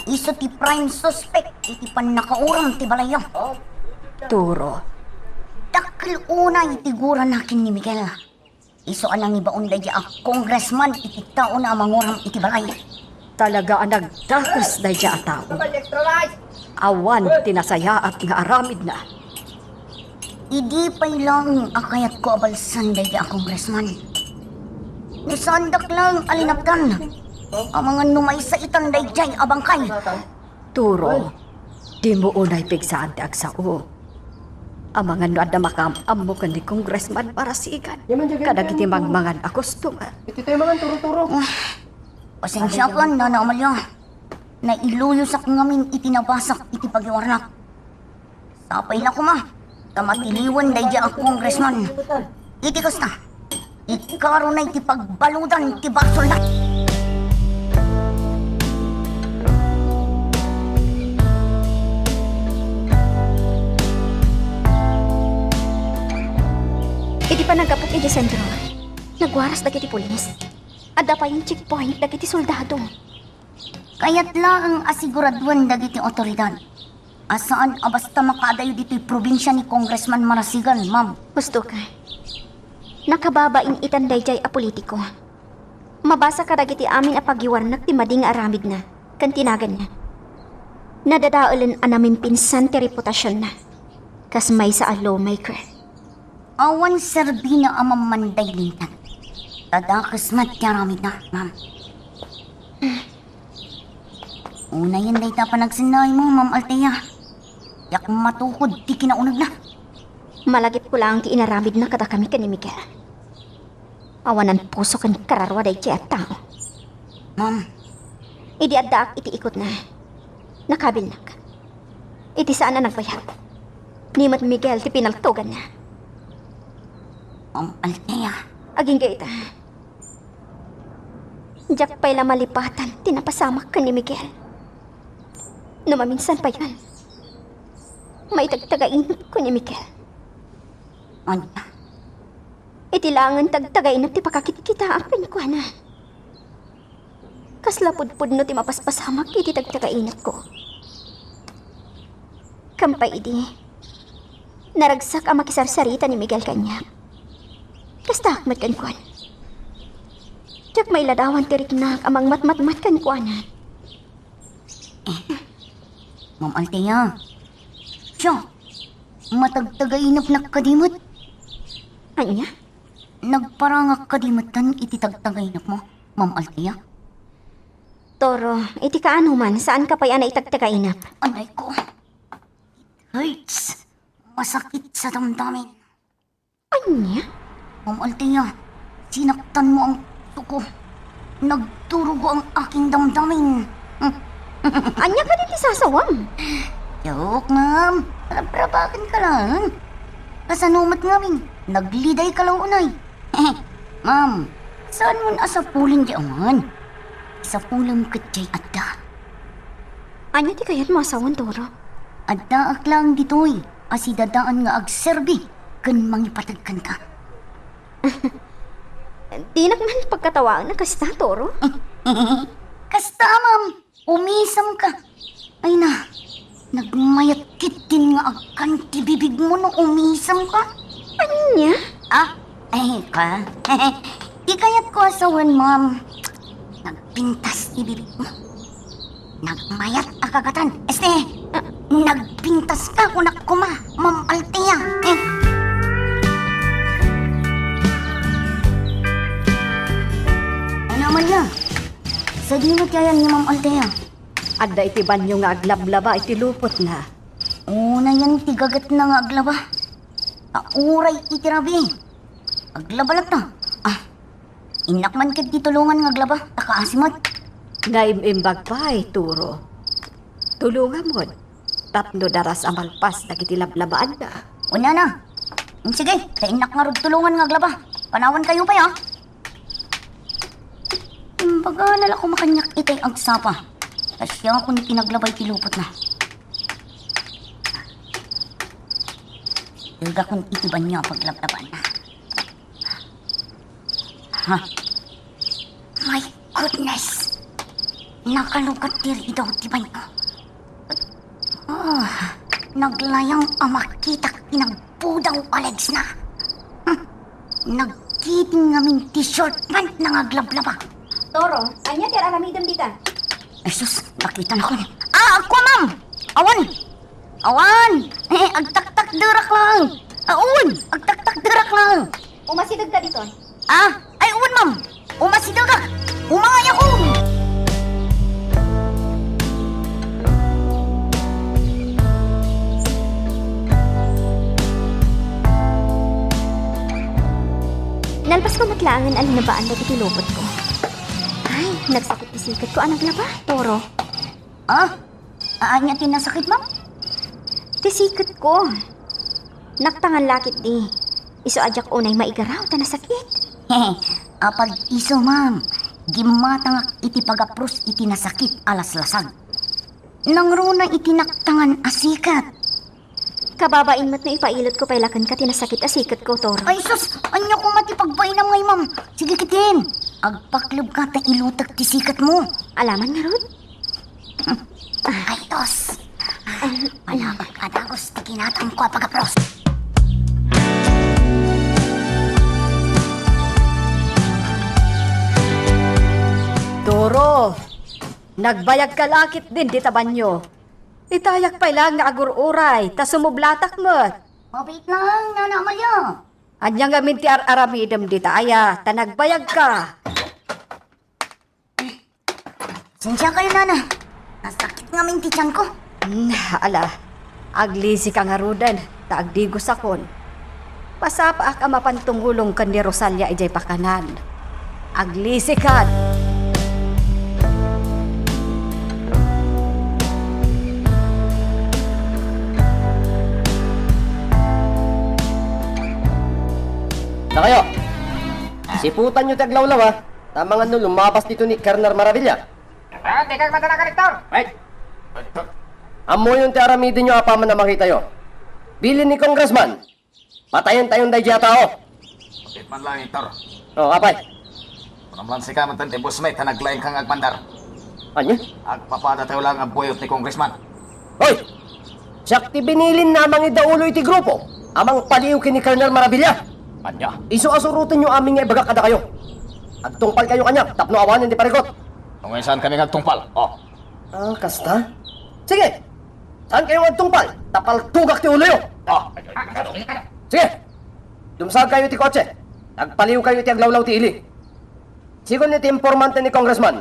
Isu ti prime suspect iti pannakauram ti balayyo. Turo. Dakkel unay ti gurana ken ni Miguel. Isu a nangibaon daydiay a congressman iti taona a manguram iti balay. Talaga a nagdakes daydiay a tao. Awan ti nasayaat nga aramidna. Idi pay laeng a kayatko a balsan daydiay a congressman. No saandak laeng a linapdan, amangan no maysa itan daydiay a bangkay. Turo, dimo unay pigsaan ti agsao. Amangan no adda makaam-ammo ken ni Congressman Marasigan kadagiti mangmangan a customer. Iti tayo mangan, turo-turo. Ah, pasensiakan, Nana Amalia. Nailuyosak ngamin iti nabasak iti pagiwarnak. Sapay la koma ta matiliwen daydiay a congressman. Iti kasta, ikarunay ti pagbaludan ti basolna. Naggapu iti sentro, nagwaras dagiti pulis. Adda pay checkpoint dagiti soldado. Kayat laeng a siguraduen dagiti awtoridad a saan a basta makaadayo ditoy probinsia ni Congressman Marasigan, ma'am. Husto ka. Nakababain itan daydiay a politiko. Mabasa kadagiti amin a pagiwarnek ti madi nga aramidna ken ti naganna. Nadadaelen a namimpinsan ti reputasionna kas maysa a lawmaker. Awan serbina a mammanday lintag. Tadakes met ti aramidna, ma'am. Unayen dayta panagsennaaymo, Ma'am Althea. Diak matukod ti kinaunegna. Malagipko laeng ti inaramidna kadakami ken ni Miguel. Awanan puso ken kararua daydiay a tao. Ma'am. Idi addaak iti ikotna, nakabilnak. Iti saan a nagbayag, ni met Miguel ti pinaltoganna. Ma'am Althea. Agingga ita. Diak pay la malipatan ti napasamak ken ni Miguel. No maminsan payen, maitagtagainepko ni Miguel. Ania? Iti laengen tagtagainep ti pakakitkitaak kenkuana. Kasla pudpudno ti mapaspasamak iti tagtagainepko. Ken pay idi, naragsak a makisarsarita ni Miguel kaniak. Kastaak met kenkuana. Diak mailadawan ti riknak a mangmatmatmat kenkuana. Eh, Ma'am Althea. Siya, matagtagainepnak kadi met. Ania? Nagparangak kadi metten iti tagtagainepmo, Ma'am Althea? Toro, iti kaanoman, saanka pay a naitagtagainep. Anay ko. It hurts. Masakit sa damdamin. Ania? Ma'am Althea, sinaktanmo ang puso ko. Nagdurugo ang aking damdamin. Ania kadi ti sasawam? Joke, ma'am. Rabrabaken ka lang. Kasano met ngamin? Nagliday ka lang unay. Ma'am, saanmon a sapulen di awan? Sapulem ket diay adda. Ania ti kayatmo a sawen, Toro? Addaak lang ditoy a sidadaan nga agserbi ken mangipateg kenka. Dinak man pagkatawaen a kasta, Toro. Kasta, ma'am. Umisem ka. Ay na, nagmayat ketdin nga agkan ti bibigmo no umisem ka. Ania? Ah, ay ka. Di kayatko a sawen, ma'am. Nagpintas ti bibigmo. Nagmayat a kagatan. Este, nagpintas ka, kunak koma, Ma'am Althea. Eh. Ano man niya? Sadino ti ayan ni Ma'am Althea? Adda iti banio nga aglablaba iti lupotna. Unayen ti gagetna nga aglaba. Ta uray iti rabii, aglaba latta. Ah, innak man ketdi tulongan nga aglaba, ta kaasi met. Naim-imbag pay, Toro. Tulongamon tapno daras a malpas dagiti lablabaanna. Unana. Sige, ta innak ngarud tulongan nga aglaba. Panawankayo pay, ah. Imbagana la koma kaniak itay agsapa. Ta siakon ti naglaba iti lupotna. Dagakon iti banio a paglablabaanna. Ha? My goodness! Nakalukat ti ridaw ti banio. Ah, naglayang a makitak ti nagpudaw a legsna. Hmm. Nagkiting ngamin ti short pant na nga aglablaba. Toro, ania ti ar-aramidem dita? Jesus, nakita na ko. Ah, ako, ma'am! Awan! Awan! Eh, agtaktakderak lang! Awan! Agtaktakderak lang! Umasideg ka diton. Ah, ay, awan, ma'am! Umasidegak! Umangayakon! Nalpasko met laengen a linabaan dagiti lupotko. Ay, nagsakit ti siketko a naglaba, Toro. Ah? Ania ti nasakit, ma'am? Ti siketko. Naktangan la ketdi. Isu a diak unay maigaraw ta nasakit. Apag-isu, ma'am. Gimmatangak iti pagapros iti nasakit a laslasag. Nangruna iti naktangan a siket. Kababain met no ipailotko pay la kenka ti nasakit a siketko, Toro. Ay sus! Ania koma ti pagbainam nga imam? Sige ketdin. Agpaklebka ta ilutek ti siketmo. Alaman ngarud? Ay, tos! Ay, palabak a dagus ti kinatangko a pagapros. Toro, nagbayagka la ketdin dita banio. Itayak pay laeng nga agur-uray, ta sumublatak met. Mabiit laeng, Nana Amalia. Ania ngamin ti ar-aramidem dita aya, ta nagbayagka? Sensiakayo, Nana. Nasakit ngamin ti tianko. Hmm, ala, aglisika ngaruden, ta agdigusakon. Masapaak a mapan tumulong ken ni Rosalia idiay pakanan. Aglisikan! Dakayo, siputanyo ti aglawlaw, ha? Ta amangan no lumabas ditoy ni Colonel Maravilla. Ah, dikay madanagan, Hector! Right. Ammoyon ti aramidenyo apaman a makitayo. Bilin ni Congressman, patayentayon daydiay a tao. Apay man laeng, Hector. O, apay? Kunam laeng sika met ti boss met ta naglaingka nga agmandar. Ania? Agpapadatayo laeng a buyot ni Congressman. Hoy! Siak ti binilinna a mangidaulo iti grupo a mangpaliiw ken ni Colonel Maravilla. Ania? Isu a surotenyo amin nga ibagak kadakayo. Agtungpalkayo kaniak tapno awanen ti parikut. Ngem saankami nga agtungpal. O. Ah, kasta? Sige! Saankayo nga agtungpal, ta paltogak ti uloyo. O. Sige! Dumsagkayo iti kotse. Agpaliiwkayo iti aglawlaw ti ili. Sigun iti impormante ni Congressman,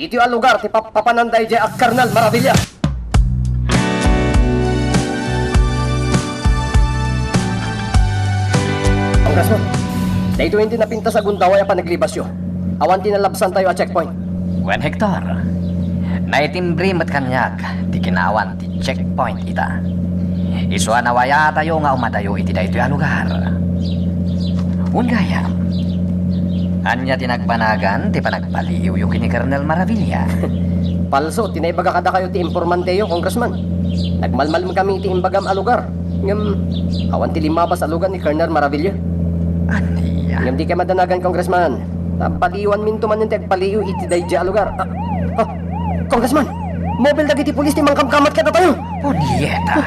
ditoy a lugar ti pappapananda idiay a Colonel Maravilla. Congressman, daytoyen ti napintas a gundaway a panaglibasyo. Awan ti nalabsantayo a checkpoint. Wen, Hector, naitimbre met kaniak ti kinaawan ti checkpoint ita. Isu a nawayatayo nga umadayo iti daytoy a lugar. Wen gayam, ania ti nagbanagan ti panagpaliiwyo ken ni Colonel Maravilla? Palso ti naibaga kadakayo ti impormanteyo, Congressman. Nagmalmalemkami iti imbagam a lugar. Ngem awan ti limmabas a lugar ni Colonel Maravilla. Ania? Ngem dikay madanagan, Congressman. Ta baliwanminto manen ti agpaliiw iti daydiay a lugar. Ah, ah, Congressman, mobil dagiti pulis ti mangkamkamat kadatayo. Punyeta!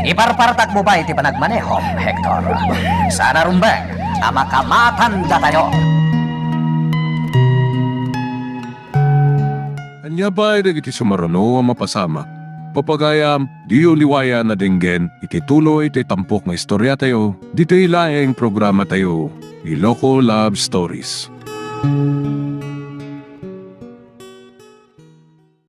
Iparpartakmo pay ti panagmanehom, Hector. Saan a rumbeng a makamatandatayo. Ania pay dagiti sumaruno a mapasamak? Papagayam, diyo liwayan a denggen iti tuloy ti tampok nga istoriatayo, ditoy laeng programatayo, Iloko Love Stories.